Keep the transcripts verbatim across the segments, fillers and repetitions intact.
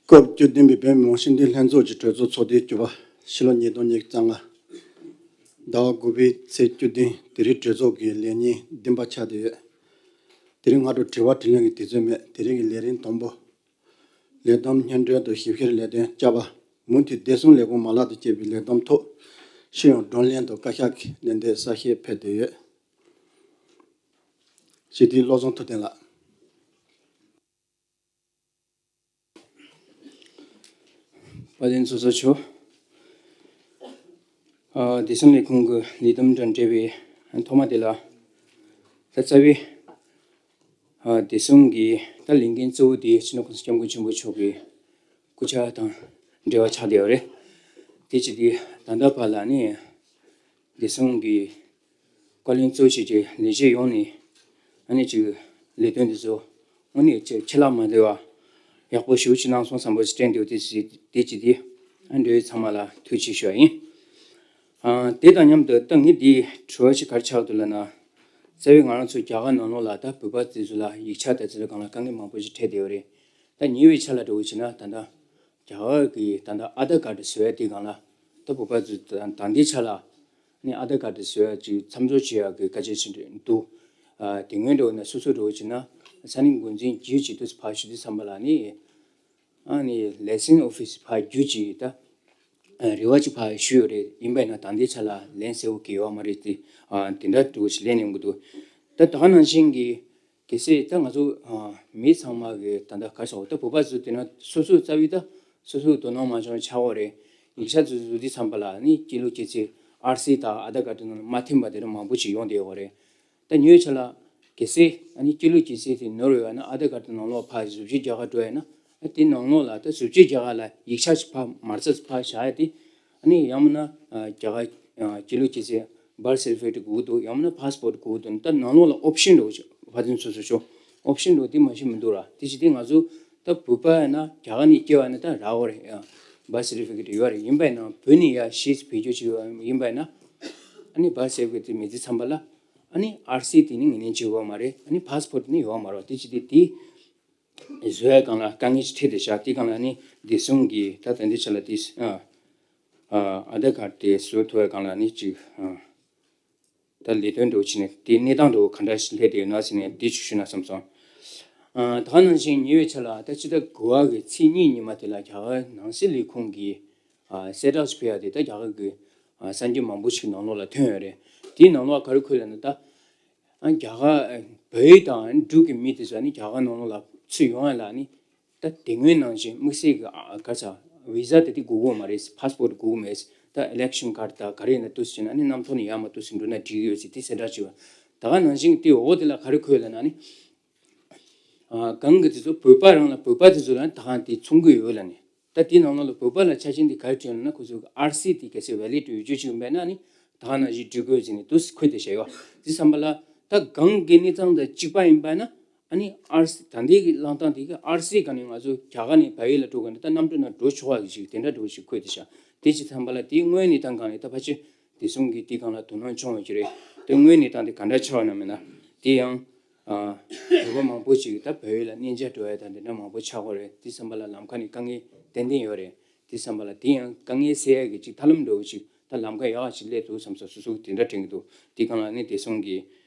སྐབས་བཅུ་བདུན་པའི་བོད་མི་མང་སྤྱི་འཐུས་ལྷན་ཚོགས་ཀྱི་གྲོས་ཚོགས་ཚོགས་དུས་བཅུ་པ་ཕྱི་ལོ་ཉིས་སྟོང་ཉི་ཤུ་རྩ་ལྔ། ཟླ་བ་དགུ་པའི་ཚེས་བཅུ་བདུན། དེ་རིང་གྲོས་ཚོགས་ཀྱི་ལས་ཉིན་བདུན་པ་ཆགས་བསྡད་ཡོད། དེ་རིང་སྔ་དྲོ་དྲི་བ་དྲིས་ལན་གྱི་དུས་ཚོད་མེད། དེ་རིང་གི་ལས་རིམ་དང་པོ། ལས་བསྡོམས་སྙན་སྒྲོན་དང་ཞིབ་བཤེར་ལས་དོན་བཅའ་བ། མུ་མཐུད་བདེ་སྲུང་ལས་ཁུངས་མ་ལག་དང་བཅས་པའི་ལས་བསྡོམས་ཐོག་ཤེས་ཡོན་བགྲོ་གླེང་དང་བཀའ་ཤག་གི་ལན་འདེབས་གསལ་བཤད་ཕེབས་བསྡད་ཡོད། སྤྱི་འཐུས་བློ་བཟང་ཐུབ་བསྟན་ལགས། དཔལ་ལྡན་ཚོགས་གཙོ་མཆོག་ཨ། བདེ་སྲུང་ལས་ཁུངས་ཀྱི་ལས་བསྡོམས་དང་འབྲེལ་བའི་ཐོག་མ་དེ་ལ། ད་རྩ་བའི་ཨ། བདེ་སྲུང་གི་ད་ལས་འགན་གཙོ་བོ་དེ་སྤྱི་ནོར་༸གོང་ས་༸སྐྱབས་མགོན་ཆེན་པོ་མཆོག་གི་སྐུ་ཕྱྭ་དང་འབྲེལ་བ་ཆགས་བསྡད་ཡོད་རེད། དེ་བྱས་ཏེ་ད་ལྟ་བར་ལ་ནི་བདེ་སྲུང་གི་བཀའ་བློན་གཙོ་བྱས་ཀྱི་ལས་བྱེད་ཡོངས་ནས་ཨ་ནི་ཅིག་ལས་དོན་དེ་ཚོ་དངོས་གནས་ཅིག་ཆད་ལྷག་མ་བསྡད་པ་ཡག་པོ་ཞེ་པོ་ཅིག་གནང་སོང་བསམ་པ་ཞིག་དྲན་འདུག་དེ་ཅི་དེ་ཅི་དེ་ཨ་འབྲེལ་ཡོད་ཚང་མ་ལ་ཐུགས་རྗེ་ཆེ་ཞུ་བ་ཡིན། ཨ། དེ་དང་མཉམ་དུ་ད་ངས་འདི་དྲི་བ་ཞིག་ག་རེ་ཆགས་འདུག་ལབ་ན། རྩ་བའི་ང་རང་ཚོ་རྒྱ་གར་ནང་ལོགས་ལ་ད་བོད་པ་དེ་ཚོ་ལ་ཡིག་ཆ་དེ་ཚོའི་སྒང་ལ་དཀའ་ངལ་མང་པོ་ཞིག་འཕྲད་བསྡད་ཡོད་རེད། ད་ཉེ་བའི་ཆར་ལ་འགྲོ་བ་བྱས་ན་ད་ལྟ་རྒྱ་གར་གྱི་ད་ལྟ་ཨ་དྷར་ཀར་ཌི་བཟོ་ཡ་དེ་སྒང་ལ་ད་བོད་པ་ཚོས་ད་ད་ལྟའི་ཆ་ལ་ནི་ཨ་དྷར་ཀར་ཌི་བཟོ་ཡ་ཅིག་མཚམས་འཇོག་བྱེད་ཡ་གི་སྐད་ཆ་ཞིག་འདུག་ཨ། དེ་སྔོན་འགྲོ་ན་སོ་སོ་འགྲོ་བ་བྱས་ན་ས་གནས་འགོ་འཛིན་བརྒྱུད་ཅིག་ཏུ་ཕར་ཞུ་དུས་ཙམ་པ་ལ་ནི་ཨ་ནི་ལའི་སེན་སི་ཨོ་ཕི་སི་ཕར་བརྒྱུད་ཅིག་ད་རེ་བ་ཅིག་ཕར་ཞུས་ཡོད་རེད། ཡིན་པས་ན་ད་ལྟའི་ཆ་ལ་ལན་གསལ་བོ་གི་ཡོད་མ་རེད་དེ། ཨ། དེ་འདྲ་འགྲོ་བ་ཞིག་ལན་ཡོང་གི་འདུག་ད་ད་ག་ནང་བཞིན་གྱི་གལ་སྲིད་ད་ང་ཚོ་ཨ། མི་ཚང་མ་གི་ད་ལྟ་ག་རེ་ཟེར་ད་བོད་པ་ཚོ་དེ་ན་སོ་སོ་རྩ་བའི་ད་སོ་སོའི་དོ་སྣང་མ་བྱུང་ཆགས་ཡོད་རེད། ཡིག་ཆ་ཚོ་བཟོ་དུས་ཙམ་པ་ལ་ནི་སྐྱེས་ལོ་སྐྱེས་ཚེས་ཨར་སི་དང་ཨ་དྷར་ཀར་ཌི་ནང་ལ་མ་མཐུན་པ་དེ་འདྲ་མང་པོ་ཞིག་ཡོང་བསྡད་ཡོད་རེད། ད་ཉེ་བའི་ཆར་ལ་གལ་སྲིད་ཨ་ནི་སྐྱེས་ལོ་སྐྱེས་ཚེས་དེ་ནོར་བ་ཡོད་ན་ཨ་དྷར་ཀར་ཌི་ནང་ལོགས་ཕར་བཟོ་བཅོས་རྒྱག་ག་འགྲོ་ཡ་ན་ཨ་དེ་ནང་ལོགས་ལ་ད་བཟོ་བཅོས་རྒྱག་ག་ལ་ཡིག་ཆ་ཞིག་ཕར་མ་རྩ་ཕར་བཞག་ཡ་དེ། ཨ་ནི་ཡང་མིན་ན་ཨ། རྒྱ་གར་ཨ། སྐྱེས་ལོ་སྐྱེས་ཚེས་བར་སེར་ཊི་ཕི་ཀེཊ་དགོས་འདུག་ཡང་མིན་ན་པ་སི་པོར་ཊི་དགོས་འདུག་ད་ནང་ལོགས་ལ་ཨོབ་ཤན་འགྲོ་ཕ་ཚན་སོ་སོ་ཆོ་ཨོབ་ཤན་འགྲོ་དེ་མ་ཤེས་མི་འདུག་ར། དེ་བྱས་དེ་ང་ཚོ་ད་བོད་པ་ཡིན་ན་རྒྱ་གར་ནས་སྐྱེ་བ་ཡིན་ན་ད་རག་གི་རེད། ཨ། བར་སེར་ཊི་ཕི་ཀེཊ་ཡོད་རེད། ཡིན་པ་ཡིན་ན་བོད་ནས་ཡར་གཞིས་བེད་སྤྱོད་བྱེད་ཡོད་ཡིན་པ་ཡིན་ན་ཨ་ནི་བར་སེར་ཊི་ཕི་ཀེཊ་དེ་མེད་དུས་ཙམ་པ་ལ་ཨ་ནི་ཨར་སི་དེ་ནི་ངོས་ལེན་བྱེད་ཡོད་མ་རེད། ཨ་ནི་པ་སི་པོར་ཊི་ནི་ཡོད་མ་རེད། དེ་བྱས་དེ་དེ་བཟོ་ཡ་སྒང་ལ་དཀའ་ངལ་ཞིག་འཕྲད་བསྡད་ཤག་དེ་སྒང་ལ་ནི་བདེ་སྲུང་གིས་ད་ད་ལྟའི་ཆ་ལ་དེ་ཨ་ཨ་དྷར་ཀར་ཌི་དེ་བཟོ་ཐུབ་པའི་སྒང་ལ་ནི་ཅིག་ཨ་ད་ལས་དོན་འགྲོ་བྱས་ནས་དེ་གནས་སྟངས་འགྲོ་ག་འདྲ་ཞིག་སླེབས་བསྡད་ཡོད་ན་ཟེར་ནས་དེ་ཅིག་ཞུ་ན་བསམ་སོང་། ཨ་ད་ག་ནང་བཞིན་ཉེ་བའི་ཆར་ལ་ད་ཕྱི་ཟླ་དགུ་པ་གི་ཚེས་གཉིས་ཉི་མ་དེ་ལ་རྒྱ་གར་ནང་སྲིད་ལས་ཁུངས་ཀྱིས་ཨ་གསལ་བསྒྲགས་ཤིག་ཕུལ་ཡ་དེ་ད་རྒྱ་གར་གི་ཨ་གསར་འགྱུར་མང་པོ་ཞིག་ནང་ལོགས་ལ་ཐོན་ཡོད་རེད། དེའི་ནང་ལོགས་ག་རེ་འཁོད་ལབ་ན་ད། ཨ་རྒྱ་གར་བལ་ཡུལ་དང་འབྲུག་གི་མི་དེ་ཚོ་ནི་རྒྱ་གར་ནང་ལོགས་ལ་ཚུར་ཡོང་ཡ་ལ་ནི་ད་དེ་སྔོན་ནང་བཞིན་དམིགས་བསལ་གྱི་ཨ་ག་ས་བི་ཟ་དེ་དེ་དགོས་ཀྱི་ཡོད་མ་རེད། པ་སི་པོར་ཊི་དགོས་ཀྱི་མེད། ད་ཨི་ལེག་ཤན་ཁཌ་དང་ག་རེ་ཡིན་ན་འདུག་ཟེར་ན་ནི་གནམ་ཐོག་ནས་ཡར་མར་འདུག་ཟེར་འགྲོ་ན་འགྲིག་གི་ཡོད་ཟེར་དེ་གསལ་བསྒྲགས་བྱས་པ། ད་ག་ནང་བཞིན་དེ་འོག་དེ་ལ་ག་རེ་འཁོད་ལབ་ན་ནི་ཨ་གང་གི་དེ་ཚོ་བོད་པ་རང་ལ་བོད་པ་དེ་ཚོ་ལ་ནི་ད་ག་དེ་མཚུངས་ཀྱི་ཡོད་ལབ་ནི། ད་དེའི་ནང་ལོགས་ལ་བོད་པ་ལ་ཆ་རྐྱེན་དེ་ག་རེ་བསྐྲུན་ཡོད་ན་ཁོ་ཚོས་ཨར་སི་དེ་གལ་སྲིད་ཝེ་ལིཌ་ཡོད་རྒྱུ་ཅིག་ཡིན་པ་ཡིན་ན་ནི་ད་ག་ནང་བཞིན་འབྲི་དགོས་ཟེར་ནས་འདུག་སེ་འཁོད་དེ་བཞག་ཡོད། དེ་བསམ་པ་ལ་ད་གང་གི་གནས་སྟངས་དང་གཅིག་པ་ཡིན་པ་ཡིན་ན་ཨ་ནི་ཨར་སི་ད་ལྟའི་གི་བླང་སྟངས་དེ་གི་ཨར་སི་ག་ནས་ང་ཚོ་རྒྱ་གར་ནས་བལ་ཡུལ་ལ་འགྲོ་དགོས་ན་ད་གནམ་གྲུ་ནང་འགྲོ་ཆོག་པ་གི་ཅིག་དེ་འདྲ་འདྲ་བོ་ཞིག་འཁོད་དེ་བཞག་དེ་ཅིག་བསམ་པ་ལ་དེའི་དངོས་གནས་སྟངས་སྒང་ནས་ད་ཕལ་ཆེར་བདེ་སྲུང་གིས་དེའི་སྒང་ལ་དོ་སྣང་བྱུང་ཡོད་ཀྱི་རེད། དེ་དངོས་གནས་སྟངས་དེ་ག་འདྲ་ཆགས་ཡོད་ན་མེད་ན་དེ་ཡང་། ཨ་བོད་པ་མང་པོ་ཅིག་ད་བལ་ཡུལ་ལ་གནས་མཇལ་འགྲོ་ཡ་དང་དེ་འདྲ་མང་པོ་ཆགས་ཀྱི་རེད། དེ་བསམ་པ་ལ་ལམ་ཁ་ནས་དཀའ་ངལ་ཏན་ཏན་ཡོད་རེད། དེ་བསམ་པ་ལ་དེ་ཡང་དཀའ་ངལ་སེལ་ཡ་གི་ཅིག་ཐབས་ལམ་འདྲ་བོ་ཅིག་ད་ལམ་ཁ་ཡག་ཅིག་སླེབས་འདུག་བསམ་སོང་། སོ་སོ་གི་དེ་འདྲ་དྲན་གྱི་འདུག་དེ་སྒང་ལ་ནི་བདེ་སྲུང་གི་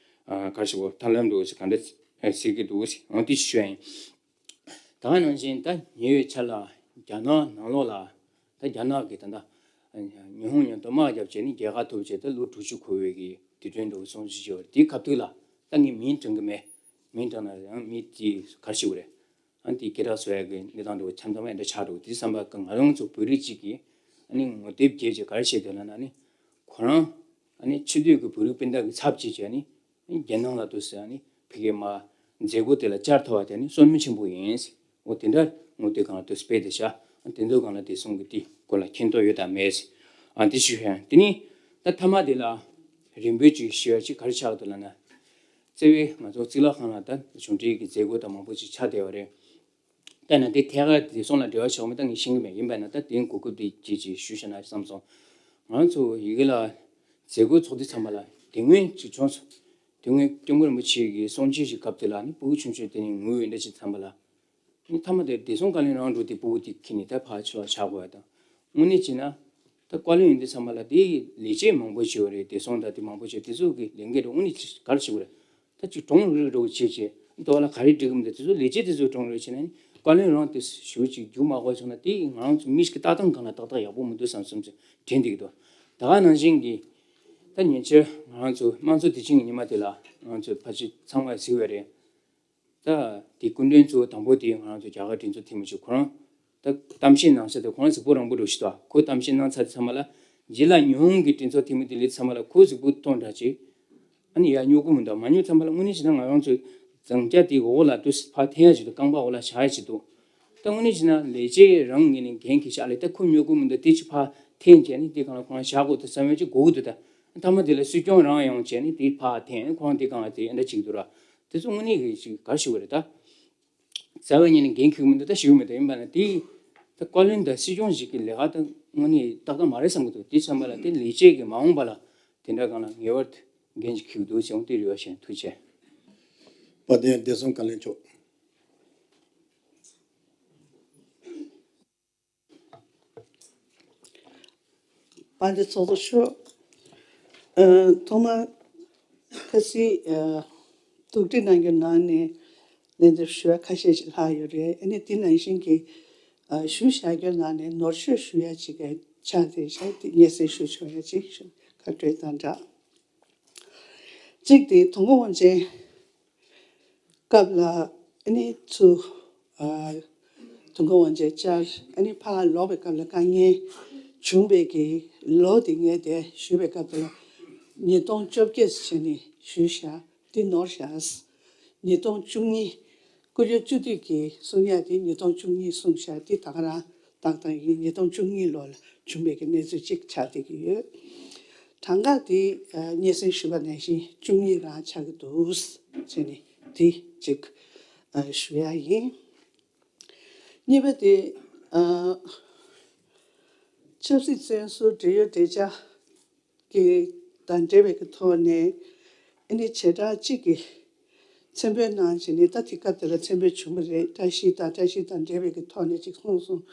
ཨ་ག་རེ་ཞུ་དགོས་ཐབས་ལམ་འདྲ་བོ་ཅིག་ག་འདྲ་སེལ་གྱི་འདུག་ཟེར་འོང་དེ་ཞུ་ཡ་ཡིན། ད་ག་ནང་བཞིན་ད་ཉེ་བའི་ཆར་ལ་རྒྱ་ནག་ནང་ལོགས་ལ་ད་རྒྱ་ནག་གི་ད་ལྟ་ཉི་ཧོང་མཉམ་དུ་དམག་བརྒྱབ་བྱས་ནས་རྒྱལ་ཁ་ཐོབ་བྱས་ད་ལོ་དྲུག་ཅུ་འཁོར་བའི་གི་དུས་དྲན་འགྲོ་སྲུང་བརྩི་བྱས་པ་རེད། དེའི་སྐབས་དུས་ལ་ད་ངས་མིང་དྲན་གི་མེད། མིང་དྲན་ན་ཡང་མི་དེ་ག་རེ་ཞུ་དགོས་རེད། ཨ་ནི་དེ་སྐད་གྲགས་བཟོ་ཡ་གི་གནས་སྟངས་འགྲོ་འཆམ་འཆམ་ཡ་འདྲ་ཆགས་འགྲོ་དེ་བསམ་པ་གི་ང་རང་ཚོ་བོད་རིགས་གཅིག་གིས་ཨ་ནི་ངོ་དེབ་བརྒྱབ་བྱས་ག་རེ་བྱས་འདུག་ལབ་ན་ཨ་ནི་ཁོ་རང་ཨ་ནི་ཕྱི་སྡོད་ཀྱི་བོད་རིགས་སྤུན་ཟླ་གི་ཚབ་བྱས་བྱས་ཨ་ནི་རྒྱལ་ནང་ལ་འདུག་ཟེར་ཨ་ནི་ཕ་གིའི་མ་མཛད་སྒོ་དེ་ལ་བཅར་ཐུབ་པ་དེ་ཨ་ནི་བསོད་བདེ་ཆེན་པོ་ཡིན། འོ་དེ་འདྲ་ངོ་དེབ་སྒང་ལ་དུ་སྤེལ་ཏེ་བཞག་ཨ་དེ་ཚོ་སྒང་ལ་བདེ་སྲུང་གི་དེ་སྐོར་ལ་མཁྱེན་རྟོགས་ཡོད་དམ་མེད་ཟེར་ཨ་དེ་ཞུ་ཡ་ཡིན། དེ་ནི་ད་མཐའ་མ་དེ་ལ་རིམ་པས་ཅིག་ཞུ་ཡ་ཅིག་ག་རེ་ཆགས་འདུག་ལབ་ན། བརྩེ་བའི་ང་ཚོ་གཙུག་ལག་ཁང་ལ་ད་གཞུང་འབྲེལ་གྱི་མཛད་སྒོ་དང་མང་པོ་ཅིག་ཆགས་བསྡད་པ་རེད། ད་ན་དེ་ཐད་ཀར་བདེ་སྲུང་ལ་འབྲེལ་བ་ཆགས་མེད་ད་ངས་ཤེས་ཀྱི་མེད། ཡིན་པ་ན་ད་དེ་གོ་སྐབས་དེ་བརྗེད་ཅིག་ཞུ་ཤེས་ན་བསམ་སོང་། ང་ཚོ་ཡི་གེ་ལ་མཛད་སྒོ་ཚོགས་དུས་ཚང་མ་ལ་དེ་སྔོན་ཅིག་བྱུང་སོང་། དེ་སྔོན་སྐྱབས་མགོན་རིན་པོ་ཆེ་གི་གསུང་ཆོས་ཞིག་སྐབས་དེ་ལ་ནི་སྤུ་གུ་ཆུང་ཆུང་དེ་ནི་ངུ་འོས་འདྲ་ཞིག་ཚང་མ་ལ། ཨ་ནི་མཐའ་མ་དེར་བདེ་སྲུང་བཀའ་བློན་རང་འགྲོ་དེ་སྤུ་གུ་དེ་ཁྱེར་ནས་ད་ཕར་ཕྱི་ལོགས་བཞག་དགོས་ཡ་དང་། དངོས་གནས་བྱས་ན། ད་བཀའ་བློན་ཡིན་དུས་ཚང་མ་ལ་དེ་ལས་བྱེད་མང་པོ་བྱེད་པ་རེད། བདེ་སྲུང་དང་དེ་མང་པོ་བྱེད་དེ་ཚོ་གི་ལས་འགན་དེ་དངོས་གནས་ག་རེ་བྱེད་དགོས་རེད། ད་ཅིག་གྲོང་རུལ་རོགས་བྱེད་བྱེད་ལྟོ་བ་ལ་ག་རེ་འགྲིག་གི་མི་འདུག་དེ་ཚོ་ལས་བྱེད་དེ་ཚོ་གྲོང་རུལ་བྱེད་ན་ནི་བཀའ་བློན་རང་དེ་ཞུ་ཅིག་རྒྱུག་མ་དགོས་སོང་ན་དེ་ང་རང་ཚོ་མི་ཞིག་གི་ལྟ་སྟངས་སྒང་ལ་ཏག་ཏག་ཡག་པོ་མི་འདུག་བསམ་བསམ་ཚེ་དྲན་བསྡད་ཀྱི་འདུག་ད་ག་ནང་བཞིན་གྱི་ད་ཉེ་ཆར་ང་རང་ཚོ་དམངས་གཙོ་དུས་ཆེན་གྱི་ཉི་མ་དེ་ལ་ང་རང་ཚོ་ཕལ་ཆེར་ཚང་མས་གཟིགས་པ་རེད། ད་དེ་སྐུ་མགྲོན་གཙོ་བོ་དང་པོ་དེ་ང་རང་ཚོ་རྒྱ་གར་གྲོས་ཚོགས་འཐུས་མི་ཚོ་ཁོ་རང་ད་གཏམ་བཤད་གནང་ས་དེ་ཁོ་རང་གཟུགས་པོ་རིང་པོ་འགྲོ་ཞིག་འདུག་ཁོས་གཏམ་བཤད་གནང་ཚར་དུས་ཚང་མ་ལ་རྗེས་ལ་ཉི་ཧོང་གི་གྲོས་ཚོགས་འཐུས་མི་དེ་སླེབས་ཚང་མ་ལ་ཁོའི་གཟུགས་པོ་མཐོང་འདྲ་ཅིག་ཨ་ནི་ཡར་སྨྱོ་གི་མི་འདུག་མ་སྨྱོ་ཚང་མ་ལ་དངོས་གནས་བྱས་ན་ང་རང་ཚོ་རྫོང་རྒྱ་དེའི་འོག་ལ་དུས་ཕར་འཐེན་ཡ་ཅིག་འདུག་རྐང་པ་འོག་ལ་བཞག་ཡ་ཅིག་འདུག་ད་དངོས་གནས་བྱས་ན་ལས་བྱེད་རང་ངོས་ནས་འགན་འཁྱེར་ཤག་ལས་ད་ཁོ་སྨྱོ་གི་མི་འདུག་དེ་ཅིག་ཕར་འཐེན་བྱས་ནས་དེ་སྒང་ལ་ཁོ་རང་བཞག་དགོས་འདུག་བསམ་ཡ་ཅིག་དགོས་ཀྱི་འདུག་ད་མཐའ་མ་དེ་ལ་སྲིད་སྐྱོང་རང་ཡོང་བྱས་ནས་དེ་ཕར་འཐེན་ཁོ་རང་དེ་སྒང་ལ་དེ་འདྲ་བྱེད་ཀྱི་འདུག་ར། དེ་ཚོ་དངོས་གནས་ཀྱི་ཅིག་ག་རེ་ཞུ་དགོས་རེད་ད། རྩ་བའི་ཉིན་ནས་འགན་འཁྱེར་གྱི་མི་འདུག་ད་ཞུ་གི་མི་འདུག་ཡིན་པ་ན་དེ་ད་བཀའ་བློན་དང་སྲིད་སྐྱོང་ཞིག་གི་ལས་ཀ་ད་དངོས་གནས་ཏག་ཏག་མ་རེད་བསམ་གྱི་འདུག་དེ་བསམ་པ་ལ་དེ་ལས་བྱེད་ཀྱི་མ་འོངས་པ་ལ་དེ་འདྲ་སྒང་ལ་ངེས་པར་དུ་འགན་ཅིག་འཁྱེར་གྱི་འདུག་ཟེར་འོང་དེ་རེ་བ་བྱས། ཐུགས་རྗེ་ཆེ། དཔལ་ལྡན་བདེ་སྲུང་བཀའ་བློན་མཆོག་དཔལ་ལྡན་ཚོགས་གཙོ་མཆོག་ཨ་ཐོག་མར་ཁ་སང་ཨ་ཐུགས་འདྲི་གནང་རྒྱུ་ནང་ནས་ལན་འདེབས་ཞུ་བ་ཁ་ཤས་ཤིག་ལྷག་ཡོད་རེད། ཨ་ནི་དེ་ནང་བཞིན་གྱི་ཨ་ཞུ་བཞག་རྒྱུ་ནང་ནས་ནོར་བཤད་ཞུ་ཡ་ཅིག་ཆགས་བསྡད་བཞག་དེ་སྙན་སེང་ཞུ་ཆོག་ཡ་ཅིག་ཁ་སྤྲོད་དང་སྦྲགས། གཅིག་དེ་དུས་འཁོར་དབང་ཆེན་སྐབས་ལ་ཨ་ནི་ཚུར་ཨ་དུས་འཁོར་དབང་ཆེན་བཅར་ཨ་ནི་ཕར་ལོག་པའི་སྐབས་ལ་དཀའ་ངལ་བྱུང་བའི་གི་ལོ་དེ་ངས་དེ་ཞུས་པའི་སྐབས་དེ་ལ་ཉིས་སྟོང་བཅོ་བརྒྱད་བྱས་ནས་ཞུས་བཞག་དེ་ནོར་བཞག་ཉིས་སྟོང་བཅུ་གཉིས་སྐུ་ལས་བཅུ་དུས་ཀྱི་གསུང་ཡ་དེ་ཉིས་སྟོང་བཅུ་གཉིས་གསུང་བཞག་དེ་ད་ག་རང་ཏག་ཏག་ཡིན། ཉིས་སྟོང་བཅུ་གཉིས་ལོ་ལ་བྱུང་བའི་གི་གནས་ཚུལ་གཅིག་ཆགས་བསྡད་ཀྱི་ཡོད། གྲངས་ཀ་དེ་ཨ་སྙན་སེང་ཞུས་པ་ནང་བཞིན་བཅུ་གཉིས་རང་ཆགས་ཀྱི་འདུག་ཟེར་ནས་དེ་གཅིག་ཨ་ཞུ་ཡ་ཡིན། གཉིས་པ་དེ་ཨ་ཆབ་སྲིད་བཙོན་ཟུར་འབྲེལ་ཡོད་བདེ་འཇགས་ཀྱི་དང་འབྲེལ་བའི་གི་ཐོག་ནས་ཨ་ནི་བྱེ་བྲག་གཅིག་གི་མཚན་འབོད་གནང་བྱས་ནས་ད་དེ་སྐབས་དེ་ལ་མཚན་འབོད་བྱུང་བ་རེད། བཀྲ་ཤིས་དང་བཀྲ་ཤིས་དང་འབྲེལ་བའི་གི་ཐོག་ནས་ཅིག་གསུངས་སོང་།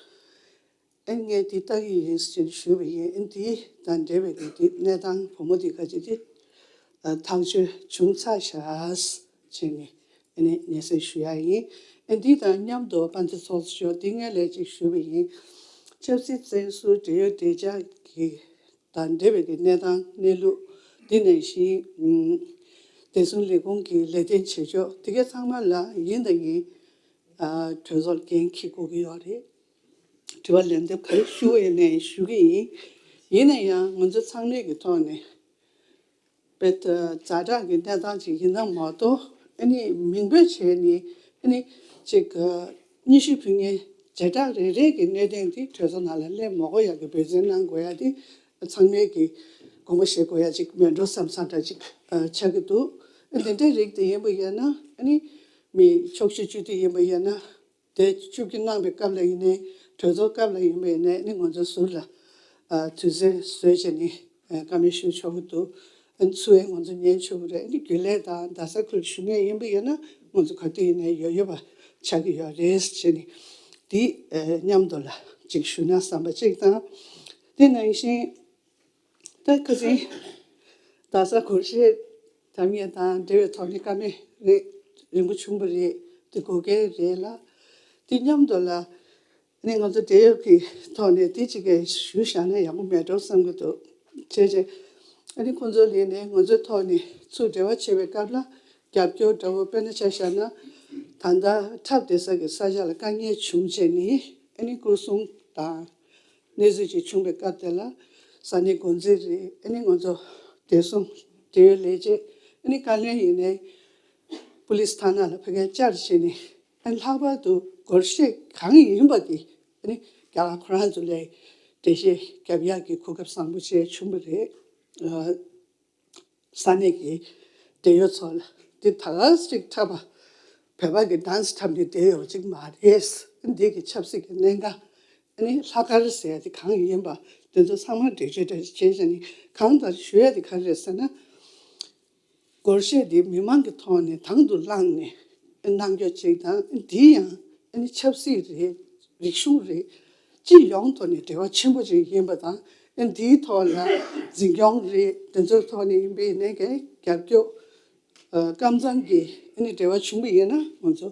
ཨ་ནི་ངས་འདི་ལྟ་གི་ཡིན་ཟེར་ཞུས་པ་ཡིན། ཨ་ནི་འདི་དང་འབྲེལ་བའི་གི་འདི་གནས་སྟངས་བུ་མོ་འདི་ག་ཅིག་འདི་ཐག་གཅོད་བྱུང་ཚར་བཞག་བྱས་ནས་ཨ་ནི་སྙན་སེང་ཞུ་ཡ་ཡིན། ཨ་ནི་འདི་དང་མཉམ་དུ་དཔལ་ལྡན་ཚོགས་གཙོ་མཆོག་འདི་སྔོན་ལ་ཅིག་ཞུས་པ་ཡིན། ཆབ་སྲིད་བཙོན་ཟུར་འབྲེལ་ཡོད་བདེ་འཇགས་ཀྱི་དང་འབྲེལ་བའི་གི་གནས་སྟངས་གནས་ལུགས་འདི་ནང་བཞིན་བདེ་སྲུང་ལས་ཁུངས་ཀྱི་ལས་དོན་བྱེད་ཕྱོགས་འདི་ག་ཚང་མ་ལ་ཡིན་དང་ཡིན་གྲོས་ཚོགས་འགན་འཁྱེར་དགོས་ཀྱི་ཡོད་རེད། དྲི་བ་ལན་འདེབས་ག་རེ་ཞུ་དགོས་ཡོད་ནའི་ཞུ་གི་ཡིན། ཡིན་ན་ཡང་ང་ཚོ་ཚང་མའི་གི་ཐོག་ནས་དཔེ་ཛ་དྲག་གི་གནས་སྟངས་ཅིག་ཡིན་ན་མ་གཏོགས་ཨ་ནི་མིང་འབོད་བྱས་ནས་ཨ་ནི་ཅིག་སྙན་ཞུ་ཕུལ་མཁན་བྱེ་བྲག་རེ་རེ་གི་གནད་དོན་དེ་གྲོས་ཚོགས་ནང་ལ་སླེབས་མ་དགོས་ཡག་གི་འབད་བརྩོན་གནང་དགོས་ཡག་དེ་ཚང་མས་ཀྱི་དགོངས་པ་བཞེས་དགོས་ཡག་ཅིག་མེད་འགྲོ་བསམ་བསམ་འདྲ་ཅིག་ཆགས་ཀྱི་འདུག་འདི་འདྲའི་རིགས་དེ་ཡིན་པ་ཡིན་ན་ཨ་ནི་མི་ཕྱོགས་བཞི་བཅུ་དེ་ཡིན་པ་ཡིན་ན། དེ་བཅུ་བཞི་གནང་བའི་སྐབས་ལ་ཡིན་ནའི་གྲོས་ཚོགས་སྐབས་ལ་ཡིན་པ་ཡིན་ནའི་ཨ་ནི་ང་ཚོ་ཟུར་ལ་དུས་ཚོད་བཟོས་བྱས་ནས་བཀའ་མོལ་ཞུ་ཆོག་གི་འདུག་ཨ་ནི་ཚུར་ཡང་ང་ཚོ་ཉན་ཆོག་གི་རེད། ཨ་ནི་རྒྱུན་ལས་དང་རྡ་ས་ཁུལ་ཞུ་མཁན་ཡིན་པ་ཡིན་ན་ང་ཚོ་ག་དུས་ཡིན་ནའི་ཡོད་ཡོད་པ་ཆགས་ཀྱི་ཡོད་རེད་ཟེར་ནས་འདི་མཉམ་དུ་ལ་ཅིག་ཞུ་ན་བསམ་པ་ཅིག་དང་། དེ་ནང་བཞིན་ད་ཁ་སང་རྡ་ས་གུང་ཧྲེ་དམ་ཉེ་དང་འབྲེལ་བའི་ཐོག་ནས་བཀའ་མོལ་རེད། རིང་པོ་བྱུང་བ་རེད། དེ་དགོས་གལ་རེད་ལ། དེ་མཉམ་དུ་ལ་ནི་ང་ཚོ་འབྲེལ་ཡོད་ཀྱི་ཐོག་ནས་དེ་གཅིག་གི་ཞུ་བཞག་ན་ཡག་པོ་མེད་འགྲོ་བསམ་གྱི་འདུག་བྱས་རྗེས་ཨ་ནི་ཁོང་ཚོ་ལ་ནི་ང་ཚོའི་ཐོག་ནས་ཚུར་འབྲེལ་བ་བྱེད་པའི་སྐབས་ལ་རྒྱབ་སྐྱོར་འདྲ་བོ། དཔེར་ན་ཆ་བཞག་ན་ད་ལྟ་འཁྲབ་བསྡད་ས་གི་ས་ཆ་ལ་དཀའ་ངལ་བྱུང་བྱས་ནི་ཨ་ནི་སྐོར་སྲུང་དང་གནས་ཚུལ་ཅིག་བྱུང་བའི་སྐབས་དེ་ལ་ས་གནས་འགོ་འཛིན་རེད། ཨ་ནི་ང་ཚོ་བདེ་སྲུང་འབྲེལ་ཡོད་ལས་བྱེད། ཨ་ནི་བཀའ་བློན་ཡིན་ནའི་པུ་ལིས་ཐ་ན་ལ་ཕ་གིར་བཅར་བྱས་ནས། ཨ་ནི་ལྷག་པར་དུ་སྒོར་གཞས་གང་ཡིན་པ་དེ་ཨ་ནི་རྒྱ་གར་ཁོ་རང་ཚོ་ལ་འགྲེལ་བཤད་རྒྱབ་ཡག་གི་གོ་སྐབས་བཟང་པོ་ཅིག་བྱུང་བ་རེད། ཨ། ས་གནས་ཀྱི་འབྲེལ་ཡོད་ཚོ་ལ་འདི་ད་ག་ཅིག་འཁྲབ་པ། བོད་པ་གི་ཌན་སི་འཁྲབ་ནས་བསྡད་ཡོད་པ་ཅིག་མ་རེད། འདི་གི་ཆབ་སྲིད་ཀྱི་གནད་འགག་ཨ་ནི་ལྷག་དཀར་ཟེར་ཡ་དེ་གང་ཡིན་པ་དེ་ཚོ་ཚང་མ་འགྲེལ་བརྗོད་འདྲ་བྱས་བྱས་ནས། གང་ལྟར་ཞུ་ཡ་དེ་ག་རེ་རེད་ཟེར་ན། སྒོར་གཞས་འདི་མི་མང་གི་ཐོག་ནས་དང་དུ་བླངས་ནས་གནང་རྒྱུ་ཅིག་དང་། འདི་ཡང་ཨ་ནི་ཆབ་སྲིད་རེད། རིག་གཞུང་རེད། སྤྱི་ཡོངས་ཐོག་ནས་འབྲེལ་བ་ཆེན་པོ་ཅིག་ཡིན་པ་དང་། ཨ་ནི་འདིའི་ཐོག་ལ་འཛིན་སྐྱོང་རེད། དེ་ཚོའི་ཐོག་ནས་ཡིན་པའི་ནས་ཀྱི་རྒྱབ་སྐྱོར་ཨ་ཀམ་ཚང་གི་ཨ་ནི་འབྲེལ་བ་བྱུང་བ་ཡིན་ན་ང་ཚོ་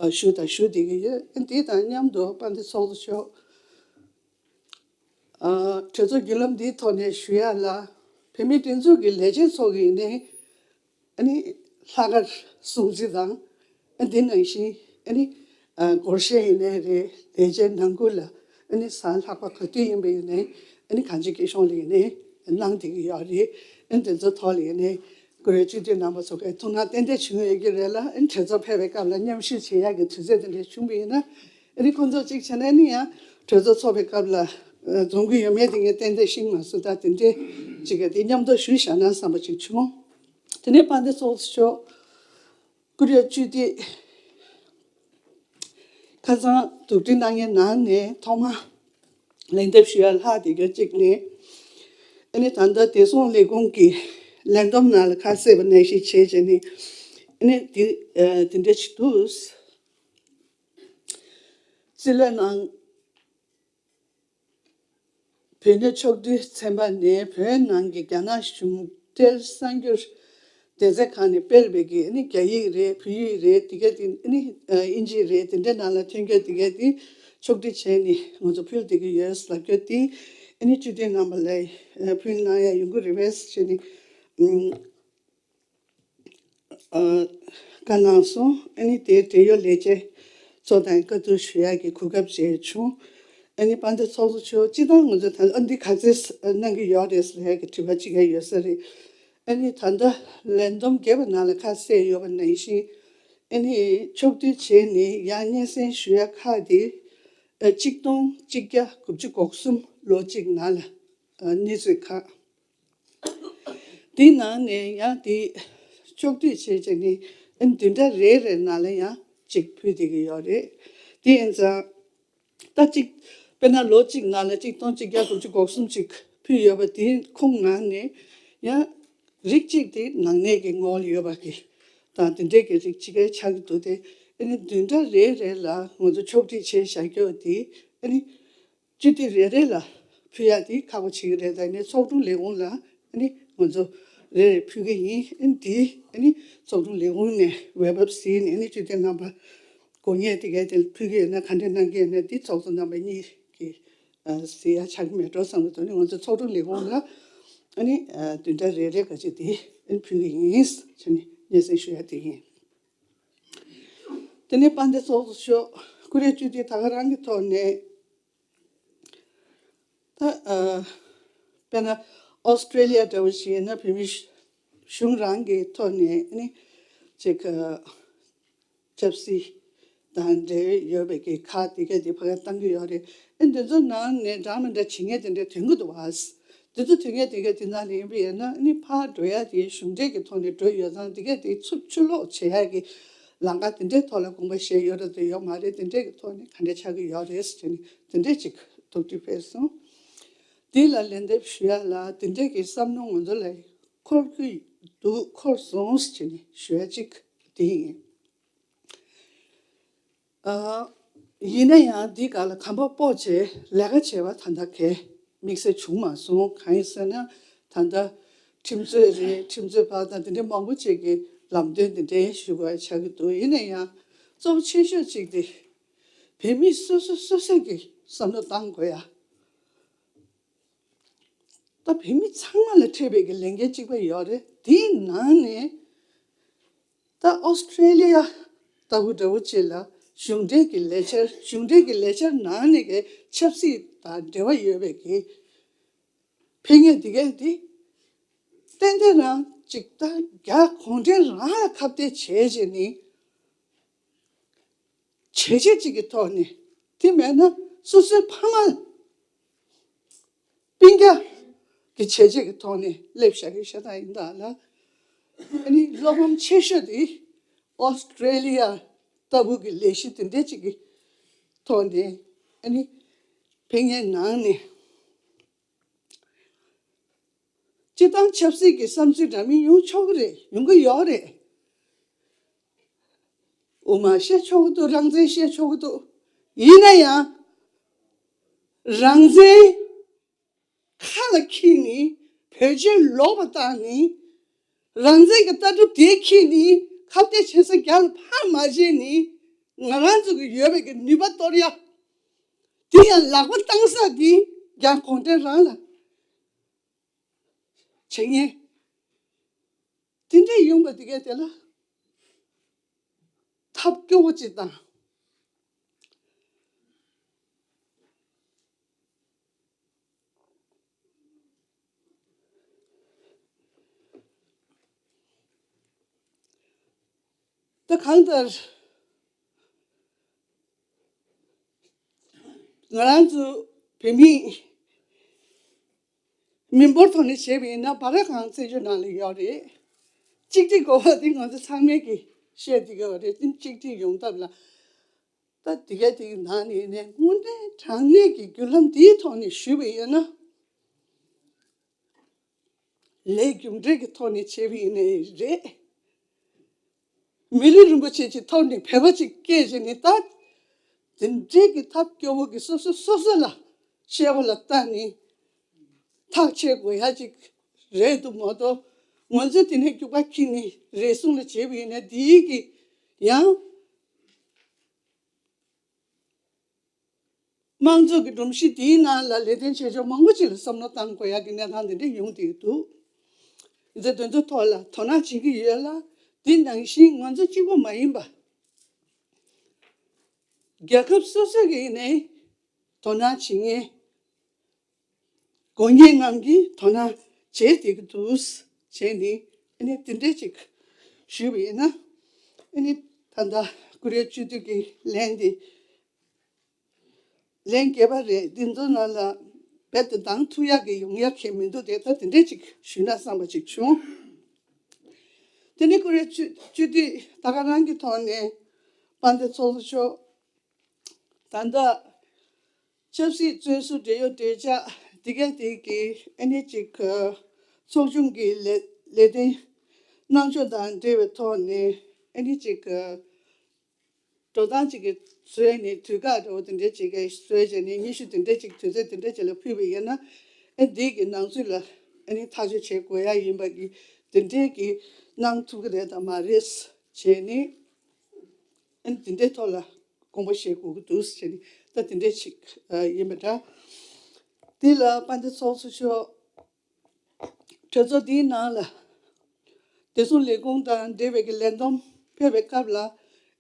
ཨ་ཞུ་དང་ཞུ་བསྡད་ཀྱི་ཡོད། ཨ་ནི་འདི་དང་མཉམ་དུ་དཔལ་ལྡན་ཚོགས་གཙོ་མཆོག་ཨ་གྲོས་ཚོགས་བརྒྱུད་ལམ་འདིའི་ཐོག་ནས་ཞུ་ཡ་ལ། བོད་མིའི་སྒྲིག་འཛུགས་ཀྱི་ལས་བྱེད་ཚོ་གིས་ནི་ཨ་ནི་ལྷག་དཀར་སྲུང་བརྩི་དང་། ཨ་འདི་ནང་བཞིན་ཨ་ནི་ཨ་སྒོར་གཞས་ཡིན་ནའི་རེད། ལས་བྱེད་ནང་ཁུལ་ལ་ཨ་ནི་གཟའ་ལྷག་པ་ག་དུས་ཡིན་པ་ཡིན་ནའི་ཨ་ནི་གང་ཅི་སྐྱིད་གཤོངས་ལ་ཡིན་ནའི་གནང་བསྡད་ཀྱི་ཡོད་རེད། ཨ་ནི་དེ་ཚོ་ཐོག་ལ་ཡིན་ནའི་བཀུར་འོས་སྤྱི་འཐུས་རྣམ་པ་ཚོ་གི་ཐུགས་སྣང་ཏན་ཏན་བྱུང་ཡོད་ཀྱི་རེད་ལ། ཨ་ནི་གྲོས་ཚོགས་ཕེབས་པའི་སྐབས་ལ་མཉམ་ཞུགས་བྱེད་ཡག་གི་དུས་ཚོད་དེ་འདྲ་བྱུང་བ་ཡིན་ན། ཨ་ནི་ཁོང་ཚོ་གཅིག་བྱས་ན་ནི་ཡང་གྲོས་ཚོགས་ཚོགས་པའི་སྐབས་ལ་འཛོམས་ཀྱི་ཡོད་མེད་དེ་ངས་ཏན་ཏན་ཤེས་མ་སོང་། ད་དེ་འདྲའི་གཅིག་ག་དེ་མཉམ་དུ་ཞུས་བཞག་ན་བསམ་པ་ཅིག་བྱུང་། དེ་ནས་དཔལ་ལྡན་ཚོགས་གཙོ་མཆོག་བཀུར་འོས་སྤྱི་འཐུས་ཁ་སང་དོགས་འདྲི་གནང་མཁན་ནང་ནས་ཐོག་མ་ལན་འདེབས་ཞུ་ཡ་ལྷག་བསྡད་རྒྱུ་གཅིག་ནི། ཨ་ནི་ད་ལྟ་བདེ་སྲུང་ལས་ཁུངས་ཀྱི་ལས་བསྡོམས་ནང་ལ་ཁ་གསལ་བ་ནང་བཞིན་བྱས་བྱས་ནས། ཨ་ནི་དེ་ཨ་དེ་འདྲ་ཅིག་འདུག་རྩིས་ལེན་ནང་བོད་གནས་ཕྱོགས་བསྡུས་ཚན་པ་ནས་བོད་ནང་གི་རྒྱ་ནག་གཞུང་འབྲེལ་གསར་འགྱུར་སྡེ་ཚན་ཁག་ནས་སྤེལ་བའི་གི་ཨ་ནི་རྒྱ་ཡིག་རེད། བོད་ཡིག་རེད། དེ་ག་དེ་ཨ་ནི་ཨིན་ཇི་རེད། དེ་འདྲའི་ནང་ལ་ཐོན་རྒྱུ་དེ་ག་དེ་ཕྱོགས་སྒྲིག་བྱས་ནས་ང་ཚོ་ཕུལ་བསྡད་ཀྱི་ཡོད་ལབ་རྒྱུ་དེ་ཨ་ནི་སྤྱི་འཐུས་རྣམ་པ་ལ་ཕུལ་གནང་ཡ་ཡོང་གི་རེད་པས་ཟེར་ནས། ཨ་བཀའ་གནང་སོང་། ཨ་ནི་དེའི་འབྲེལ་ཡོད་ལས་བྱེད་ཚོ་དང་བཀའ་བསྡུར་ཞུ་ཡག་གི་གོ་སྐབས་བཅས་བྱུང་། ཨ་ནི་དཔལ་ལྡན་ཚོགས་གཙོ་མཆོག་སྤྱི་བཏང་ང་ཚོ་ད་ཨ་འདི་ག་ཚོད་གནང་གི་ཡོད་རེད་ཟེར་ཡག་གི་དྲི་བ་གཅིག་ཡང་ཡོད་ས་རེད། ཨ་ནི་ད་ལྟ་ལས་བསྡོམས་བརྒྱད་པ་ནང་ལ་ཁ་གསལ་ཡོད་པ་ནང་བཞིན། ཨ་ནི་ཕྱོགས་བསྡུས་བྱས་ནས་ཡང་སྙན་སེང་ཞུ་ཡག་ཁག་དེ་ཨ་གཅིག་སྟོང་གཅིག་བརྒྱ་དགུ་བཅུ་གོ་གསུམ་ལོ་གཅིག་ནང་ལ་ཨ་གནས་ཚུལ་ཁག་དེའི་ནང་ནས་ཡང་དེ་ཕྱོགས་བསྡུས་བྱས་བྱས་ནས་ཨ་ནི་བདུན་ཕྲག་རེ་རེ་ནང་ལ་ཡང་གཅིག་ཕུལ་བསྡད་ཀྱི་ཡོད་རེད། དེ་ཡིན་ཙང་ད་གཅིག་དཔེར་ན་ལོ་གཅིག་ནང་ལ་གཅིག་སྟོང་གཅིག་བརྒྱ་དགུ་བཅུ་གོ་གསུམ་ཅིག་ཕུལ་ཡོད་པ་དེའི་ཁོངས་ནང་ནས་ཡང་རིགས་གཅིག་དེ་ནང་གནས་ཀྱི་ངོ་བོ་ཡོད་པ་གི་དང་དེ་འདྲས་ཀྱི་རིགས་གཅིག་ག་ཆགས་ཀྱི་འདུག་སྟེ། ཨ་ནི་བདུན་ཕྲག་རེ་རེ་ལ་ང་ཚོ་ཕྱོགས་སྒྲིག་བྱས་བཞག་རྒྱུ་དེ་ཨ་ནི། སྤྱི་འཐུས་རེ་རེ་ལ་ཕུལ་ཡག་དེ་ཁག་པོ་བྱེད་ཀྱི་རེད། ད་ནི་ཚོགས་དྲུང་ལས་ཁུངས་ལ་ཨ་ནི་ང་ཚོ་རེ་རེ་ཕུལ་གྱི་ཡིན། ཨ་ནི་དེ་ཨ་ནི་ཚོགས་དྲུང་ལས་ཁུངས་ནས་འོས་འབབ་ཟིན་ནས་ཨ་ནི་སྤྱི་འཐུས་རྣམ་པ་དགོས་ངེས་དེ་གས་དེ་ཕུལ་གྱི་ཡོད་ན་ག་འདྲས་གནང་གི་ཡོད་ན་དེ་ཚོགས་གཙོ་རྣམ་པ་གཉིས་ཀྱིས་ཨ་ཟེར་ཡག་ཆགས་ཀྱི་མེད་འགྲོ་བསམ་གྱི་འདུག་ནི་ང་ཚོ་ཚོགས་དྲུང་ལས་ཁུངས་ལ་ཨ་ནི་ཨ་བདུན་ཕྲག་རེ་རེ་ག་ཅིག་དེ་ཨ་ནི་ཕུལ་གྱི་ཡིན་ཟེར་ནས་སྙན་སེང་ཞུ་ཡག་དེ་ཡིན། དེ་ནས་དཔལ་ལྡན་ཚོགས་གཙོ་མཆོག་བཀུར་འོས་སྤྱི་འཐུས་ད་ག་རང་གི་ཐོག་ནས། ད་ཨ་དཔེར་ན་ཨོ་སི་ཀྲེ་ལི་ཡ་འདྲ་བོ་ཞིག་ཡིན་ན་བོད་མི་གཞུང་རང་གི་ཐོག་ནས་ནི་ཅིག་ཨ་ཆབ་སྲིད་དང་འབྲེལ་ཡོད་པའི་གི་ཁག་དེ་གས་དེ་ཕ་གིར་བཏང་གི་ཡོད་རེད། ཨ་འདི་ཚོ་ནང་ནས་འདྲ་མི་འདྲ་བྱེད་མཁན་དེ་འདྲ་ཐོན་གི་འདུག་བ། འདི་ཚོ་ཐོན་མཁན་དེ་གས་དེ་ནང་ལ་ཡིན་པ་ཡིན་ན་ནི་ཕར་འགྲོ་ཡ་དེ་གཞུང་འབྲེལ་གི་ཐོག་ནས་འགྲོ་ཡོད་ཙང་དེ་གས་དེ་ཚུར་ཕྱིར་ལོག་བྱེད་ཡ་གི་ལམ་ཁ་དེ་འདྲའི་ཐོག་ལ་དགོངས་པ་བཞེས་ཡོད་རེད་དང་ཡོད་མ་རེད། དེ་འདྲས་ཀྱི་ཐོག་ནས་ག་འདྲས་ཆགས་ཀྱི་ཡོད་རེད་ཟེར་ནས་དེ་འདྲས་ཅིག་དོགས་འདྲི་སྤེལ་སོང་། དེ་ལ་ལན་འདེབས་ཞུ་ཡ་ལ་དེ་འདྲས་ཀྱི་བསམ་མནོ་ང་ཚོ་ལ་འཁོར་གྱི་འདུག་འཁོར་སོང་ཟེར་ནས་ཞུ་ཡ་གཅིག་དེ་ཡིན། ཨ་ཡིན་ན་ཡང་འདི་ག་ལ་གོམ་པ་སྤོ་བྱས་ལས་ཀ་བྱས་པ་ད་ལྟ་གས་དམིགས་བསལ་བྱུང་མ་སོང་། གང་ཡིན་ཟེར་ན་ད་ལྟ་ཁྲིམས་རྩོད་རེད། ཁྲིམས་རྩོད་པ་དང་དེ་འདྲའི་མང་པོ་ཅིག་གི་ལམ་སྟོན་དེ་འདྲའི་ཞུ་དགོས་ཆགས་ཀྱི་འདུག་ཡིན་ན་ཡང་གཙོ་བོ་ཆེ་ཤོས་གཅིག་དེ་ བོད་མི་སོ་སོ་སོ་སོ་གིས་བསམ་བློ་བཏང་དགོས་ཡ། ད་བོད་མི་ཚང་མ་ལ་འཕྲད་པའི་གི་ལས་འགན་གཅིག་པ་ཡོད་རེད། དེའི་ནང་ནས་ད་ཨོ་སི་ཀྲེ་ལི་ཡ་ལྟ་བུ་འདྲ་བོ་ཅིག་ལ་གཞུང་འབྲེལ་གྱི་ལས་འཆར་གཞུང་འབྲེལ་གྱི་ལས་འཆར་ནང་ནས་གི་ཆབ་སྲིད་དང་འབྲེལ་བ་ཡོད་པའི་གི་ཕན་ངེས་དེ་གས་དེ་ཏན་ཏན་རང་ཅིག་ད་རྒྱ་གུང་ཁྲན་རང་ལ་ཁ་གཏད་བྱས་བྱས་ནས་བྱས་རྗེས་ཅིག་གི་ཐོག་ནས། དེ་མེད་ན་སོ་སོའི་ཕ་མ་སྤུན་ཀྱག་གི་བྱས་རྗེས་ཀྱི་ཐོག་ནས་སླེབས་བཞག་གི་ཤ་སྟག་ཡིན་ད་ལ། ཨ་ནི་བློ་ཕམ་ཆེ་ཤོས་དེ་ཨོ་སི་ཀྲེ་ལི་ཡ་ལྟ་བུ་གི་ལས་གཞི་དེ་འདྲ་ཅིག་གི་ཐོག་ནས། ཨ་ནི་ཕན་ངེས་ནང་ནས། སྤྱིར་བཏང་ཆབ་སྲིད་ཀྱི་བསམ་ཚུལ་འདྲ་མིན་ཡོང་ཆོག་གི་རེད། ཡོང་གི་ཡོད་རེད། དབུ་མ་བཤད་ཆོག་གི་འདུག་རང་བཙན་བཤད་ཆོག་གི་འདུག་ཡིན་ན་ཡང་རང་བཙན་ཁ་ལ་འཁྱེར་ནས་བེད་སྤྱོད་ལོག་པ་བཏང་ནས། རང་བཙན་གྱི་ལྟ་གྲུབ་དེ་འཁྱེར་ནས་ཁ་གཏད་བྱེད་ས་རྒྱ་ལ་ཕར་མ་བྱས་ནས། ང་རང་ཚོ་གི་ཡོད་པའི་གི་ནུས་པ་གཏོར་ཡ། དེ་ཡང་ལག་པ་བཏང་ས་དེ་རྒྱ་གུང་ཁྲན་རང་ལ། བྱེད་ཉེན། དེ་འདྲས་ཡོང་བ་དེ་གས་དེ་ལ་ཐབས་སྐྱོ་བོ་ཅིག་དང་། ད་གང་ལྟར་ང་རང་ཚོ་བོད་མི་མི་འབོར་ཐོག་ནས་བྱས་པ་ཡིན་ན། བར་གང་བཙན་བྱོལ་ནང་ལ་ཡོད་རེད། གཅིག་སྒྲིལ་དགོས་པ་དེ་ང་ཚོ་ཚང་མས་ཀྱི་བཤད་བསྡད་ཀྱི་ཡོད་རེད། དེ་གཅིག་སྒྲིལ་ཡོང་ཐབས་ལ། ད་དེ་ག་དེ་གི་ནང་ནས་ནས་དངོས་གནས་དྲང་གནས་ཀྱི་བརྒྱུད་ལམ་འདིའི་ཐོག་ནས་ཞུས་པ་ཡིན་ན། ལས་རྒྱུ་འབྲས་ཀྱི་ཐོག་ནས་བྱས་པ་ཡིན་ནའི་རེད། མི་ལུས་རིན་པོ་ཆེ་ཅིག་ཐོག་ནས་བོད་པ་ཅིག་སྐྱེས་བྱས་ནས། ད་དེ་འདྲའི་གི་ཐབས་སྐྱོ་བོ་གི་སོ་སོ་སོ་སོ་ལ་ཤེས་པ་ལ་བལྟས་ནས་ཐག་བཅད་དགོས་ཡ་ཅིག་རེད་འདུག་མ་གཏོགས། ང་ཚོས་དེ་ནས་རྒྱུག་པ་ཁྱེར་ནས་རེ་ཟུང་ལ་བྱས་པ་ཡིན་ན། དེའི་གི་ཡང་། དམངས་གཙོ་གི་སྒྲོམ་གཞི་དེའི་ནང་ལ་ལས་དོན་བྱེད་ཕྱོགས་མང་པོ་ཅིག་ལ་བསམ་བློ་བཏང་དགོས་ཡག་གི་གནས་སྟངས་དེ་འདྲ་ཡོང་བསྡད་ཀྱི་འདུག་འདི་དོན་དུ་ཐོག་ལ་དོ་སྣང་བྱེད་ཀྱི་ཡོད་ལ། དེ་ནང་བཞིན་ང་ཚོ་གཅིག་པོ་མ་ཡིན་པ། རྒྱལ་ཁབ་སོ་སོ་གི་ནས་དོ་སྣང་བྱེད་མཁན། དགོས་ངེས་རྣམས་ཀྱིས་དོ་སྣང་བྱས་བསྡད་ཀྱི་འདུག་བྱས་ནས། ཨ་ནི་དེ་འདྲས་ཅིག་ཞུས་པ་ཡིན་ན། ཨ་ནི་ད་ལྟ་ཀུ་རེ་སྤྱི་འཐུས་ཀྱི་ལན་དེ་ལན་རྒྱས་པ་རེད། འདི་ཚོ་ནང་ལ་རྦད་དེ་འདང་ཐུག་ཡག་གི་ཡོང་ཡག་གི་མི་འདུག་དེ་ད་དེ་འདྲས་ཅིག་ཞུས་ན་བསམ་པ་ཅིག་བྱུང་། དེ་ནི་ཀུ་རེ་སྤྱི་སྤྱི་འཐུས་ད་ག་རང་གི་ཐོག་ནས་དཔལ་ལྡན་ཚོགས་གཙོ་མཆོག་ད་ལྟ་ཆབ་སྲིད་བཙོན་ཟུར་འབྲེལ་ཡོད་གྲོས་འཆར་འདི་ག་དེ་གི་ཨ་ནི་ཅིག་ཚོགས་ཆུང་གི་ལས་ལས་དོན་གནང་ཕྱོགས་དང་འབྲེལ་བའི་ཐོག་ནས། ཨ་ནི་ཅིག་འགྲོ་སྟངས་ཅིག་གི་བཟོས་ནས། དུས་བཀག་འདྲ་བོ་དེ་འདྲ་ཅིག་གི་བཟོས་བྱས་ནས། སྙན་ཞུ་དེ་འདྲ་ཅིག་དུས་ཚོད་དེ་འདྲ་ཅིག་ལ་ཕུལ་བ་ཡིན་ན། ཨ་འདི་གི་ནང་ཚུད་ལ་ཨ་ནི་ཐག་གཅོད་བྱེད་དགོས་ཡ་ཡིན་པ་གི་དེ་འདྲའི་གི་གནང་ཐུབ་ཀྱི་རེད་དམ་མ་རེད་བྱས་ནས། ཨ་ནི་དེ་འདྲའི་ཐོག་ལ་དགོངས་པ་བཞེས་དགོས་ཀྱི་འདུག་ཟེར་ནས། ད་དེ་འདྲའི་ཞིག་ཨ་ཡིན་པ་འདྲ། དེ་ལ་དཔལ་ལྡན་ཚོགས་གཙོ་མཆོག་གྲོས་ཚོགས་འདིའི་ནང་ལ་བདེ་སྲུང་ལས་ཁུངས་དང་འབྲེལ་བའི་གི་ལས་བསྡོམས་ཕེབས་པའི་སྐབས་ལ།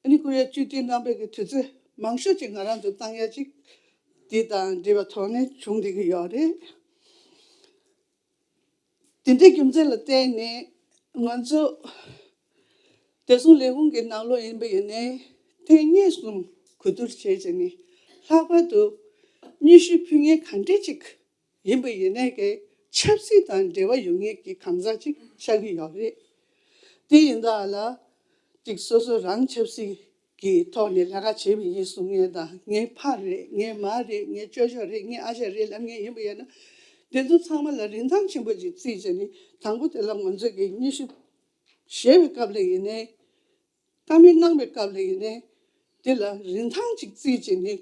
ཨ་ནི་ཀུ་རེ་སྤྱི་འཐུས་རྣམ་པའི་གི་དུས་ཚོད་མང་ཤོས་ཅིག་ང་རང་ཚོ་བཏང་ཡ་ཅིག་འདི་དང་འབྲེལ་བའི་ཐོག་ནས་བྱུང་བསྡད་ཀྱི་ཡོད་རེད། དེ་འདྲའི་རྒྱུ་མཚན་ལ་བརྟེན་ནས་ང་ཚོ་བདེ་སྲུང་ལས་ཁུངས་ཀྱི་ནང་ལོགས་ཡིན་པ་ཡིན་ནའི། ཐེངས་གཉིས་གསུམ་གོ་བསྡུར་བྱས་བྱས་ནས། ལྷག་པར་དུ་སྙན་ཞུ་ཕུལ་མཁན་ག་འདྲས་ཅིག་ཡིན་པ་ཡིན་ནའི་གི་ཆབ་སྲིད་དང་འབྲེལ་བ་ཡོད་མཁན་གྱི་གང་ཟག་ཅིག་ཆགས་ཀྱི་ཡོད་རེད། དེ་ཡིན་དག་ལ་ཅིག་སོ་སོ་རང་ཆབ་སྲིད་ཀྱི་ཐོག་ནས་ལས་ཀ་བྱས་པ་ཡིན་གསུང་མཁན་དང་། ངའི་ཕ་རེད། ངའི་མ་རེད། ངའི་ཅོ་ཅོ་རེད། ངའི་ཨ་ཅག་རེད་ལབ་མཁན་ཡིན་པ་ཡིན་ན། དེ་ཚོ་ཚང་མ་ལ་རིན་ཐང་ཆེན་པོ་ཅིག་བརྩིས་བྱས་ནས། དང་པོ་དེ་ལ་ང་ཚོས་ཀྱི་སྙན་ཞུ་བཞེས་པའི་སྐབས་ལ་ཡིན་ནའི། བཀའ་མོལ་གནང་བའི་སྐབས་ལ་ཡིན་ནའི། དེ་ལ་རིན་ཐང་ཅིག་བརྩིས་བྱས་ནས།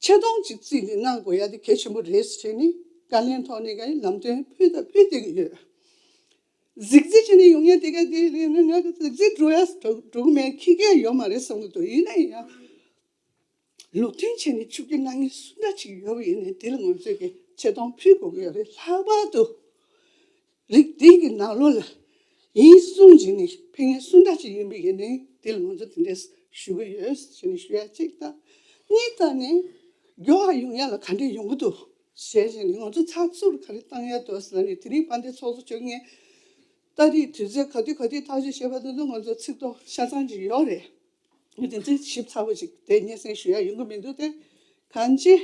ཆེ་མཐོང་ཅིག་བརྩིས་ནས་གནང་དགོས་ཡ་དེ་གལ་ཆེན་པོ་རེད་ཟེར་བྱས་ནས། བཀའ་བློན་ཐོག་ནས་ཀྱང་ལམ་སྟོན་ཕུལ་དང་ཕུལ་བསྡད་ཀྱི་ཡོད། གཟིགས་གཟིགས་བྱས་ནས་ཡོང་ཡ་དེ་ག་དེ་ལས་ནི་ང་གི་གཟིགས་གཟིགས་འགྲོ་ཡ་འགྲོ་འགྲོ་གི་མེད། ཁྱི་སྐད་ཡོད་མ་རེད་བསམ་གྱི་འདུག་ཡིན་ན་ཡང་ ལུགས་མཐུན་བྱས་ནས་ཆིབས་བསྒྱུར་གནང་མཁན་སུ་འདྲ་ཅིག་ཡོད་པ་ཡིན་ནའི་དེ་ལ་ང་ཚོས་ཀྱི་ཆེ་མཐོང་ཕུལ་དགོས་ཀྱི་ཡོད་རེད། ལྷག་པར་དུ་རིགས་འདི་གི་ནང་ལོགས་ལ་ཡིན་གསུངས་བྱས་ནས་ཕེབས་མཁན་སུ་འདྲ་ཅིག་ཡིན་པ་ཡིན་ནའི་དེ་ལ་ང་ཚོ་དེ་འདྲས་ཞུ་གི་ཡོད་ཅེས་ནས་ཞུ་ཡ་གཅིག་དང་། གཉིས་ད་ནི་མགྱོགས་པ་ཡོང་ཡ་ལ་ག་འདྲས་ཡོང་གི་འདུག་ཞེས་བྱས་ནས་ང་ཚོ་ཚགས་ཚུད་ག་རེ་བཏང་ཡ་འདུག་ཟེར་ནས་དེ་རིང་དཔལ་ལྡན་ཚོགས་གཙོ་མཆོག་ངས་ཏ་རིག་དུས་ཚོད་ག་དུས་ག་དུས་ཐག་གཅོད་བྱས་པ་དེ་ཚོ་ང་ཚོ་ཚིག་ཐོ་ཆ་ཚང་ཅིག་ཡོད་རེད། ངས་དེ་ཚོ་ཞིབ་ཚགས་པོ་ཅིག་དེ་སྙན་སེང་ཞུ་ཡ་ཡོང་གི་མི་འདུག་སྟེ། གང་ཅི།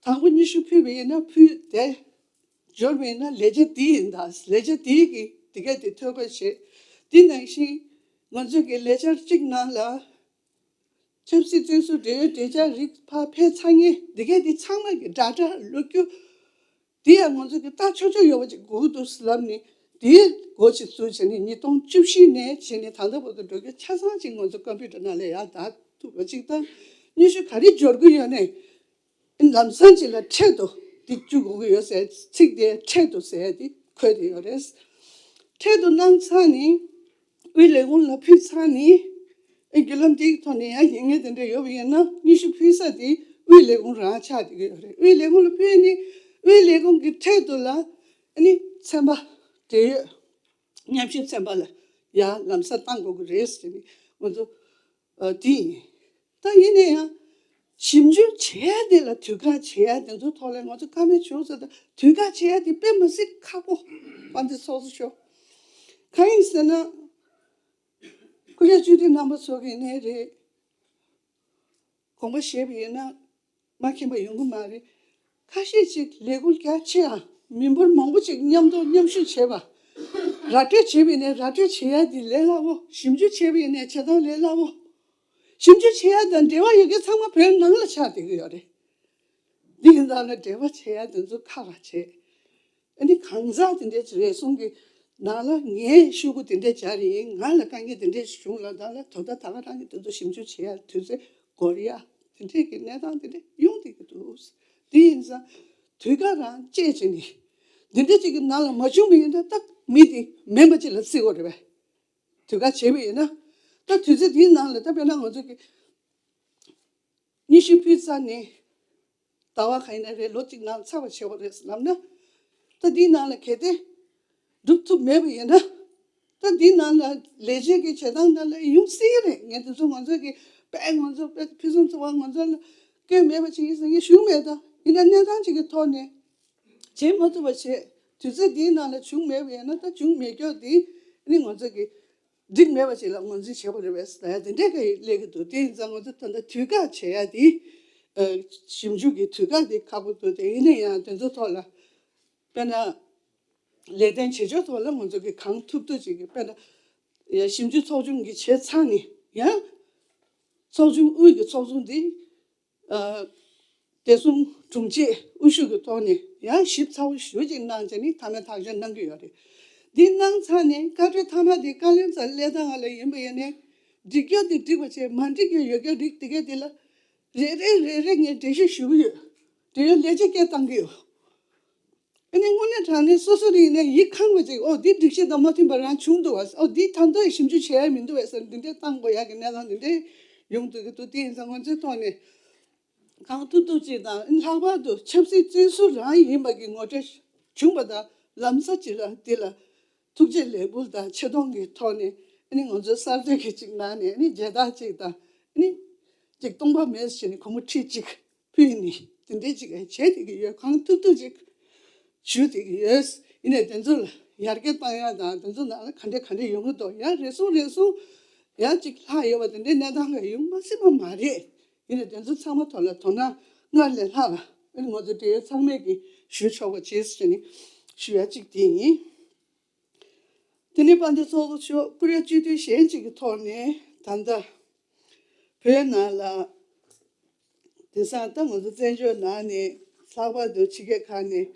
དང་པོ་སྙན་ཞུ་ཕུལ་བ་ཡིན་ན་ཕུལ་ཏེ། འབྱོར་བ་ཡིན་ན་ལས་བྱེད་འདི་ཡིན་ད། ལས་བྱེད་འདིའི་གི་དེ་གས་དེ་ཐོ་འགོད་བྱེད། འདི་ནང་བཞིན་ང་ཚོས་ཀྱི་ལས་འཆར་གཅིག་ནང་ལ་ཆབ་སྲིད་བཙོན་ཟུར་འབྲེལ་ཡོད་གྲོས་འཆར་རིགས་ཕར་ཕེབས་ཚར་མཁན་འདི་གས་དེ་ཚང་མ་གི་སྒྲ་སྒྲ་ལོ་རྒྱུས་དེ་ཡང་ང་ཚོ་གི་ལྟ་ཆོག་ཆོག་ཡོད་པ་ཅིག་དགོས་ཀྱི་འདུག་ལབ་ནས་དེའི་འགོ་ཅིག་ཚུགས་བྱས་ནས་ཉིས་སྟོང་བཅུ་བཞི་ནས་བྱས་ནས་ད་ལྟ་བར་དུ་འགྲོ་རྒྱུ་ཆ་ཚང་ཅིག་ང་ཚོ་ཀམ་པུ་ཊར་ནང་ལ་ཡར་བསྡད་ཐུབ་པ་ཅིག་དང་། སྙན་ཞུ་ག་རེ་འབྱོར་གྱི་ཡོད་ནས་ལམ་སང་ཅིག་ལ་འཕྲལ་དུ་འདི་བཅུག་དགོས་ཀྱི་ཡོད་ཟེར། ཚིག་དེ་འཕྲལ་དུ་ཟེར་དེ་འཁོད་དེ་ཡོད་རེད། འཕྲལ་དུ་གནང་ཚར་ནས་དབུས་ལས་ཁུངས་ལ་ཕུལ་ཚར་ནས། ཨེ་བརྒྱུད་ལམ་དེའི་ཐོག་ནས་ཡང་ཉེས་ངན་དེ་འདྲ་ཡོད་པ་ཡིན་ན་སྙན་ཞུ་ཕུལ་ས་དེ་དབུས་ལས་ཁུངས་རང་ཆགས་བསྡད་ཀྱི་ཡོད་རེད། དབུས་ལས་ཁུངས་ལ་ཕུལ་ནས་དབུས་ལས་ཁུངས་ཀྱི་འཕྲལ་དུ་ལ་ཨ་ནི་ཚན་པ་འབྲེལ་ཡོད་མཉམ་ཞུགས་ཚན་པ་ལ་ཡང་ལམ་སང་བཏང་དགོས་ཀྱི་རེད་ཟེར་ནས་ང་ཚོ་ཨ་དེ་ཡིན། ད་ཡིན་ན་ཡང་ཞིབ་འཇུག་བྱེད་ཡ་དེ་ལ་དུས་བཀག་བྱེད་ཡ་དེ་ཚོ་ཐོག་ལ་ང་ཚོ་བཀའ་མོལ་བྱུང་ཟེར། ད་དུས་བཀག་བྱེད་ཡ་དེ་དཔེ་མི་སྲིད་ཁག་པོ་དཔལ་ལྡན་ཚོགས་གཙོ་མཆོག་གང་ཡིན་ཟེར་ན། སྐུ་ཞབས་སྤྱི་འཐུས་རྣམ་པ་ཚོ་གིས་ནས་རེད། དགོངས་པ་བཞེས་པ་ཡིན་ན་མ་མཁྱེན་པ་ཡོང་གི་མ་རེད། ཁ་ཤས་ཅིག་ལས་འགུལ་རྒྱ་ཆེའམ་མི་འབོར་མང་པོ་ཅིག་མཉམ་དུ་མཉམ་ཞུགས་བྱེད་པ། ར་སྤྲོད་བྱེད་པ་ཡིན་ནའི་ར་སྤྲོད་བྱེད་ཡ་དེ་ལས་སླ་བོ། ཞིབ་འཇུག་བྱེད་པ་ཡིན་ནའི་བྱེད་སྟངས་ལས་སླ་བོ། ཞིབ་འཇུག་བྱེད་ཡ་དང་འབྲེལ་བ་ཡོད་མཁན་ཚང་མ་བོད་ནང་ལ་ཆགས་བསྡད་ཀྱི་ཡོད་རེད། འདི་ཡིན་ཙང་ལ་འབྲེལ་བ་བྱེད་ཡ་དེ་ཚོ་ཁག་ཁག་བྱེད། ཨ་ནི་གང་ཟག་དེ་འདྲའི་རེ་ཟུང་གི་ནང་ལ་ངའི་ཤོག་གུ་དེ་འདྲ་སྦྱར་ཡིན། ང་ལ་དཀའ་ངལ་དེ་འདྲ་ཞིག་བྱུང་ལ་ད་ལ་དོ་ད་ད་ག་རང་གི་དེ་ཚོ་ཞིབ་འཇུག་བྱེད་ཡ་དུས་ཚོད་འགོར་ཡ་དེ་འདྲའི་གི་གནས་སྟངས་དེ་འདྲ་ཡོང་བསྡད་ཀྱི་འདུག། དེ་ཡིན་ཙང་དུས་བཀག་རང་བཅད་བྱས་ནས་འདི་འདྲ་ཅིག་གི་ནང་ལ་མ་བྱུང་བ་ཡིན་ན་ད་མི་དེ་མེད་པ་ཅིག་ལ་བརྩི་དགོས་རེད་པས། དུས་བཀག་བྱས་པ་ཡིན་ན། ད་དུས་ཚོད་དེའི་ནང་ལ་ད་དཔེར་ན་ང་ཚོ་གི་སྙན་ཞུ་ཕུལ་ཚར་ནས་ཟླ་བ་གང་ཡིན་ན་རེད། ལོ་གཅིག་ནང་ཚར་བ་བྱེད་པ་རེད་ལབ་ན། ད་དེའི་ནང་ལ་གལ་ཏེ་འགྲུབ་ཐུབ་མེད་པ་ཡིན་ན། ད་དེའི་ནང་ལ་ལས་བྱེད་ཀྱི་བྱེད་སྟངས་ནང་ལ་ཡོང་སྲིད་རེད། ངས་དེ་ཚོ་ང་ཚོ་གི་དཔེ་ང་ཚོ་དཔེ་ཕུན་སུམ་ཚོགས་པ་ང་ཚོ་ལ་སྐྱོན་མེད་པ་ཅིག་ཡིན་ཟེར་ངས་ཞུ་གི་མེད། ད་ཡིན་ན་གནས་སྟངས་ཅིག་གི་ཐོག་ནས། བྱེད་མ་ཐུབ་པ་བྱས། དུས་ཚོད་འདིའི་ནང་ལ་བྱུང་མེད་པ་ཡིན་ན་ད་བྱུང་མེད་སྐྱོ་འདི་ནི་ང་ཚོ་གི་འགྲིག་མེད་པ་ཞིག་ལ་ངོས་འཛིན་བྱེད་པ་རེད་པས་ཟེར་ཡ་དེ་འདྲས་ཀྱི་སླེབས་ཀྱི་འདུག། དེ་ཡིན་ཙང་ང་ཚོ་ད་ལྟ་དུས་བཀག་བྱེད་ཡ་དེ། ཨ་ཞིབ་འཇུག་གི་དུས་བཀག་དེ་ཁག་པོ་འདུག། དེ་ཡིན་ན་ཡང་དེ་ཚོ་ཐོག་ལ་དཔེར་ན་ལས་དོན་བྱེད་ཕྱོགས་ཐོག་ལ་ང་ཚོ་གི་གང་ཐུབ་ཐུབ་ཅིག་གི་དཔེར་ན་ཡ་ཞིབ་འཇུག་ཚོགས་ཆུང་གི་བྱས་ཚར་ནས་ཡང་ཚོགས་ཆུང་དབུས་ཀྱི་ཚོགས་ཆུང་འདི། ཨ་བདེ་སྲུང་དྲུང་ཆེ་དབུ་བཞུགས་ཀྱི་ཐོག་ནས་ཡང་ཞིབ་ཚགས་པོ་ཞེ་ཅིག་གནང་བྱས་ནས་མཐའ་མའི་ཐག་གཅོད་གནང་གི་ཡོད་རེད། འདི་གནང་ཚར་ནས་བཀའ་འཁྲོལ་མཐའ་མ་དེ་བཀའ་བློན་ཚོ་སླེབས་སྟངས་ལ་ཡིན་པ་ཡིན་ནའི་འགྲིག་རྒྱུ་དེ་འགྲིག་པ་བྱས། མ་འགྲིག་རྒྱུ་ཡོད་རྒྱུ་རིགས་དེ་གས་དེ་ལ་རེ་རེ་རེ་རེ་ངས་འགྲེལ་བཤད་ཞུ་གི་ཡོད། འབྲེལ་ཡོད་ལས་བྱེད་སྐད་བཏང་གི་ཡོད། ཨ་ནི་དངོས་གནས་དྲང་གནས་སོ་སོ་རིགས་ནས་ཡིད་ཁེངས་པ་ཅིག། ཨོ་འདི་སྒྲིག་གཞི་དང་མ་མཐུན་པ་རང་བྱུང་འདུག་བ། ཨོ་འདི་ད་ལྟ་ཞིབ་འཇུག་བྱེད་ཡ་མི་འདུག་བས་ཟེར་འདི་འདྲས་བཏང་དགོས་ཡ་གི་གནས་སྟངས་འདི་འདྲས་ཡོང་འདུག་གི་འདུག། དེ་ཡིན་ཙང་ང་ཚོའི་ཐོག་ནས་གང་ཐུབ་ཐུབ་ཅིག་དང་། ལྷག་པར་དུ་ཆབ་སྲིད་བཙོན་ཟུར་རང་ཡིན་པ་གི་ངོ་སྤྲོད་བྱུང་བ་དང་། ལམ་སང་ཅིག་ལ་འདི་ལ་ཐུགས་རྗེ་ལེགས་འབུལ་དང་ཆེ་མཐོང་གི་ཐོག་ནས་ཨ་ནི་ང་ཚོའི་གསར་གཏོད་ཀྱི་ཅིག་ནང་ནས་ཨ་ནི་མཇལ་དར་ཅིག་དང་། ཨ་ནི་ཅིག་སྟོང་པ་མེད་ཟེར་ནས་སྒོར་མོ་ཁྲི་གཅིག་ཕུལ་ནས་དེ་འདྲས་ཅིག་བྱས་བསྡད་ཀྱི་ཡོད། གང་ཐུབ་ཐུབ་ཅིག་ཞུས་བསྡད་ཀྱི་ཡོད། ཡིན་ནའི་དེ་ཚོ་ལ་ཡར་རྒྱས་བཏང་ཡ་དང་དེ་ཚོ་ནང་ལ་ག་འདྲས་ག་འདྲས་ཡོང་གི་འདུག། ཡང་རེ་ཟུང་རེ་ཟུང་ཡང་ཅིག་ལྷག་ཡོད་པ་དེ་འདྲའི་གནས་སྟངས་ལ་ཡོང་མ་སྲིད་པ་མ་རེད། ཡིན་ནའི་དེ་ཚོ་ཚང་མ་ཐོག་ལ་དོ་སྣང་སྔར་ལས་ལྷག་ཨ་ནི་ང་ཚོ་འབྲེལ་ཡོད་ཚང་མས་ཀྱིས་ཞུ་ཆོག་པ་བྱེད་ཟེར་ནས་ཞུ་ཡ་གཅིག་དེ་ཡིན། དེ་ནས་དཔལ་ལྡན་ཚོགས་གཙོ་མཆོག་ཀུ་རེ་སྤྱི་འཐུས་གཞན་གཅིག་གི་ཐོག་ནས་ད་ལྟ་བོད་ནང་ལ་དེང་སང་ད་ང་ཚོ་བཙན་བྱོལ་ནང་ནས་ལྷག་པར་དུ་ཕྱི་རྒྱལ་ཁག་ནས་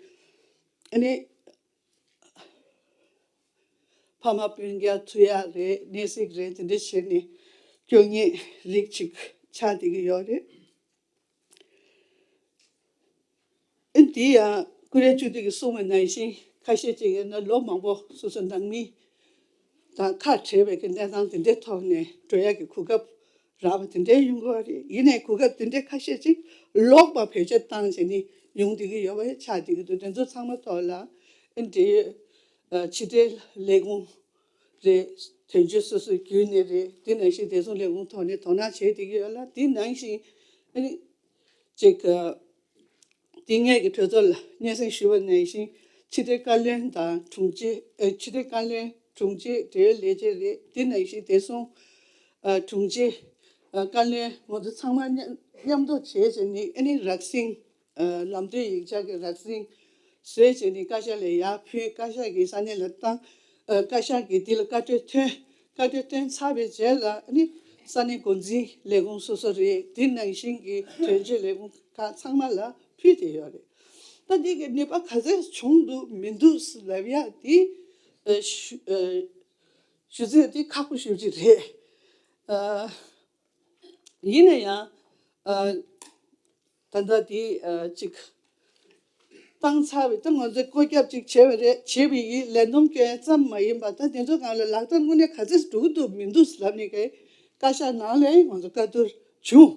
ཨ་ནི་ཕ་མ་སྤུན་ཀྱག་ཐུག་ཡག་རེད། གནས་གཟིགས་རེད། དེ་འདྲ་བྱས་ནས་སྐྱོ་ངལ་རིགས་གཅིག་ཆགས་བསྡད་ཀྱི་ཡོད་རེད། ཨེ་འདི་ཡང་ཀུ་རེ་སྤྱི་འཐུས་ཀྱིས་གསུངས་པ་ནང་བཞིན་ཁ་ཤས་ཅིག་ཡིན་ན་ལོ་མང་པོ་སོ་སོ་ནང་མི་དང་ཁ་བྲལ་བའི་གི་གནས་སྟངས་དེ་འདྲའི་ཐོག་ནས་འགྲོ་ཡག་གི་གོ་སྐབས་ རག་པ་དེ་འདྲའི་ཡོང་གི་ཡོད་རེད། ཡིན་ནའི་གོ་སྐབས་དེ་འདྲའི་ཁ་ཤས་ཅིག་ལོག་པ་བེད་སྤྱོད་བཏང་བྱས་ནས་ཡོང་བསྡད་ཀྱི་ཡོད་པ་ཆགས་བསྡད་ཀྱི་འདུག་དེ་ཚོ་ཚང་མ་ཐོག་ལ་ཨ་འབྲེལ་ཡོད་ཨ་ཕྱི་དྲིལ་ལས་ཁུངས་རེད། དོན་གཅོད་སོ་སོའི་བརྒྱུད་ནས་རེད། དེ་ནང་བཞིན་བདེ་སྲུང་ལས་ཁུངས་ཐོག་ནས་དོ་སྣང་བྱས་བསྡད་ཀྱི་ཡོད་ལ། དེ་ནང་བཞིན་ཨ་ནི་ཅིག་ཨ། དེ་སྔའི་གི་གྲོས་ཚོགས་ལ་སྙན་སེང་ཞུས་པ་ནང་བཞིན་ཕྱི་དྲིལ་བཀའ་བློན་དང་དྲུང་ཆེ་ཨ་ཕྱི་དྲིལ་བཀའ་བློན་དྲུང་ཆེ་འབྲེལ་ཡོད་ལས་བྱེད་རེད། དེ་ནང་བཞིན་བདེ་སྲུང་ཨ་དྲུང་ཆེ་ཨ་བཀའ་བློན་ང་ཚོ་ཚང་མ་མཉམ་མཉམ་དུ་བྱས་བྱས་ནས་ཨ་ནི་རགས་ཟིན་ཨ་ལམ་སྟོན་ཡིག་ཆ་གི་རགས་ཟིན་བཟོས་བྱས་ནས་བཀའ་ཤག་ལ་ཡར་ཕུལ། བཀའ་ཤག་གིས་ས་གནས་ལ་བཏང་། ཨ་བཀའ་ཤག་གིས་འདི་ལ་བཀའ་འཁྲོལ་ཐོན། བཀའ་འཁྲོལ་བཏོན་ཚར་བའི་རྗེས་ལ་ཨ་ནི་ས་གནས་འགོ་འཛིན་ལས་ཁུངས་སོ་སོ་རེད། དེ་ནང་བཞིན་གྱི་དོན་གཅོད་ལས་ཁུངས་ཁག་ཚང་མ་ལ་ཕུལ་བསྡད་ཡོད་རེད། ད་འདི་གི་ནུས་པ་ག་ཚད་བྱུང་འདུག་མི་འདུག་ལབ་ཡ་དེ་ཨ་ཞུ་ཨ་ཞུ་ཚད་དེ་ཁག་པོ་ཞེ་པོ་ཅིག་རེད། ཨ་ཡིན་ན་ཡང་ཨ་ད་ལྟ་དེ་ཨ་ཅིག་བཏང་ཚར་བའི་ད་ང་ཚོས་བཀོད་ཁྱབ་ཅིག་བྱས་པ་རེད། བྱས་པ་ཡིན། ལས་བསྡོམས་སྐྱོན་ཙམ་མ་ཡིན་པ་ད་དེ་ཚོ་སྒང་ལ་ལག་བསྟར་དངོས་གནས་ག་ཚོད་འགྲོ་གི་འདུག་མི་འདུག་ལབ་ནས་ཀྱི་བཀའ་ཤག་ནང་ལ་ང་ཚོ་བཀའ་བསྡུར་བྱུང་།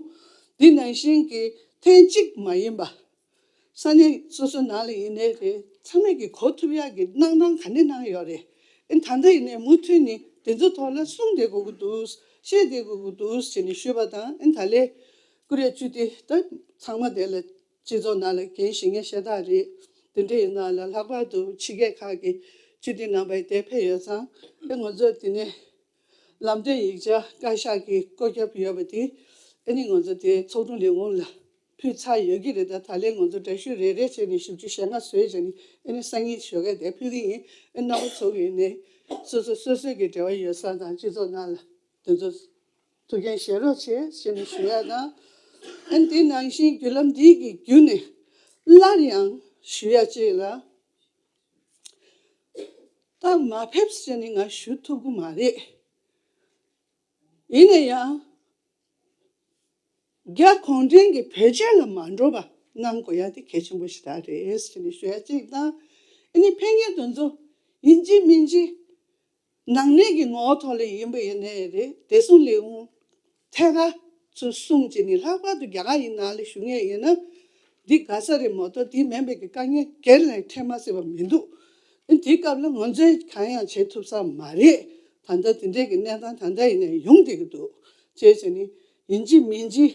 འདི་ནང་བཞིན་གྱི་ཐེངས་གཅིག་མ་ཡིན་པ་ས་གནས་སོ་སོ་ནང་ལ་ཡིན་ནའི་རེད། ཚང་མས་ཀྱི་གོ་ཐུབ་ཡག་གི་གནང་སྟངས་ག་ནས་གནང་ཡོད་རེད། ཨེ་ད་ལྟ་ཡིན་ནའི་མུ་མཐུད་ནས་དེ་ཚོ་ཐོག་ལ་གསུང་བསྡད་དགོས་ཀྱི་འདུག་བཤད་བསྡད་དགོས་ཀྱི་འདུག་ཟེར་ནས་ཞུས་པ་དང་། ཨེ་ད་ལས་ཀུ་རེ་བཅུ་དེ་ད་ཚང་མ་དེ་ལ་སྤྱི་ཚོགས་ནང་ལ་འགན་བཞེས་མཁན་ཤ་སྟག་རེད། དེ་འདྲ་ཡིན་ན་ལ་ལྷག་པར་དུ་ཕྱི་རྒྱལ་ཁག་གི་སྤྱི་འཐུས་རྣམ་པ་དེ་ཕེབས་ཡོད་ཙང་། ཨེ་ང་ཚོ་དེ་ནས་ལམ་སྟོན་ཡིག་ཆ་བཀའ་ཤག་གི་བཀོད་ཁྱབ་ཡོད་པ་དེ་ཨེ་ནི་ང་ཚོ་དེ་ཚོགས་དྲུང་ལས་ཁུངས་ལ་ཕུལ་ཚར་ཡོད་ཀྱི་རེད། ད་ད་ལན་ང་ཚོ་འདྲ་བཤུས་རེ་རེ་བྱས་ནས་བཞི་བཅུ་ཞེ་ལྔ་བཟོས་བྱས་ནས་ཨེ་ནི་སང་ཉིན་ཞོགས་ཀས་དེ་ཕུལ་གྱི་ཡིན། ཨེ་རྣམ་པ་ཚོ་གིས་ནི་སོ་སོ་སོ་སོའི་གི་འབྲེལ་བ་ཡོད་ས་དང་སྤྱི་ཚོགས་ནང་ལ་དེ་ཚོ་ཐུགས་འགན་བཞེས་རོགས་བྱེད་ཟེར་ནས་ཞུ་ཡ་དང་། ཨེ་འདི་ནང་བཞིན་བརྒྱུད་ལམ་འདི་གི་བརྒྱུད་ནས་སླར་ཡང་ཞུ་ཡ་གཅིག་ལ། ད་མ་ཕེབས་ཟེར་ནས་ང་ཞུ་ཐུབ་ཀྱི་མ་རེད། ཡིན་ན་ཡང་རྒྱ་གུང་ཁྲན་གྱི་བེད་སྤྱོད་ལ་མ་འགྲོ་བ་གནང་དགོས་ཡ་དེ་གལ་ཆེན་པོ་ཞེ་དྲག་རེད་ཟེར་ནས་ཞུ་ཡ་གཅིག་དང་། ཨ་ནི་ཕེབས་མཁན་དེ་ཚོ་ཡིན་གཅིག་མིན་གཅིག་ནང་གནས་ཀྱི་ངོ་བོ་ཐོག་ལ་ཡིན་པ་ཡིན་ནའི་རེད། བདེ་སྲུང་ལས་ཁུངས་ཐད་ཀར་ཚུར་གསུངས་བྱས་ནས། ལྷག་པར་དུ་རྒྱ་གར་ཡི་ནང་ལ་བཞུགས་མཁན་ཡིན་ན་འདི་དགའ་ས་རེད་མ་གཏོགས་འདི་མིན་པའི་གི་དཀའ་ངལ་སྒེར་ལ་འཕྲད་མ་སྲིད་པ་མི་འདུག་ཨ་དེའི་སྐབས་ལ་ང་ཚོས་གང་ཡང་བྱེད་ཐུབ་ས་མ་རེད། ད་ལྟ་དེ་འདྲའི་གི་གནས་སྟངས་ད་ལྟ་ཡིན་ནའི་ཡོང་བསྡད་ཀྱི་འདུག་བྱས་བྱས་ནས་ཡིན་གཅིག་མིན་གཅིག་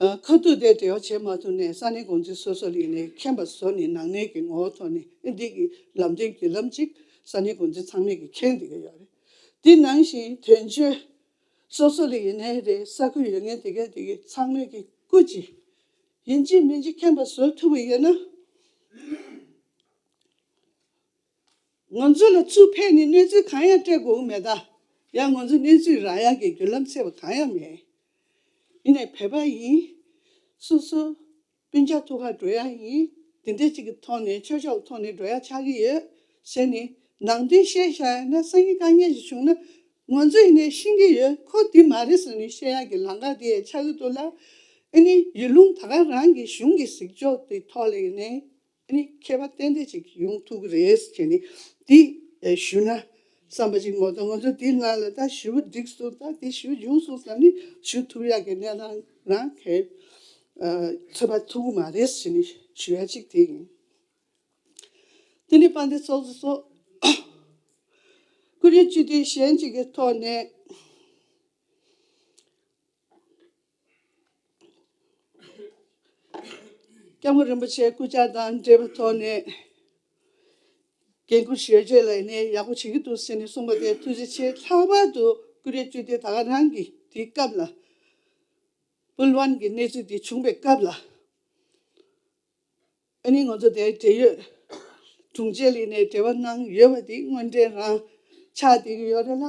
ཨ་ཁ་ཐུག་དེ་འབྲེལ་བ་བྱེད་མ་ཐུབ་ནས་ས་གནས་འགོ་འཛིན་སོ་སོ་ལ་ཡིན་ནའི་མཁྱེན་པ་བཟོ་ནས་ནང་གནས་ཀྱི་ངོ་བོ་ཐོག་ནས་ཨེ་འདི་གི་ལམ་སྟོན་བརྒྱུད་ལམ་ཅིག་ས་གནས་འགོ་འཛིན་ཚང་མས་ཀྱི་མཁྱེན་བསྡད་ཀྱི་ཡོད་རེད། དེ་ནང་བཞིན་དོན་གཅོད་སོ་སོ་ལ་ཡིན་ནའི་རེད། ས་ཁུལ་ཡོད་མཁན་དེ་གས་དེ་གས་ཚང་མས་ཀྱི་སྐུ་མཁྱེན། ཡིན་གཅིག་མིན་གཅིག་མཁྱེན་པ་བཟོ་ཐུབ་པ་ཡིན་ན། ང་ཚོ་ལ་ཚུར་ཕེབས་ནས་གནས་ཚུལ་གང་ཡང་སྤྲད་དགོས་ཀྱི་མེད་ད། ཡང་ང་ཚོ་གནས་ཚུལ་རག་ཡག་གི་བརྒྱུད་ལམ་འཚོལ་བ་གང་ཡང་མེད། ཡིན་ནའི་བོད་པ་ཡིན། སོ་སོ་སྤུན་ཀྱག་ཐུག་ག་འགྲོ་ཡག་ཡིན། དེ་འདྲ་ཅིག་གི་ཐོག་ནས་ཆོས་ཕྱོགས་ཐོག་ནས་འགྲོ་ཡག་ཆགས་ཀྱི་ཡོད་ཟེར་ནས་ནང་དོན་བཤད་བཞག་ཡ་ན། སང་ཉིན་དཀའ་ངལ་ཞིག་བྱུང་ན་ང་ཚོ་ཡིན་ནའི་ཤེས་ཀྱི་ཡོད། ཁོ་འདི་མ་རེད་ཟེར་ནས་བཤད་ཡག་གི་ལམ་ཁ་དེ་ཆགས་ཀྱི་འདུག་ལ། ཨ་ནི་ཡུལ་ལུང་ད་ག་རང་གི་གཞུང་གི་གཟིགས་ཕྱོགས་དེ་ཐོག་ལ་ཡིན་ནའི། ཨ་ནི་ཁྱད་པར་ཏན་ཏན་ཅིག་ཡོང་ཐུབ་ཀྱི་རེད་ཟེར་ནས་འདི་ཨེ་ཞུ་ན་བསམ་པ་ཅིག་མ་གཏོགས། ང་ཚོ་འདི་ནང་ལ་ད་ཞུ་བ་འགྲིག་སོང་། ད་འདི་ཞུ་བྱུང་སོང་བསམ་ནས་ཞུ་ཐུབ་ཡག་གི་གནས་སྟངས་རང་གི་ཨ་ཚོད་དཔག་ཐུབ་ཀྱི་མ་རེད་ཟེར་ནས་ཞུ་ཡ་གཅིག་དེ་ཡིན། དེ་ནས་དཔལ་ལྡན་ཚོགས་གཙོ་མཆོག་ཀུ་རེ་སྤྱི་འཐུས་གཞན་གཅིག་གི་ཐོག་ནས། སྐྱབས་མགོན་རིན་པོ་ཆེའི་སྐུ་བཅར་དང་འབྲེལ་བའི་ཐོག་ནས་འགན་ཁུར་ཞུ་ཆེད་ལ་ཡིན་ནའི་ཡག་པོ་བྱེད་ཀྱི་འདུག་ཟེར་ནས་གསུངས་པ་དེ་ཐུགས་རྗེ་ཆེ། ལྷག་པར་དུ་ཀུ་རེ་སྤྱི་འཐུས་ད་ག་རང་གིས་དེའི་སྐབས་ལ་པུལ་ཝན་གྱི་གནས་ཚུལ་དེ་བྱུང་བའི་སྐབས་ལ། ཨ་ནི་ང་ཚོ་དེའི་འབྲེལ་ཡོད་དྲུང་ཆེ་ལ་ནས་འབྲེལ་བ་གནང་ཡོད་པ་དེ་དངོས་འབྲེལ་རང་ཆགས་བསྡད་ཀྱི་ཡོད་རེད་ལ།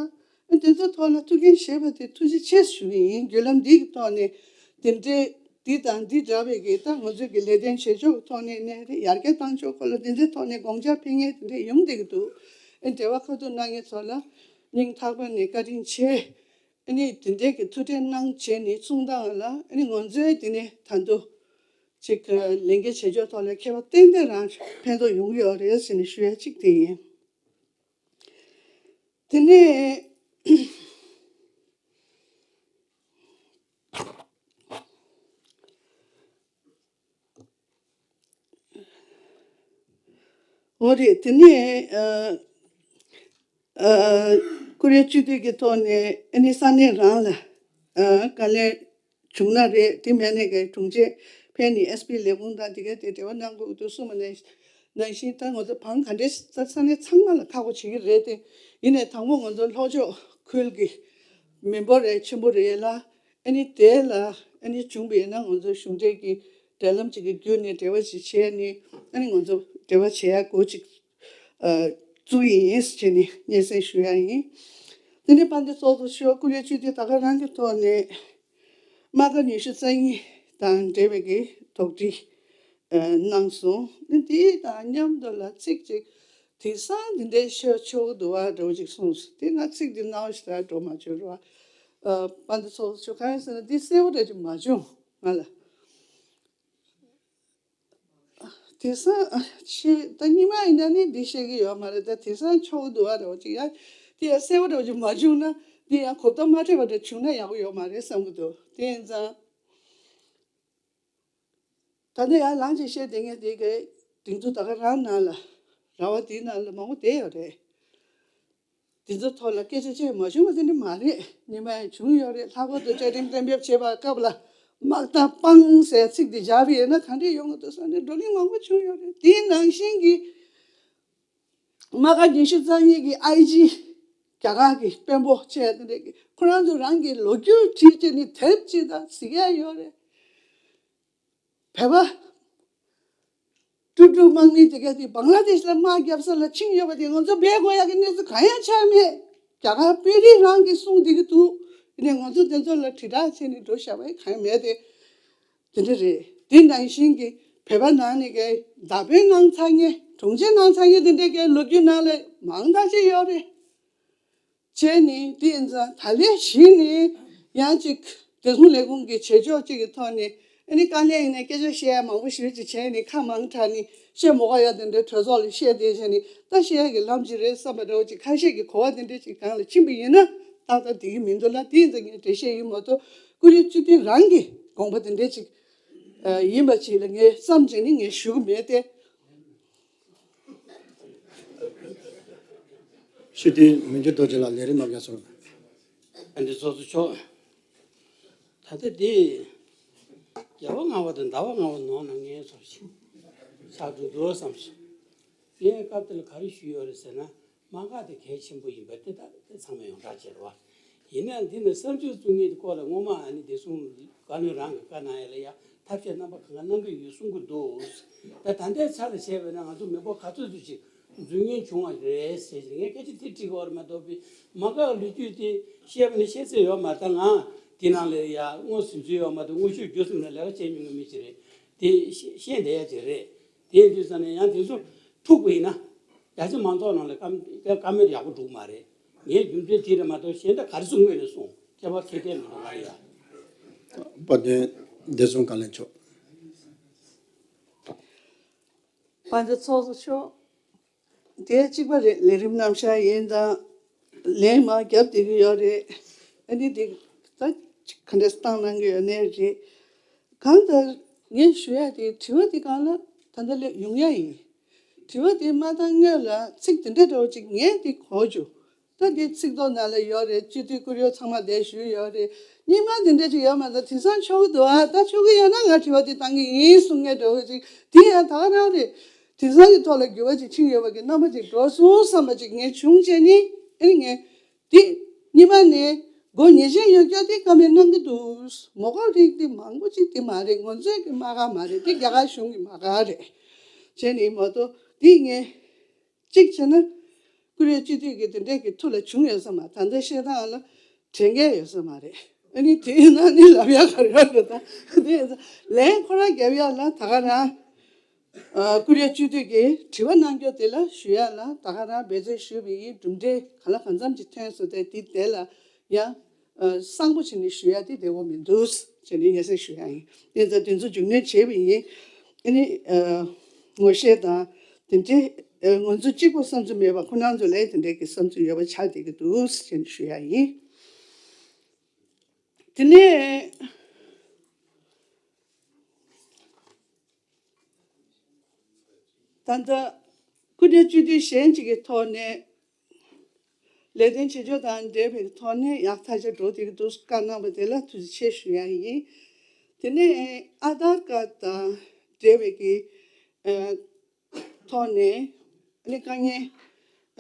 ཨ་དེ་ཚོ་ཐོག་ལ་ཐུགས་འགན་བཞེས་པ་དེ་ཐུགས་རྗེ་ཆེ་ཞུ་གི་ཡིན། བརྒྱུད་ལམ་འདི་གི་ཐོག་ནས་དེ་འདྲའི་འདི་དང་འདི་འདྲ་བའི་གི་ད་ང་ཚོའི་གི་ལས་དོན་བྱེད་ཕྱོགས་ཐོག་ནས་ནས་རེད། ཡར་རྒྱས་བཏང་ཕྱོགས་སྐོར་ལ་དེ་ཚོའི་ཐོག་ནས་དགོངས་འཆར་ཕེབས་མཁན་དེ་འདྲ་ཡོང་བསྡད་ཀྱི་འདུག་ཨ་འབྲེལ་བ་ཁ་ཐུག་གནང་མཁན་ཚོ་ལ་སྙིང་ཐག་པ་ནས་བཀའ་དྲིན་ཆེ། ཨ་ནི་དེ་འདྲའི་གི་ཐུགས་ཁྲལ་གནང་བྱས་ནས་གསུང་སྟངས་ལ། ཨ་ནི་ང་ཚོའི་དེ་ནས་ད་དུང་ཅིག་ལས་འགན་བྱེད་ཕྱོགས་ཐོག་ལ་ཁྱད་པར་ཏན་ཏན་རང་ཕན་ཐོགས་ཡོང་གི་ཡོད་རེད་ཟེར་ནས་ཞུ་ཡ་གཅིག་དེ་ཡིན། དེ་ནས་ འོ་རེད། དེ་ནས་ཨ་ཨ་ཀོ་རི་ཡ་སྤྱི་འཐུས་ཀྱི་ཐོག་ནས་ཨ་ནི་ས་གནས་རང་ལ་ཨ་དཀའ་ལས་བྱུང་ན་རེད། དེ་མེད་ནས་ཀྱི་དྲུང་ཆེ་ཕེབས་ནས་ཨེས་པི་ལས་ཁུངས་དང་དེ་ག་དེ་འབྲེལ་བ་གནང་དགོས་འདུག་གསུངས་པ་ནང་བཞིན། ད་ང་ཚོ་བང་ག་འདྲའི་ས་ས་གནས་ཚང་མ་ལ་ཁག་པོ་བྱེད་ཀྱི་རེད་དེ། ཡིན་ནའི་དང་པོ་ང་ཚོ་ལྷོ་ཕྱོགས་ཁུལ་གྱི་མི་འབོར་རེ་ཆེན་པོ་རེད་ལ། ཨ་ནི་དེ་ལ་ཨ་ནི་བྱུང་བ་ཡིན་ན་ང་ཚོ་གཞུང་འབྲེལ་གྱི་འབྲེལ་ལམ་ཅིག་གི་བརྒྱུད་ནས་འབྲེལ་བ་ཅིག་བྱས་ནས། ཨ་ནི་ང་ཚོ་འབྲེལ་བ་བྱེད་ཡ་འགོ་ཅིག་ཨ་བཙུགས་ཡིན་ཟེར་ནས་སྙན་སེང་ཞུ་ཡ་ཡིན། དེ་ནས་དཔལ་ལྡན་ཚོགས་གཙོ་མཆོག་ཀོ་རི་ཡ་སྤྱི་འཐུས་ད་ག་རང་གི་ཐོག་ནས་དམག་སྒར་ཉི་ཤུ་རྩ་གཉིས་དང་འབྲེལ་བའི་གི་དོགས་འདྲི་ཨ་གནང་སོང་། ཨ་ནི་དེ་དང་མཉམ་དུ་ལ་ཚིག་ཅིག་དེང་སང་འདི་འདྲའི་ཤོད་ཆོག་གི་འདུག་བ་འདྲ་བོ་ཅིག་གསུངས་སོང་། དེ་ང་ཚིག་འདི་རྣ་བ་ཞིག་ལ་འགྲོ་མ་བྱུང་ར། ཨ་དཔལ་ལྡན་ཚོགས་གཙོ་མཆོག་གང་ཡིན་ཟེར་ན་འདི་གསལ་པོ་འདྲ་ཅིག་མ་བྱུང་ང་ལ། དེང་སང་ཨ་ཆེ་ད་སྔོན་མ་ཡིན་ན་ནི་འདི་བཤད་ཀྱི་ཡོད་མ་རེད། ད་དེང་སང་ཆོག་གི་འདུག་བ་འདྲ་བོ་ཅིག་ཡ། དེ་ཡང་གསལ་པོ་འདྲ་བོ་ཅིག་མ་བྱུང་ན་འདི་ཡང་གོ་བརྡ་མ་འཕྲད་པ་འདྲ་བྱུང་ན་ཡག་པོ་ཡོད་མ་རེད་བསམ་གྱི་འདུག་དེ་ཡིན་ཙང་། ད་ནི་ཡང་ལངས་ཅིག་བཤད་བསྡད་མཁན་དེ་གའི་སྒྲིག་འཛུགས་ད་ག་རང་ནང་ལ་ར་བ་དེའི་ནང་ལ་མང་པོ་བསྡད་ཡོད་རེད། དེ་ཚོ་ཐོག་ལ་སྐད་ཆ་བཤད་མ་བྱུང་བ་དེ་འདྲ་མ་རེད། ཉི་མ་ཡང་བྱུང་ཡོད་རེད། ལྷག་པར་དུ་བཅའ་ཁྲིམས་གཏན་འབེབས་བྱེད་པའི་སྐབས་ལ་དམག་དང་དཔང་ཟེར་ཚིག་དེ་སྦྱར་བ་ཡིན་ན་ག་འདྲས་ཡོང་གི་འདུག་བསམ་ནས་བགྲོ་གླེང་མང་པོ་བྱུང་ཡོད་རེད། དེའི་ནང་བཞིན་གྱི་དམག་སྒར་ཉི་ཤུ་རྩ་གཉིས་ཀྱི་ཨའི་ཇི་རྒྱ་གར་གྱི་དཔོན་པོ་བྱས་དེ་འདྲས་ཀྱི་ཁོ་རང་ཚོ་རང་གི་ལོ་རྒྱུས་བྲིས་བྱས་ནས་དེབ་ཅིག་དང་གཟིགས་ཡ་ཡོད་རེད། བོད་པ་ཀྲུག་ཀྲུག་དམག་མི་དེ་ག་དེ་བང་ལ་དེ་ཤི་ལ་དམག་རྒྱབ་ས་ལ་ཕྱིན་ཡོད་པ་དེ་ང་ཚོ་སྦས་དགོས་ཡག་གི་གནས་ཚུལ་གང་ཡང་ཆགས་མེད། རྒྱ་གར་དཔོན་རིགས་རང་གིས་གསུངས་བསྡད་ཀྱི་འདུག་ཡིན་ནའི་ང་ཚོ་དེ་ཚོ་ལ་དྲིལ་བསྒྲགས་བྱས་ནས་འགྲོ་བཞག་པ་གང་ཡང་མེད་དེ། དེ་འདྲ་རེད། དེ་ནང་བཞིན་གྱི་བོད་པ་ནང་ནས་ཀྱི་བདག་དབང་གནང་ཚར་མཁན་དྲུང་ཆེ་གནང་ཚར་མཁན་དེ་འདྲ་ཀྱི་ལོ་རྒྱུས་ནང་ལ་མང་དག་ཅིག་ཡོད་རེད། བྱས་ནས་དེ་ཡིན་ཙང་ད་ལན་གཞི་ནས་ཡང་ཅིག་བདེ་སྲུང་ལས་ཁུངས་ཀྱི་བྱེད་ཕྱོགས་གཅིག་གི་ཐོག་ནས། ཨ་ནི་དཀའ་ལས་ཡིན་ནའི་སྐད་ཆ་བཤད་ཡ་མང་པོ་ཞེ་ཅིག་བྱས་ནས་ཁ་མང་དྲགས་ནས་བཤད་མ་དགོས་ཡ་དེ་འདྲའི་གྲོས་ཚོགས་ལ་བཤད་བསྡད་བྱས་ནས་ད་བཤད་ཡ་གི་ལམ་ཅིག་རེད་བསམ་པ་འདྲ་བོ་ཅིག་ཁ་ཤས་ཀྱི་གོ་བ་དེ་འདྲ་ཅིག་སྒང་ལ་ཕྱིན་པ་ཡིན་ན་ཏག་ཏག་བསྡད་ཀྱི་མི་འདུག་ལ། དེ་ཡིན་ཙང་ངས་འགྲེལ་བཤད་ཡིན་མ་གཏོགས་ཀོ་རི་ཡ་སྤྱི་འཐུས་རང་གི་དགོངས་པ་དེ་འདྲ་ཅིག་ཡིན་པ་ཅིག་ལ་ངས་བསམ་བྱས་ནས་ངས་ཞུ་གི་མེད་དེ། སྤྱི་འཐུས་མི་འགྱུར་རྡོ་རྗེ་ལགས་ལས་རིམ་རྣམས་ཀྱང་གསུངས། ཨ་འདི་ཚོགས་གཙོ་མཆོག་ད་ལྟ་འདི་རྒྱལ་བ་ལྔ་པ་དང་ཟླ་བ་ལྔ་པ་ནང་ན་ངས་ཚོར་ཞིག་ཆགས་འགྲོ་འདུག་བསམ་སོང་། ངས་སྐབས་དེ་ལ་ག་རེ་ཞུས་ཡོད་རེད་ཟེར་ན། དམག་སྒར་དེ་གལ་ཆེན་པོ་ཡིན་པ་དེ་ད་དེ་ཚང་མས་ཡོངས་གྲགས་བྱས་རེད་བ། ཡིན་ནའང་འདི་ནས་གསར་འགྱུར་བཙུགས་མཁན་དེ་སྐོར་ལ་སྔོན་མ་ཨ་ནི་བདེ་སྲུང་བཀའ་བློན་རང་གིས་བཀའ་གནང་ཡ་ལ་ཡ་ཐབས་ཤེས་རྣམ་པ་གང་ག་གནང་གི་ཡོད་གསུང་གི་འདུག་ད་ད་ལྟའི་ཆ་ལ་བྱས་པ་ན་ང་ཚོ་མི་འབོར་ག་ཚོད་ཚོད་ཅིག་འཛུལ་ངེས་བྱུང་བ་རེད་ཟེར་ངས་སྐད་ཆ་དེ་དྲིས་པ་མ་གཏོགས་པའི་དམག་སྒར་ལོ་རྒྱུས་དེ་བཤད་པ་ནི་བཤད་ཚད་ཡོད་མ་རེད། ད་ང་དེ་ནང་ལ་ཡ་དངོས་སུ་འཛུལ་ཡོད་མ་གཏོགས་དངོས་ཤུགས་བརྒྱུད་གསུམ་ལ་ལས་ཀ་བྱས་མྱོང་མཁན་མི་ཅིག་རེད། དེ་ཤེས་བསྡད་ཡ་ཅིག་རེད། དེ་ཡིན་དུས་ཙང་ནས་ཡང་དེ་ཚོ་ཐུག་པ་ཡིན་ན། རྒྱ་ཆེ་མང་ཚོགས་ནང་ལ་བཀའ་བཀའ་མོལ་ཡག་པོ་འགྲོ་གི་མ་རེད། ངའི་རྒྱུ་མཚན་དེ་རེད་མ་གཏོགས་གཞན་དག་ག་རེ་གསུང་དགོས་ནས་གསུང་ཁྱད་པར་ཁྱད་ཁྱད་མི་འདུག་ང་ཡ། དཔལ་ལྡན་བདེ་སྲུང་བཀའ་བློན་མཆོག་དཔལ་འབྱོར་ཚོགས་གཙོ་མཆོག་དེ་གཅིག་པ་རེད། ལས་རིམ་རྣམ་གཞག་ཡིན་དང་ལན་མར་རྒྱབ་བསྡད་ཀྱི་ཡོད་རེད། ཨ་ནི་དེ་ད་ག་འདྲས་བཏང་གནང་གི་ཡོད་ནའི་རེད། གང་ལྟར་ངས་ཞུ་ཡ་དེ་དྲི་བ་དེ་སྒང་ལ་ད་ལྟ་སླེབས་ཡོང་ཡ་ཡིན། དྲི་བ་དེ་མ་བཏང་སྔོན་ལ་ཚིག་དེ་འདྲ་འདྲ་བོ་ཅིག་ངས་དེ་གོ་བྱུང་། ད་དེ་ཚིག་ཐོ་ནང་ལ་ཡོད་རེད། སྤྱི་འཐུས་བཀུར་འོས་ཚང་མ་དེ་ཞུས་ཡོད་རེད། རྙིང་མ་དེ་འདྲ་ཅིག་ཡོད་མ་རེད། དེང་སང་ཆོག་གི་འདུག་ཨ། ད་ཆོག་གི་ཡོད་ན་ང་དྲི་བ་དེ་བཏང་གི་ཡིན་གསུང་མཁན་འདྲ་བོ་ཅིག་དེ་ཡང་ད་ག་རང་རེད། དེང་སང་གི་ཐོག་ལ་འགྱུར་བ་ཅིག་ཕྱིན་ཡོད་པ་གི་རྣམ་པ་ཅིག་འགྲོ་སོང་བསམ་པ་ཅིག་ངས་བྱུང་བྱས་ནི་ཨ་ནི་ངས། དེ་རྙིང་མ་ནས་སྒོ་ཉེས་ཅན་ཡོད་རྒྱུ་དེ་བཀའ་མོལ་གནང་གི་འདུག་མོ་གོ་རིགས་དེ་མང་པོ་ཅིག་དེ་མ་རེད། ང་ཚོའི་གི་དམག་སྒར་མ་རེད། དེ་རྒྱ་གར་གཞུང་གི་དམག་སྒར་རེད། བྱས་ནས་མ་གཏོགས་དེ་ངས་གཅིག་བྱས་ན་ཀུ་རེ་སྤྱི་འཐུས་ཀྱི་དེ་འདྲས་ཀྱི་ཐུགས་ལ་བྱུང་ཡོད་ས་མ། ད་ལྟ་བཤད་སྟངས་ལ་དྲན་མཁན་ཡོད་ས་མ་རེད། ཨ་ནི་དེ་ཡིན་ན་ནི་ལབ་ཡག་ག་རེ་ཡོད་རེད། ད་དེ་ལན་ཁོ་རང་རྒྱབ་ཡག་ལ་ད་ག་རང་། ཨ་ཀུ་རེ་སྤྱི་འཐུས་ཀྱིས་དྲི་བ་གནང་རྒྱུ་དེ་ལ་ཞུ་ཡ་ལ་ད་ག་རང་འབད་བརྩོན་ཞུས་པ་ཡིན། གྲུབ་འབྲས་གང་ལ་གང་འཚམ་ཅིག་ཐོན་སོང་། དེ་དེ་དེ་ལ་ཡང་ཨ་གསང་པོ་བྱས་ནས་ཞུ་ཡ་དེ་བདེ་བོ་མི་འདུག་ཟེར་ནས་སྙན་སེང་ཞུ་ཡ་ཡིན། དེ་ཚོ་དེ་ཚོ་རྒྱུས་ལོན་བྱས་པ་ཡིན། ཨ་ནི་ཨ་ངོ་ཤེས་དང་དེ་འདྲའི་ཨ་ང་ཚོ་གཅིག་པོ་བསམ་ཚུལ་མེད་པ་ཁོ་རང་ཚོ་ལ་དེ་འདྲའི་གི་བསམ་ཚུལ་ཡོད་པ་ཆགས་བསྡད་ཀྱི་འདུག་ཟེར་ནས་ཞུ་ཡ་ཡིན། དེ་ནས། ད་ལྟ་ སྐུ་ཕྲེང་བཅུ་བདུན་གཞན་གཅིག་གི་ཐོག་ནས་ལས་དོན་བྱེད་ཕྱོགས་དང་འབྲེལ་བའི་ཐོག་ནས་ཡག་ཐག་ཆོད་འགྲོ་བསྡད་ཀྱི་འདུག། བཀའ་གནང་བ་དེ་ལ་ཐུགས་རྗེ་ཆེ་ཞུ་ཡ་ཡིན། དེ་ནས་ཨ་དྷར་ཀར་དང་འབྲེལ་བའི་གི་ཨ་ཐོག་ནས་ཨ་ནི་དཀའ་ངལ་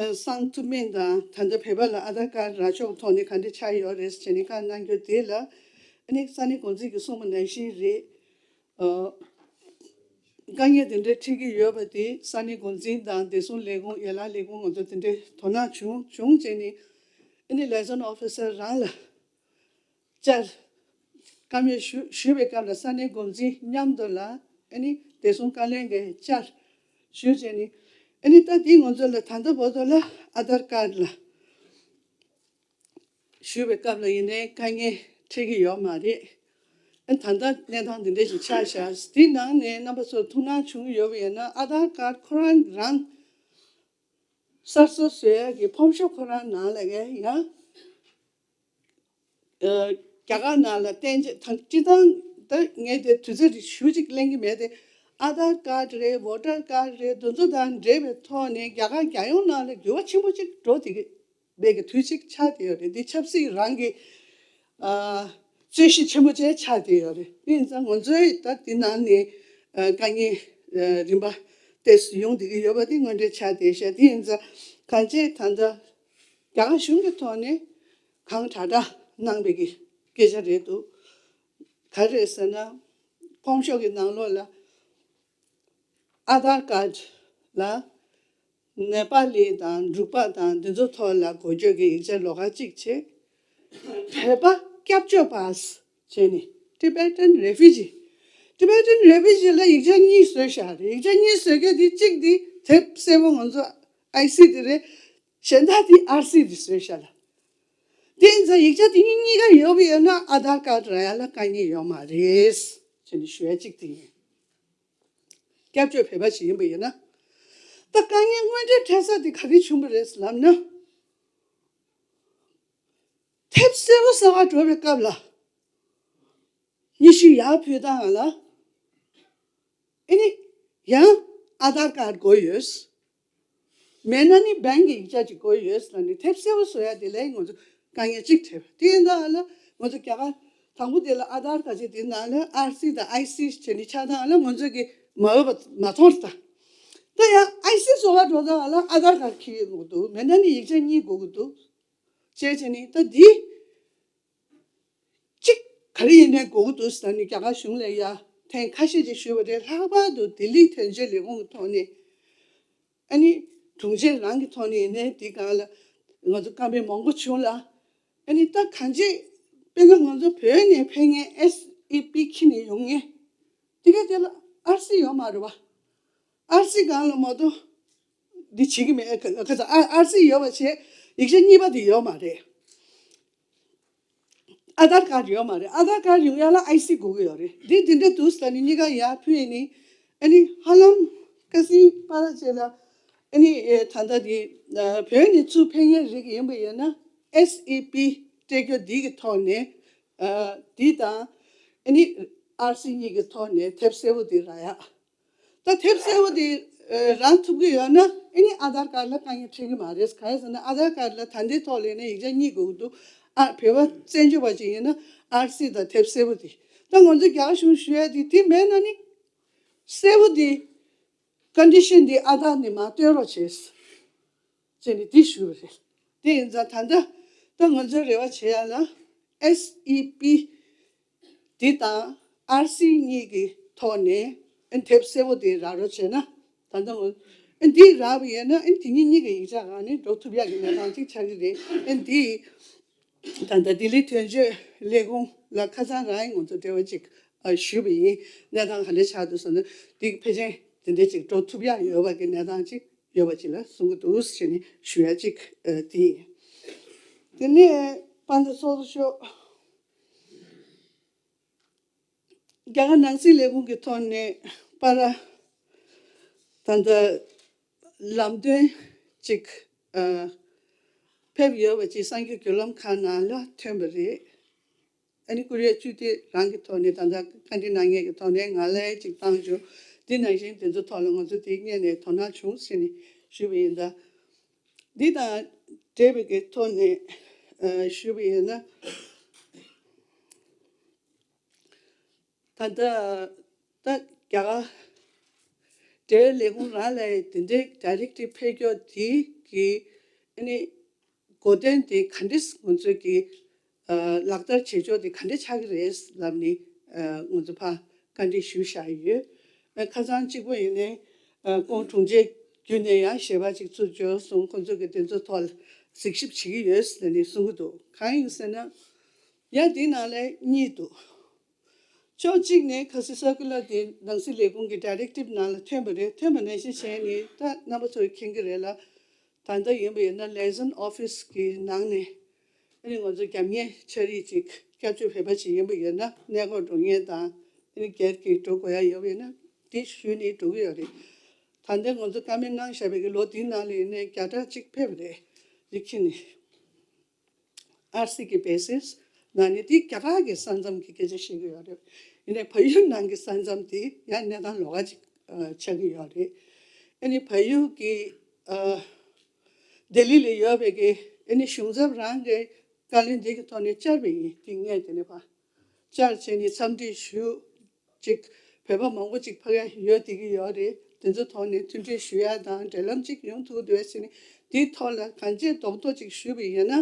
ཨ་སང་ཐུབ་མིན་དང་། ད་ལྟ་བོད་པ་ལ་ཨ་དྷར་ཀར་རག་ཕྱོགས་ཐོག་ནས་ག་འདྲ་ཆགས་ཡོད་རེད་ཟེར་ནས་བཀའ་གནང་རྒྱུ་དེ་ལ། ཨ་ནི་ས་གནས་འགོ་འཛིན་གྱིས་གསུངས་པ་ནང་བཞིན་རེད། ཨ་དཀའ་ངལ་དེ་འདྲ་འཕྲད་ཀྱི་ཡོད་པ་དེ་ས་གནས་འགོ་འཛིན་དང་བདེ་སྲུང་ལས་ཁུངས། ཡན་ལག་ལས་ཁུངས་ང་ཚོ་དེ་འདྲའི་དོ་སྣང་བྱུང་བྱུང་བྱས་ནས། ཨ་ནི་ལའི་ཟོན་ཨོ་ཕི་སར་རང་ལ་བཅར། བཀའ་མོལ་ཞུ་ཞུས་པའི་སྐབས་ལ་ས་གནས་འགོ་འཛིན་མཉམ་དུ་ལ་ཨ་ནི་བདེ་སྲུང་བཀའ་བློན་གྱིས་བཅར་ཞུས་བྱས་ནས། ཨ་ནི་ད་དེ་ང་ཚོ་ལ་ད་ལྟ་བར་དུ་ལ་ཨ་དྷར་ཀར་ལ་ཞུས་པའི་སྐབས་ལ་ཡིན་ནའི་དཀའ་ངལ་འཕྲད་ཀྱི་ཡོད་མ་རེད། ཨ་ད་ལྟ་གནས་སྟངས་འདི་འདྲ་ཞིག་ཆགས་ཤག། དེའི་ནང་ནས་རྣམ་པ་ཚོར་ཐུགས་སྣང་བྱུང་ཡོད་པ་ཡིན་ན། ཨ་དྷར་ཀར་ཁོ་རང་རང་གསར་བཟོ་བཟོ་ཡག་གི་ཕོམ་ཤོག་ཁོ་རང་ནང་ལ་ཡང་ཨ་རྒྱ་གར་ནང་ལ་བསྟན་བཅོས་དང་། སྤྱིར་བཏང་ད་ངས་དེ་དུས་ཚོད་རེ་ཞུ་ཅིག་གླེང་གི་མེད་དེ། ཨ་དྷར་ཀར་རེད། ཝོ་ཊར་ཀར་རེད། དེ་ཚོ་དང་འབྲེལ་བའི་ཐོག་ནས་རྒྱ་གར་རྒྱལ་ཡོངས་ནང་ལ་འགྱུར་བ་ཆེན་པོ་ཅིག་འགྲོ་བསྡད་ཀྱི་མེད་ཀྱི་དུས་ཅིག་ཆགས་བསྡད་ཡོད་རེད། འདི་ཆབ་སྲིད་རང་གི་ཨ་རྩོད་གཞི་ཆེན་པོ་ཅིག་ཆགས་བསྡད་ཡོད་རེད། དེ་ཡིན་ཙང་ང་ཚོའི་ད་འདི་ནང་ནས་ཨ་དཀའ་ངལ་ཨ་རིམ་པ་ཏོག་ཙམ་ཡོང་བསྡད་ཀྱི་ཡོད་པ་དེ་དངོས་འབྲེལ་ཆགས་བསྡད་ཤག། དེ་ཡིན་ཙང་གང་ཅི་ད་ལྟ་རྒྱ་གར་གཞུང་གི་ཐོག་ནས་གང་དྲག་དྲག་གནང་བའི་གི་སྐད་ཆ་རེད་འདུག། ག་རེ་རེད་ཟེར་ན། ཕོམ་ཤོག་གི་ནང་ལོགས་ལ་ཨ་དྷར་ཀར་ལ་ནེ་པ་ལི་དང་འབྲུག་པ་དང་འདི་ཚོ་ཐོག་ལ་འགོ་བརྗོད་ཀྱི་ཡིག་ཆ་ལོགས་ཀ་གཅིག་བྱས། བོད་པ་སྐྱབས་བཅོལ་བ་བྱས་ནས། Tibetan refugee། Tibetan refugee ལ་ཡིག་ཆ་གཉིས་བཟོས་བཞག་རེད། ཡིག་ཆ་གཉིས་བཟོས་མཁན་དེ་གཅིག་དེ་དེབ་སེར་པོ་ང་ཚོ་ཨའི་སི་དེ་རེད། གཞན་དག་དེ་ཨར་སི་དེ་བཟོས་བཞག་ལ། དེ་ཡིན་ཙང་ཡིག་ཆ་དེ་གཉིས་གཉིས་ཀ་ཡོད་པ་ཡོད་ན་ཨ་དྷར་ཀར་རག་ཡ་ལ་དཀའ་ངལ་ཡོད་མ་རེད་ཅེས་ནས་ཞུ་ཡ་གཅིག་དེ་ཡིན། སྐྱབས་བཅོལ་བོད་པ་ཞིག་ཡིན་པ་ཡིན་ན། ད་དཀའ་ངལ་དངོས་འབྲེལ་འཕྲད་ས་དེ་ག་རེ་བྱུང་བ་རེད་ལབ་ན། དེབ་སེར་པོ་བཟོ་ག་འགྲོ་བའི་སྐབས་ལ། སྙན་ཞུ་ཡར་ཕུལ་སྟངས་ལ། ཨ་ནི་ཡང་ཨ་དྷར་ཀར་དགོས་ཡོད། མེད་ན་ནི་བེང་གི་ཡིག་ཆ་ཅིག་དགོས་ཡོད་ཟེར་ནས་དེབ་སེར་པོ་བཟོ་ཡ་དེ་ལ་ང་ཚོ་དཀའ་ངལ་གཅིག་འཕྲད་པ་དེ་ཡིན་ད་ལ། ང་ཚོ་རྒྱ་གར་དང་པོ་དེ་ལ་ཨ་དྷར་ག་ཅིག་དེ་ནང་ལ་ཨར་སི་དང་ཨའི་སི་བྱས་ནས་ཆགས་སྟངས་ལ་ང་ཚོ་གི་མ་འོས་པ་མ་མཐོང་ད། ད་ཡང་ཨའི་སི་བཟོ་བ་འགྲོ་སྟངས་ལ་ཨ་དྷར་ཀར་འཁྱེར་དགོས་འདུག། མེད་ན་ནི་ཡིག་ཆ་གཉིས་དགོས་ཀྱི་འདུག། བྱས་བྱས་ནས་ད་འདི། གཅིག་ག་རེ་ཡིན་ནའི་དགོས་ཀྱི་འདུག་ཟེར་ནས་རྒྱ་གར་གཞུང་ལ་ཡ་ཐེངས་ཁ་ཤས་ཅིག་ཞུས་པ་རེད། ལྷག་པར་དུ་ལྡི་ལི་དོན་གཅོད་ལས་ཁུངས་ཀྱི་ཐོག་ནས་ཨ་ནི་དྲུང་ཆེ་རང་གི་ཐོག་ནས་ཡིན་ནའི་འདི་སྒང་ལ་ང་ཚོ་བཀའ་མོལ་མང་པོ་བྱུང་ལ། ཨ་ནི་ད་གང་ཅི་དཔེར་ན་ང་ཚོ་བོད་ནས་ཕེབས་མཁན་ཨེས་ཨི་པི་འཁྱེར་ནས་ཡོང་མཁན་དེ་ག་དེ་ལ་ཨར་སི་ཡོད་མ་རེད་བ། ཨར་སི་སྒང་ལ་མ་གཏོགས་འདི་བྱེད་ཀྱི་མེད། ཁ་ཁ་ཚ་ཨ་ཨར་སི་ཡོད་པ་བྱས་ཡིག་ཆ་གཉིས་པ་དེ་ཡོད་མ་རེད། ཨ་དྷར་ཀར་ཡོད་མ་རེད། ཨ་དྷར་ཀར་ཡོང་ཡ་ལ་ཨའི་སི་དགོས་ཀྱི་ཡོད་རེད། འདི་འདི་འདྲ་འདུག་ཟེར་ནས་གཉིས་ཀ་ཡར་ཕུལ་ནས་ཨ་ནི་ཧ་ལམ་ཁ་སང་པ་ར་ཅེ་ལ་ཨ་ནི་ཨེ་ད་ལྟ་འདི་ཨ་བོད་ནས་ཚུར་ཕེབས་མཁན་རིགས་ཡིན་པ་ཡིན་ན་ཨེས་ཨི་པི་སྤྲད་རྒྱུ་འདི་གི་ཐོག་ནས་ཨ་འདི་དང་ཨ་ནི་ཨར་སི་གཉིས་ཀྱི་ཐོག་ནས་དེབ་སེར་པོ་འདི་རག་ཡ། ད་དེབ་སེར་པོ་དེ་ཨ་རག་ཐུབ་ཀྱི་ཡོད་ན་ཨ་ནི་ཨ་དྷར་ཀར་ལ་དཀའ་ངལ་འཕྲད་ཀྱི་མ་རེད། གང་ཡིན་ཟེར་ན་ཨ་དྷར་ཀར་ལ་ད་ལྟའི་ཐོག་ལ་ཡིན་ན་ཡིག་ཆ་གཉིས་དགོས་ཀྱི་འདུག། ཨ་བོད་པ་བཙན་བྱོལ་བ་ཅིག་ཡིན་ན་ཨར་སི་དང་དེབ་སེར་པོ་དེ། ད་ང་ཚོ་རྒྱ་གཞུང་ཞུ་ཡ་དེ་དེ་མེད་ན་ནི་སེར་པོ་དེ་ཀོན་ཌི་ཤན་དེ་ཨ་དྷར་ནས་མར་སྟོན་རོགས་བྱས། ཅེས་ནས་འདི་ཞུས་པ་རེད། དེ་ཡིན་ཙང་ད་ལྟ་ད་ང་ཚོའི་རེ་བ་བྱེད་ཡ་ལ་ཨེས་ཨི་པི་འདི་དང་ཨར་སི་གཉིས་ཀྱི་ཐོག་ནས་ཨ་དེབ་སེར་པོ་དེ་རག་རོགས་བྱས་ན། ད་ལྟ་ང་ཨ་འདི་རག་པ་ཡིན་ན་ཨ་དེ་གཉིས་གཉིས་ཀྱི་ཡིག་ཆ་སྒང་ནས་འགྲོ་ཐུབ་ཡག་གི་གནས་སྟངས་ཅིག་ཆགས་ཀྱི་རེད། ཨ་འདི་ད་ལྟ་ལྡི་ལི་དོན་གཅོད་ལས་ཁུངས་ལ་ཁ་སང་རང་ང་ཚོ་འབྲེལ་བ་ཅིག་ཨ་ཞུས་པ་ཡིན། གནས་སྟངས་ག་འདྲ་ཆགས་འདུག་ཟེར་ན་འདི་ཕལ་ཆེར་དེ་འདྲ་ཅིག་འགྲོ་ཐུབ་ཡག་ཡོད་པ་གི་གནས་སྟངས་ཅིག་ཡོད་པ་ཅིག་ལ་གསུང་གི་འདུག་ཟེར་ནས་ཞུ་ཡ་ཅིག་ཨ་དེ་ཡིན། དེ་ནས་དཔལ་ལྡན་ཚོགས་གཙོ་མཆོག་རྒྱ་གར་ནང་སྲིད་ལས་ཁུངས་ཀྱི་ཐོག་ནས་པ་ར་ད་ལྟ་ལམ་སྟོན་ཅིག་ཨ་ཕེབས་ཡོད་པ་ཅིག་གསར་འགྱུར་བརྒྱུད་ལམ་ཁག་ནང་ལ་ཐོན་པ་རེད། ཨ་ནི་ཀུ་རེ་བཅུ་དེ་རང་གི་ཐོག་ནས་ད་ལྟ་བཀའ་འདྲི་གནང་མཁན་གྱི་ཐོག་ནས་ང་ལ་ཅིག་བཏང་བྱུང་། འདི་ནང་བཞིན་དེ་ཚོ་ཐོག་ལ་ང་ཚོ་དེའི་སྔོན་ནས་དོ་སྣང་བྱུང་ཟེར་ནས་ ཞུས་པ་ཡིན་ད། འདི་དང་འབྲེལ་བའི་གི་ཐོག་ནས་ཨ་ཞུས་པ་ཡིན་ན། ད་ལྟ་ད་རྒྱ་གར་འབྲེལ་ལས་ཁུངས་རང་ལ་དེ་འདྲའི་ཌའི་རེག་ཊིབ་ཕེབས་རྒྱུ་དེ་གི་ཨ་ནི་གོ་དོན་དེ་ག་འདྲས་ང་ཚོས་ཀྱི་ཨ་ལག་བསྟར་བྱེད་ཕྱོགས་དེ་ག་འདྲས་ཆགས་ཀྱི་རེད་ལབ་ནས་ཨ་ང་ཚོ་ཕར་བཀའ་འདྲི་ཞུས་བཞག་ཡོད། ཨ་ཁ་སང་གཅིག་པོ་ཡིན་ནའི་ཨ་ཁོང་དྲུང་ཆེ་བརྒྱུད་ནས་ཡང་ཞལ་པར་ཅིག་ཚུར་འབྱོར་སོང་། ཁོང་ཚོས་ཀྱི་དེ་ཚོའི་ཐོག་ལ་གཟིགས་ཞིབ་བྱེད་ཀྱི་ཡོད་ཟེར་ནས་གསུང་གི་འདུག་གང་ཡིན་ཟེར་ན། ཡང་དེའི་ནང་ལ་གཉིས་འདུག་ཕྱོགས་གཅིག་ནས་ཁ་སང་སར་ཀུ་ལར་དེ་ནང་སྲིད་ལས་ཁུངས་ཀྱི་ཌའི་རེག་ཊིབ་ནང་ལ་ཐོན་པ་རེད། ཐོན་པ་ནང་བཞིན་བྱས་ནས་ད་རྣམ་པ་ཚོས་མཁྱེན་གྱི་རེད་ལ། ད་ལྟ་ཡིན་པ་ཡིན་ན་ལེ་ཟོན་ཨོ་ཕི་སི་གི་ནང་ནས་ཨ་ནི་ང་ཚོ་རྒྱབ་གཉེར་ཆ་རིགས་ཅིག་སྐྱབས་བཅོལ་བོད་པ་ཅིག་ཡིན་པ་ཡིན་ན་གནས་སྐོར་འགྲོ་མཁན་དང་ཨ་ནི་སྒེར་གྱི་འགྲོ་དགོས་ཡ་ཡོད་པ་ཡིན་ན་དེ་ཞུས་ནས་འགྲོ་གི་ཡོད་རེད། ད་ལྟ་ང་ཚོ་བཀའ་མོལ་གནང་བཞག་པའི་གི་ལོ་འདིའི་ནང་ལ་ཡིན་ནའི་བརྒྱ་ཕྲག་གཅིག་ཕེབས་པ་རེད། འདི་ཁྱེད་ནས། ཨར་སི་གི་བེ་སིས་ནང་ནས་དེ་རྒྱ་གར་གྱི་ས་མཚམས་ཀྱི་སྐད་ཆ་བཤད་ཀྱི་ཡོད་རེད། ཡིན་ནའི་བལ་ཡུལ་ནང་གི་ས་མཚམས་དེ་ཡང་གནས་སྟངས་ལོགས་ཀ་ཅིག་ཨ་ཆགས་ཀྱི་ཡོད་རེད། ཨ་ནི་བལ་ཡུལ་གྱི་ཨ་ལྡི་ལི་ལ་ཡོད་པའི་གི་ཨ་ནི་གཞུང་ཚབ་རང་གི་བཀའ་བློན་འདི་གི་ཐོག་ནས་བཅར་བ་ཡིན། དེ་ངས་དེ་ནས་ཕར་བཅར་བྱས་ནས་འཚམས་འདྲི་ཞུ། ཅིག་བོད་པ་མང་པོ་ཅིག་ཕ་གིར་ཡོད་བསྡད་ཀྱི་ཡོད་རེད། དེ་ཚོའི་ཐོག་ནས་མཐུན་སྒྲིལ་ཞུ་ཡ་དང་འབྲེལ་ལམ་ཅིག་ཡོང་ཐུབ་འདུག་ཟེར་ནས་དེའི་ཐོག་ལ་གང་ཅི་རྡོག་རྡོག་ཅིག་ཞུས་པ་ཡིན་ན།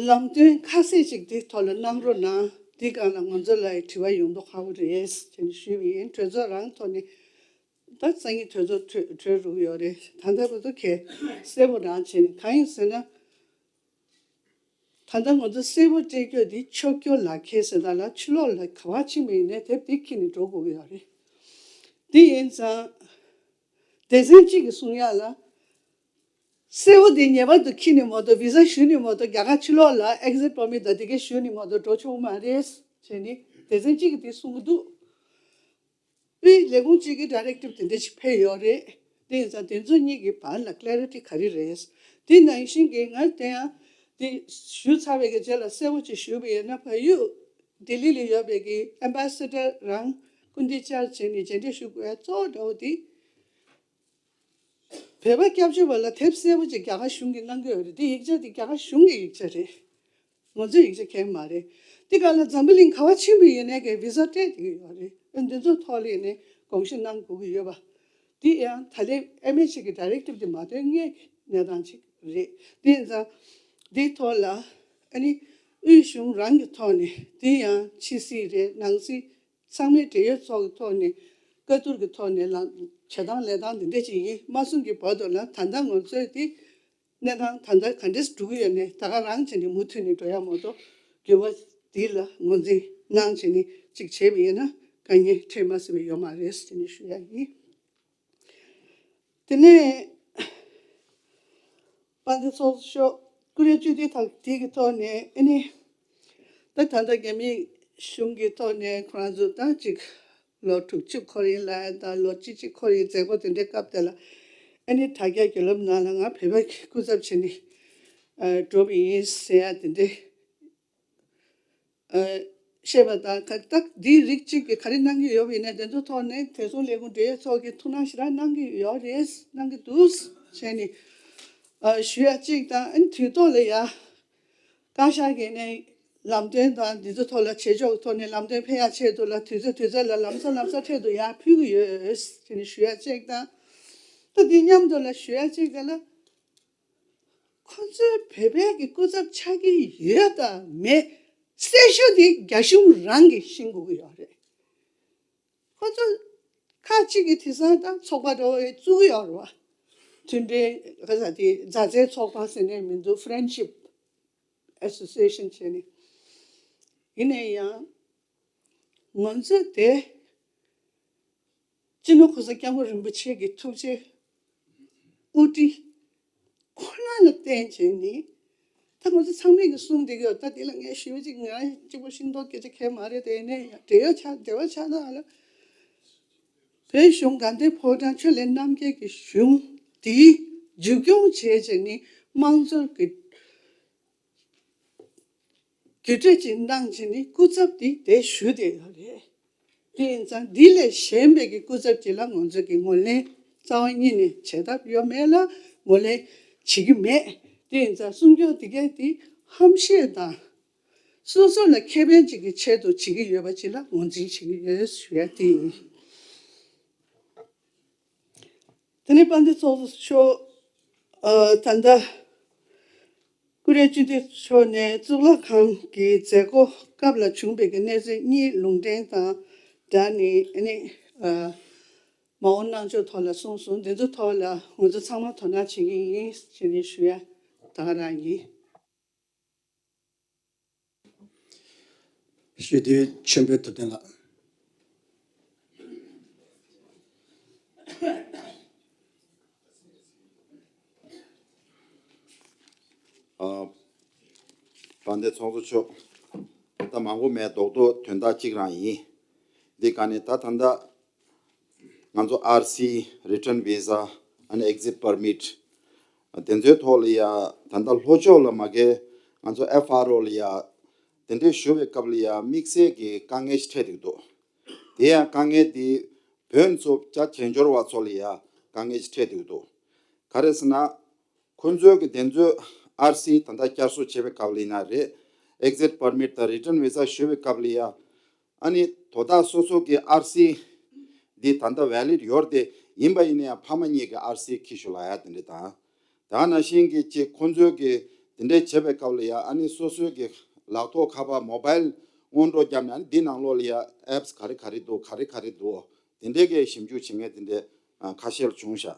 ལམ་སྟོན་ཁ་ཤས་ཅིག་དེའི་ཐོག་ལ་གནང་རོགས་གནང་། དེའི་སྒང་ལ་ང་ཚོ་ལ་དྲི་བ་ཡོང་མདོག་ཁ་པོ་རེད་ཟེར་ནས་ཞུས་པ་ཡིན། གྲོས་ཚོགས་རང་ཐོག་ནས་ད་སང་ཉིན་གྲོས་ཚོགས་གྲོལ་གྲོལ་འགྲོ་གི་ཡོད་རེད། ད་ལྟ་བར་དུ་གལ་གསལ་པོ་རང་བྱས་ནས་གང་ཡིན་ཟེར་ན། ད་ལྟ་ང་ཚོ་གསལ་པོ་སྤྲད་རྒྱུ་འདི་ཆོས་སྐྱོང་ལག་ཁྱེར་ཟེར་ད་ལ་ཕྱི་ལོགས་ལ་ག་པར་ཕྱིན་པ་ཡིན་ནའི་དེབ་འདི་འཁྱེར་ནས་འགྲོ་དགོས་ཀྱི་ཡོད་རེད། འདི་ཡིན་ཙང་སྡེ་ཚན་གཅིག་གིས་གསུང་ཡག་ལ། གསལ་པོ་འདི་ངེས་པར་དུ་འཁྱེར་ནས་མ་གཏོགས་བི་ཟ་ཞུས་ནས་མ་གཏོགས་རྒྱ་གར་ཕྱི་ལོགས་ལ་ཨེག་ཟིཊ་པར་མིཊ་དང་དེ་གས་ཞུས་ནས་མ་གཏོགས་འགྲོ་ཆོག་མ་རེད་བྱས་ནས་སྡེ་ཚན་གཅིག་གིས་དེ་གསུང་གི་འདུག་དབུས་ལས་ཁུངས་གཅིག་གི་ཌའི་རེག་ཊིབ་དེ་འདྲ་ཞིག་ཕེབས་ཡོད་རེད། དེ་ཡིན་ཙང་དེ་ཚོ་གཉིས་ཀྱི་བར་ལ་ཀླེ་རི་ཊི་ག་རེ་རེད། དེ་ནང་བཞིན་གྱི་ང་དེ་ཡང་དེ་ཞུས་ཚར་བའི་གི་རྗེས་ལ་གསལ་པོ་ཅིག་ཞུས་པ་ཡིན་ན། བལ་ཡུལ་ལྡི་ལི་ལ་ཡོད་པའི་གི་ཨེམ་བྷེ་སེ་ཌར་རང་སྐུ་མདུན་བཅར་བྱས་ནས་མཇལ་འཕྲད་ཞུ་དགོས་ཡ་གཙོ་བོ་འདྲ་བོ་དེ། བོད་པ་སྐྱབས་བཅོལ་བ་ལ་དེབ་གསལ་པོ་ཅིག་རྒྱ་གར་གཞུང་གིས་གནང་གི་ཡོད་རེད། དེ་ཡིག་ཆ་དེ་རྒྱ་གར་གཞུང་གི་ཡིག་ཆ་རེད། ང་ཚོའི་ཡིག་ཆ་གང་ཡང་མ་རེད། དེ་ག་ལ་འཛམ་བུ་གླིང་ག་པར་ཕྱིན་པ་ཡིན་ནའི་གི་བི་ཟ་སྤྲད་བསྡད་ཀྱི་ཡོད་རེད། ཨ་འདི་ཚོ་ཐོག་ལ་ཡིན་ནའི་དགོངས་ཞུ་གནང་དགོས་ཀྱི་ཡོད་པ། དེ་ཡང་ད་ལན་ཨེམ་ཨེཆ་ཨེ་གི་ཌའི་རེག་ཊིབ་དེ་མ་ཐོན་སྔོན་གྱི་གནས་སྟངས་ཅིག་རེད། དེ་ཡིན་ཙང་འདིའི་ཐོག་ལ་ཨ་ནི་དབུས་གཞུང་རང་གི་ཐོག་ནས་དེ་ཡང་ཕྱི་སྲིད་རེད། ནང་སྲིད། ཚང་མའི་འབྲེལ་ཡོད་ཚོགས་ཀྱི་ཐོག་ནས་བཀའ་བསྡུར་གྱི་ཐོག་ནས་ལམ་བྱེད་སྟངས་ལས་སྟངས་འདི་འདྲ་ཅིག་ཡིན་མ་གསུང་གི་བར་དུ་ལ་ད་ལྟ་ང་ཚོས་དེ་གནས་སྟངས་ད་ལྟ་ག་འདྲས་འགྲོ་གི་ཡོད་ནས་ད་ག་རང་བྱས་ནས་མུ་མཐུད་ནས་འགྲོ་ཡ་མ་གཏོགས་འགྱུར་བ་འདི་ལ་ངོས་འཛིན་གནང་བྱས་ནས་ཅིག་བྱས་པ་ཡིན་ན་དཀའ་ངལ་འཕྲད་མ་སྲིད་པ་ཡོད་མ་རེད་ཟེར་ནས་ཞུ་ཡ་ཡིན། དེ་ནས་དཔལ་ལྡན་ཚོགས་གཙོ་མཆོག་ཀུ་རེ་བཅུ་དེ་དག་དེ་གི་ཐོག་ནས་ཨ་ནི་ད་ད་ལྟ་རྒྱ་མིའི་གཞུང་གི་ཐོག་ནས་ཁོ་རང་ཚོ་ད་ཅིག་ལོ་དྲུག་ཅུ་འཁོར་ཡིན་ལབ་ཡ་དང་ལོ་བཅུ་གཅིག་འཁོར་ཡིན་མཛད་སྒོ་དེ་འདྲའི་སྐབས་དེ་ལ་ཨ་ནི་དྲ་རྒྱ་བརྒྱུད་ལམ་ནང་ལ་ང་བོད་པ་གི་སྐུ་ཚབ་བྱས་ནས་ཨ་འགྲོ་བ་ཡིན་ཟེར་ཡ་དེ་འདྲའི། ཨ་བཤད་པ་དང་ག་ད་འདིའི་རིགས་གཅིག་གིས་ག་རེ་གནང་གི་ཡོད་པ་ཡིན་ན་དེ་ཚོ་ཐོག་ནས་བདེ་སྲུང་ལས་ཁུངས་འབྲེལ་ཡོད་ཚོགས་ཀྱིས་ཐུགས་སྣང་ཞེ་དྲག་གནང་གི་ཡོད་རེད། གནང་གི་འདུག་བྱས་ནས་ཨ་ཞུ་ཡ་གཅིག་དང་། ཨ་ནི་དུས་ཐོག་ལ་ཡ་བཀའ་ཤག་གིས་ནས་ལམ་སྟོན་དང་འདི་ཚོ་ཐོག་ལ་བྱེད་ཕྱོགས་ཀྱི་ཐོག་ནས་ལམ་སྟོན་ཕེབས་ཡ་ཆེད་དུ་ལ་དུས་ཚོད་དུས་ཚོད་ལ་ལམ་སང་ལམ་སང་འཕྲལ་དུ་ཡར་ཕུལ་གི་ཡོད་བྱས་ནས་ཞུ་ཡ་གཅིག་དང་། ད་འདི་མཉམ་དུ་ལ་ཞུ་ཡ་གཅིག་དེ་ལ། ཁོ་ཚོའི་བོད་པའི་གི་སྐུ་ཚབ་ཆགས་ཀྱི་ཡོད་དང་མེད་གསལ་ཤོས་དེ་རྒྱ་གཞུང་རང་གིས་ཤེས་དགོས་ཀྱི་ཡོད་རེད། ཁོ་ཚོ་ཁག་ཅིག་གིས་དེང་སང་ད་ཚོགས་པ་འདྲ་བོ་བཙུགས་ཀྱི་ཡོད་རེད་བ། མཐུན་སྒྲིལ་ག་ས་དེ་མཛའ་བརྩེའི་ཚོགས་པ་ཟེར་ནས་མི་འདུག Friendship Association བྱས་ནས། ཡིན་ནའི་ཡང་ང་ཚོ་དེ། སྤྱི་ནོར་གོང་ས་སྐྱབས་མགོན་རིན་པོ་ཆེ་གི་ཐུགས་རྗེ་དབུ་ཁྲིད་ཁོ་ན་ལ་བརྟེན་བྱས་ནས། ད་ང་ཚོ་ཚང་མས་ཀྱི་གསུང་འདི་གི་ད་འདི་ལ་ངས་ཞུ་བ་ཅིག་ང་གཅིག་པོ་ཤེས་མདོག་སྐད་ཆ་གང་ཡང་མ་རེད་དེ། ཡིན་ནའི་ཡང་འབྲེལ་ཡོད་ཆགས་འབྲེལ་བ་ཆགས་ན་ལ། བོད་གཞུང་དགའ་ལྡན་ཕོ་བྲང་ཆོས་གླིང་རྣམ་རྒྱལ་གྱི་གཞུང་འདི་མཇུག་སྐྱོང་བྱས་བྱས་ནས་དམངས་གཙོ་གི་བརྒྱུད་སྤྲོད་ཅིག་གནང་བྱས་ནས་སྐུ་ཚབ་འདི་དེ་ཞུས་བསྡད་ཡོད་རེད། དེ་ཡིན་ཙང་འདི་ལས་གཞན་པའི་གི་སྐུ་ཚབ་ཅིག་ལ་ང་ཚོ་གི་ངོས་ལེན་ རྩ་བ་ཉིད་ནས་བྱེད་ཐབས་ཡོད་མེད་ལ་ངོས་ལེན་བྱེད་ཀྱི་མེད། དེ་ཡིན་ཙང་སྲུང་སྐྱོབ་དེ་གས་དེ་ཧམ་བཤད་དང་། སོ་སོ་ལ་ཁེ་ཕན་ཅིག་གི་ཆེད་དུ་བྱེད་ཀྱི་ཡོད་པ་ཅིག་ལ་ངོས་འཛིན་བྱེད་ཀྱི་ཡོད་ཞུ་ཡ་དེ་ཡིན། དེ་ནས་དཔལ་ལྡན་ཚོགས་གཙོ་མཆོག་ཨ། ད་ལྟ་ཀུ་རེ་སྤྱི་འཐུས་མཆོག་ནས་གཙུག་ལག་ཁང་གི་མཛད་སྒོ་སྐབས་ལ་བྱུང་བའི་གི་གནས་ཚུལ་གཉིས་ལུང་འདྲེན་དང་སྦྲགས་ནས་ཨ་ནི་ཨ། མ་འོངས་གནང་ཕྱོགས་ཐོག་ལ་གསུངས་སོང་། འདི་ཚོ་ཐོག་ལ་ང་ཚོ་ཚང་མ་དོ་སྣང་བྱེད་ཀྱི་ཡིན་ཞེས་ནས་ཞུ་ཡ་ད་ག་རང་ཡིན། སྤྱི་འཐུས་ཆོས་འཕེལ་ཐུབ་བསྟན་ལགས། ཨ། དཔལ་ལྡན་ཚོགས་གཙོ་མཆོག་ད་མང་པོ་མེད། རྡོག་རྡོག་དོན་དག་གཅིག་རང་ཡིན། འདི་ག་ནས་ད་ད་ལྟ་ང་ཚོ་ཨར་སི། Return Visa ཨ་ནི་Exit Permit དེ་ཚོའི་ཐོག་ལ་ཡ་ད་ལྟ་ལྷོ་ཕྱོགས་ལ་མ་གི་ང་ཚོ་ཨེཕ་ཨར་ཨོ་ལ་ཡ་དེ་འདྲའི་ཞུ་བའི་སྐབས་ལ་ཡ་དམིགས་བསལ་གྱི་དཀའ་ངལ་ཞིག་འཕྲད་འདུག་འདུག་དེ་ཡང་དཀའ་ངལ་འདི་བོད་ཚོ་བཅའ་བྱེས་འབྱོར་བ་ཚོ་ལ་ཡ་དཀའ་ངལ་ཞིག་འཕྲད་འདུག་འདུག་ག་རེ་ཟེར་ན། ཁོ་ཚོའི་གི་དེ་ཚོའི་ཨར་སི་ད་ལྟ་བསྐྱར་གསོ་བྱེད་པའི་སྐབས་ལ་ཡིན་ན་རེད། Exit Permit དང་Return Visa ཞུ་བའི་སྐབས་ལ་ཡ། ཨ་ནི་དོ་བདག་སོ་སོ་གི་ཨར་སི་འདི་ད་ལྟ་ཝེ་ལིཌ་ཡོད་རེད་དེ། ཡིན་པ་ཡིན་ན་ཡང་ཕ་མ་གཉིས་ཀྱི་ཨར་སི་ཁྱི་ཤུ་ལ་ཡ་དེ་འདྲ་དང་། ད་ནང་བཞིན་གྱི་ཅིག་ཁོ་ཚོའི་གི་དེ་འདྲ་བྱེད་པའི་སྐབས་ལ་ཡ། ཨ་ནི་སོ་སོའི་གི་ལག་ཐོག་ཁ་པར་མོ་བཱའིལ་སྔོན་འགྲོ་བརྒྱབ་ནས། ཨ་ནི་འདི་ནང་ལོགས་ལ་ཡ་ཨེབ་སི་ག་རེ་ག་རེ་འདུག་ག་རེ་ག་རེ་འདུག་དེ་འདྲའི་གི་ཞིབ་འཇུག་བྱེད་མཁན་དེ་འདྲའི་ཨ་ཁ་ཤས་བྱུང་ཤག་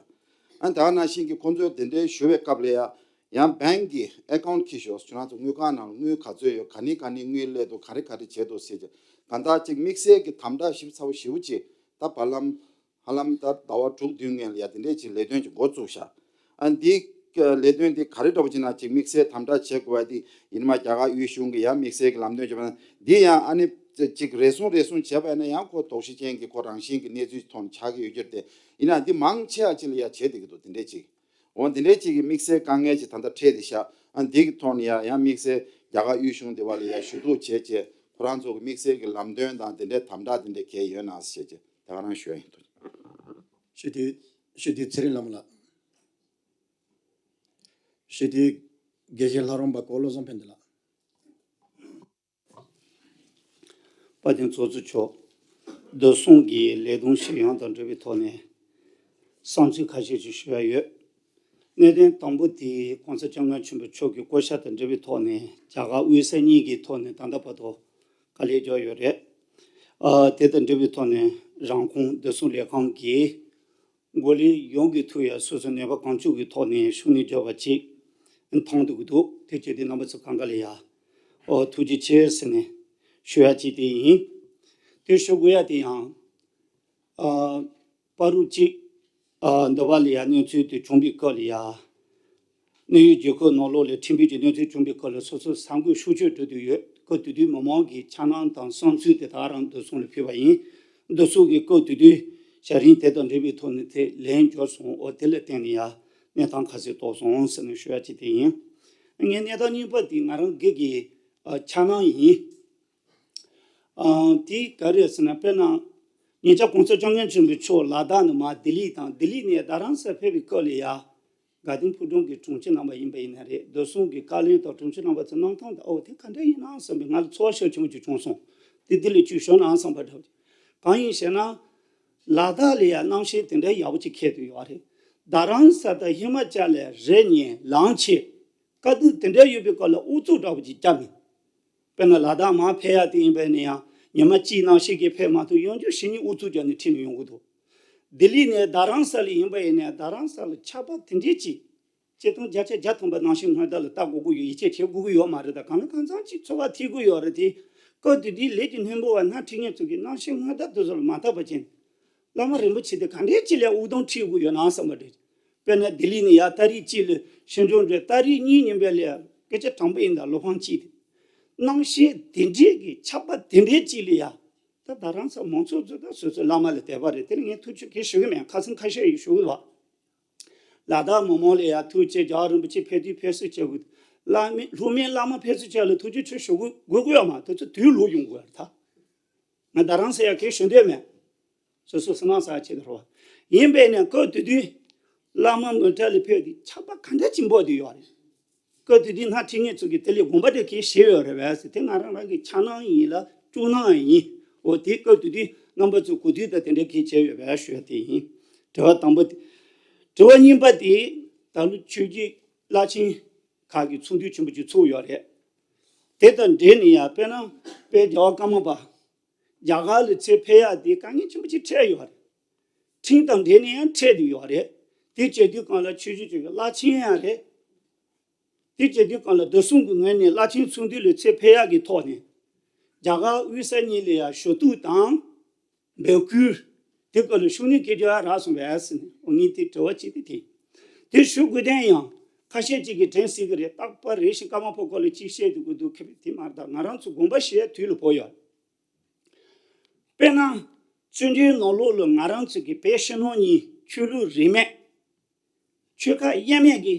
ཨ་ནི་ད་ནང་བཞིན་གྱི་ཁོ་ཚོས་དེ་འདྲའི་ཞུ་བའི་སྐབས་ལ་ཡ། ཡང་བེང་གི་ཨེ་ཁའུན་ཊི་ཁྱི་ཤོག་ཁྱོད་རང་ཚོ་དངུལ་ཁང་ནང་ལ་དངུལ་ག་ཚོད་ཡོད། ག་ནས་ག་ནས་དངུལ་སླེབས་འདུག་ག་རེ་ག་རེ་བྱས་འདུག་ཟེར་གྱི། གང་ལྟར་ཅིག་དམིགས་བསལ་གྱི་དམ་དྲག་ཞིབ་ཚགས་པོ་ཞེ་པོ་ཅིག་ད་བར་ལམ་ཧ་ལམ་ད་ཟླ་བ་དྲུག་བདུན་སྔོན་ལ་ཡ་དེ་འདྲའི་ཅིག་ལས་དོན་ཅིག་འགོ་བཙུགས་ཤག་ཨ་འདི་ལས་དོན་འདི་ག་རེ་འདྲ་པོ་ཅིག་ན་ཅིག་དམིགས་བསལ་དམ་དྲག་བྱེད་དགོས་པ་འདི་ཡིན་མ། རྒྱ་གར་དབུས་གཞུང་གི་ཡང་དམིགས་བསལ་གྱི་ལམ་སྟོན་བྱས་པ་ན། འདི་ཡང་ཨ་ནི་ཅིག་རེ་ཟུང་རེ་ཟུང་བྱས་པ་ཡིན་ན་ཡང་ཁོ་དོགས་གཞི་ཅན་གྱི་ཁོ་རང་བཞིན་གྱི་གནས་ཚུལ་ཐོག་ནས་ཆགས་ཀྱི་ཡོད་རྒྱུ་རེད་དེ། ཡིན་ན་འདི་མང་ཆེ་བ་ཅིག་ལ་ཡ་བྱེད་བསྡད་ཀྱི་འདུག་དེ་འདྲའི་ཅིག་འོ་དེ་འདྲའི་ཅིག་གི་དམིགས་བསལ་དཀའ་ངལ་ཅིག་ད་ལྟ་འཕྲད་བསྡད་ཤག་ཨ་འདི་གི་ཐོག་ནས་ཡ་ཡང་དམིགས་བསལ་རྒྱ་གར་དབུས་གཞུང་དེ་བ་ལ་ཡ་ཞུ་གཏུག་བྱས་བྱས། ཁོ་རང་ཚོ་གི་དམིགས་བསལ་གྱི་ལམ་སྟོན་དང་དེ་འདྲའི་དམ་དྲག་དེ་འདྲའི་གལ་ཡོད་ན་ཟེར་བྱས་ད་ག་རང་ཞུ་ཡ་ཡིན། ཐུགས་རྗེ་ཆེ། སྤྱི་འཐུས། སྤྱི་འཐུས་ཚེ་རིང་ལྷ་མོ་ལགས། སྤྱི་འཐུས་དགེ་བཤེས་ལྷ་རམས་པ་ཀོ་བློ་བཟང་ཕན་བདེ་ལགས། དཔལ་ལྡན་ཚོགས་གཙོ་མཆོག་བདེ་སྲུང་གི་ལས་དོན་ཞུ་ཡོང་དང་འབྲེལ་བའི་ཐོག་ནས་བསམ་ཚུལ་ཁ་ཤས་ཤིག་ཞུ་ཡ་ཡོད། གནད་དོན་དང་པོ་དེ་༸གོང་ས་༸སྐྱབས་མགོན་ཆེན་པོ་མཆོག་གི་བསྐོ་བཞག་དང་འབྲེལ་བའི་ཐོག་ནས་རྒྱ་གར་དབུས་ས་གཉིས་ཀྱི་ཐོག་ནས་ད་ལྟ་བར་དུ་དཀའ་ལས་བརྒྱབ་ཡོད་རེད། ཨ་དེ་དང་འབྲེལ་བའི་ཐོག་ནས་རང་ཁོངས་བདེ་སྲུང་ལས་ཁང་གིས་འགོ་ལས་ཡོངས་ཀྱི་ཐུག་ཡ་སོ་སོའི་ནུས་པ་གང་ལྕོགས་ཀྱི་ཐོག་ནས་ཤུགས་སྣོན་བརྒྱབ་པ་ཅིག་མཐོང་ཐུབ་ཀྱི་འདུག་དེ་བྱས་དུས་རྣམ་པ་ཚོ་གང་ག་ལ་ཡ་ཨོ་ཐུགས་རྗེ་ཆེ་ཟེར་ནས་ཞུ་ཡ་ཅིག་དེ་ཡིན། དེ་ཞུ་དགོས་ཡ་དེ་ཡང་ཨ་བར་དུ་ཅིག་ཨ་འདི་བ་ལ་ཡ་གནས་ཚུལ་དེ་བྱུང་བའི་སྐབས་ལ་ཡ། གནད་ཡོད་རྒྱལ་ཁབ་ནང་ལོགས་ལ་ཁྲིམས་དཔོན་གྱི་གནས་ཚུལ་བྱུང་བའི་སྐབས་ལ་སོ་སོ་ས་འགུལ་ཤུགས་ཆེ་འགྲོ་དུས་ཡོད། སྐབས་དེ་དུས་མི་མང་གི་འཆར་སྣང་དང་བསམ་ཚུལ་དེ་དག་རང་བདེ་སྲུང་ལ་ཕུལ་བ་ཡིན། བདེ་སྲུང་གིས་སྐབས་དེ་དུས་བྱ་རིམ་དེ་དང་འབྲེལ་བའི་ཐོག་ནས་དེ་ལན་འབྱོར་སོང་། འོ་དེ་ལ་བརྟེན་ནས་ཡ་གནས་སྟངས་ཁ་གསལ་རྟོགས་སོང་ཟེར་ནས་ཞུ་ཡ་ཅིག་དེ་ཡིན། ངའི་གནས་སྟངས་གཉིས་པ་དེ་ང་རང་སྒེར་གྱི་ཨ་འཆར་སྣང་ཡིན། ཨང་། དེ་ག་རེ་ཟེར་ན། དཔེར་ན། ཉེ་ཆར་༸གོང་ས་༸སྐྱབས་མགོན་ཆེན་པོ་མཆོག་ལ་དྭགས་ནས་མར་ལྡི་ལི་དང་། ལྡི་ལི་ནས་རྡ་རམ་ས་ཕེབས་པའི་སྐབས་ལ་ཡ། དགའ་ལྡན་ཕོ་བྲང་གི་དྲུང་ཆེ་རྣམ་པ་ཡིན་པ་ཡིན་ན་རེད། བདེ་སྲུང་གི་བཀའ་བློན་དང་དྲུང་ཆེ་རྣམ་པ་ཚོ་གནང་སྟངས་དང་། ཨོ་དེ་ག་འདྲ་ཡིན་ནམ་བསམ་པའི་ང་ལ་ཚོར་བ་ཤུགས་ཆེན་པོ་ཅིག་བྱུང་སོང་། དེ་འདི་ལས་ཅིག་ཞུ་ན་བསམ་པ་འདྲ་བོ་ཅིག་གང་ཡིན་ཞེ་ན། ལ་དྭགས་ལ་ཡ་གནམ་གཤིས་དེ་འདྲའི་ཡག་པོ་ཅིག་འཁེལ་འདུག་ཡོད་རེད། རྡ་རམ་ས་དང་ཧི་མ་ཅལ་ལ་རི་ཉིལ་ལང་ཆེ། དཀའ་སྡུག་དེ་འདྲ་ཡོད་པའི་སྐབས་ལ་ཨུ་ཚུགས་འདྲ་བོ་ཅིག་བརྒྱབ་མེད། དཔེར་ན་ལ་དྭགས་མར་ཕེབས་ཡ་དེ་ཡིན་པ་ཡིན་ན་ཡང་ཉི་མ་གཅིག་ནང་བཞིན་གྱི་ཕེབས་མ་ཐུབ། ཡང་བསྐྱར་ཕྱི་ཉིན་ཨུ་ཚུགས་བརྒྱབ་ནས་ཁྲིད་ནས་ཡོང་གི་འདུག་ལྡི་ལི་ནས་རྡ་རམ་ས་ལ་ཡིན་པ་ཡིན་ན་ཡང་རྡ་རམ་ས་ལ་ཆར་པ་དེ་འདྲའི་ཅིག་སྤྱིར་བཏང་བརྒྱ་ཆ་བརྒྱ་ཐམ་པ་གནམ་གཤིས་སྔོན་བརྡ་ལ་ལྟ་དགོས་ཀྱི་ཡོད། ཡིད་ཆེས་བྱེད་དགོས་ཀྱི་ཡོད་མ་རེད། ད་གང་ལ་གང་འཚམ་ཅིག་ཚོར་བ་ཐེབས་ཀྱི་ཡོད་རེད་དེ། སྐབས་དེ་དུས་ལས་ཀྱི་སྣེ་མོ་བ་སྣེ་ཁྲིད་མཁན་ཚོ་གིས་གནམ་གཤིས་སྔོན་བརྡ་དེ་ཚོ་ལ་མ་བལྟས་པ་བྱས་ནས། བླ་མ་རིན་པོ་ཆེ་དེ་ག་འདྲའི་ཅིག་ལ་དབུགས་གཏོང་ཁྲིད་དགོས་ཡོད་ན་བསམ་པ་རེད། དཔེར་ན་ལྡི་ལི་ནས་ཡར་ཏ་རིག་གཅིག་ལ་ཕྱི་འབྱོར་འགྲོ། ཏ་རིག་གཉིས་ཉིན་པའི་ལ་སྐད་ཆ་དྲང་པོ་ཡིན་ད། བློ་ཕམ་གཅིག་དེ། གནམ་གཤིས་དེ་འདྲའི་གི་ཆར་པ་དེ་འདྲའི་ཅིག་ལ་ཡ། ད་རྡ་རམ་ས་མང་ཚོགས་ཚོ་ད་སོ་སོའི་བླ་མ་ལ་དད་པ་རེད། དེ་ལ་ངས་ཐུགས་རྗེ་ཆེ་ཞུ་གི་མེད། ཁ་སང་ཁ་ཤས་ཡིས་ཞུ་གི་འདུག་ལ་དྭགས་མི་མང་ལ་ཡ་ཐུགས་རྗེ་ཆེ། རྒྱལ་བ་རིན་པོ་ཆེ་ཕེབས་དུས་ཕེབས་བསུ་བྱེད་དགོས། བླ་མ་ལྷོ་མོན་བླ་མ་ཕེབས་བསུ་བྱེད་ལ་ཐུགས་རྗེ་ཆེ་ཞུ་དགོས་དགོས་ཀྱི་ཡོད་མ། དེ་ཚོ་དུས་ལོག་ཡོང་དགོས་ཡ་རེད་ད། ང་རྡ་རམ་ས་ཡ་གས་ཞུ་འདོད་མེད། སོ་སོ་སུ་ནང་ས་ཆེད་དུ་རོ། ཡིན་པས་ན་སྐབས་དེ་དུས་བླ་མ་མུ་ཏྲ་ལ་ཕེབས་ཏེ་ཆར་པ་ག་འདྲ་ཅིག་འབབ་དུ་ཡོད་རེད། སྐབས་དེ་དུས་སྣ་ཁྲིད་མཁན་ཚོ་གིས་དེ་ལས་དགོངས་པ་དེ་གས་བཞེས་ཡོད་རེད་བས་ཟེར། དེ་ང་རང་རང་གི་འཆར་སྣང་ཡིན་ལ་སྤྱོད་སྣང་ཡིན། འོ་དེ་སྐབས་དེ་དུས་རྣམ་པ་ཚོས་གོ་དུས་དང་དེ་འདྲ་གས་བྱས་ཡོད་པས་ཞུ་ཡ་དེ་ཡིན། དྲི་བ་དང་པོ་དེ། དྲི་བ་གཉིས་པ་དེ་ད་ལོ་ཆོས་བརྒྱུད་བླ་ཆེན་ཁག་གི་ཚོགས་འདུ་ཆེན་པོ་ཅིག་ཚོགས་ཡོད་རེད། དེ་དང་འབྲེལ་ནས་ཡང་དཔེར་ན་དཔལ་རྒྱལ་བ་ཀརྨ་པ་རྒྱ་གར་ལ་ཚུར་ཕེབས་ཡག་དེ་དཀའ་ངལ་ཆེན་པོ་ཅིག་འཕྲད་ཡོད་རེད། ཁྲིམས་དང་འབྲེལ་ནས་ཡང་འཕྲད་བསྡད་ཡོད་རེད། དེ་བྱེད་དུས་སྒང་ལ་ཆོས་བརྒྱུད་ཅིག་གི་བླ་ཆེན་ཡང་རེད། དེ་བྱེད་དུས་སྒང་ལ་བདེ་སྲུང་གི་ངོས་ནས་བླ་ཆེན་ཚོགས་འདུ་ལ་ཚུར་ཕེབས་ཡག་གི་ཐོག་ནས་རྒྱ་གར་དབུས་ས་གཉིས་ལ་ཡང་ཞུ་གཏུག་དང་འབོད་སྐུལ། དེ་སྐོར་ལ་ཤུགས་སྣོན་སྐྱེལ་རྒྱུ་ཡང་རག་སོང་བས་ཟེར་ནས། འོ་ངས་དེ་དྲི་བ་གཅིག་དེ་དེ་དེ་ཞུ་དགོས་དོན་ཡང་ཁ་ཤས་ཅིག་གིས་དྲན་སྲིད་ཀྱི་རེད། རྟག་པར་རེ་བཞིན་ཀརྨ་པ་སྐོར་ལ་ཅིག་བཤད་སྡོད་ཀྱི་འདུག་ཁེ་ཕན་དེ་མ་རེད། ད་ང་རང་ཚོ་དགོངས་པ་བཞེས་དུས་ལ་བབ་ཡོད། དཔེར་ན། བཙན་བྱོལ་ནང་ལོགས་ལ་ང་རང་ཚོ་གི་བོད་ཕྱི་ནང་གཉིས་ཆོས་ལུགས་རིས་མེད། ཆོལ་ཁ་དབྱེ་མེད་ཀྱི་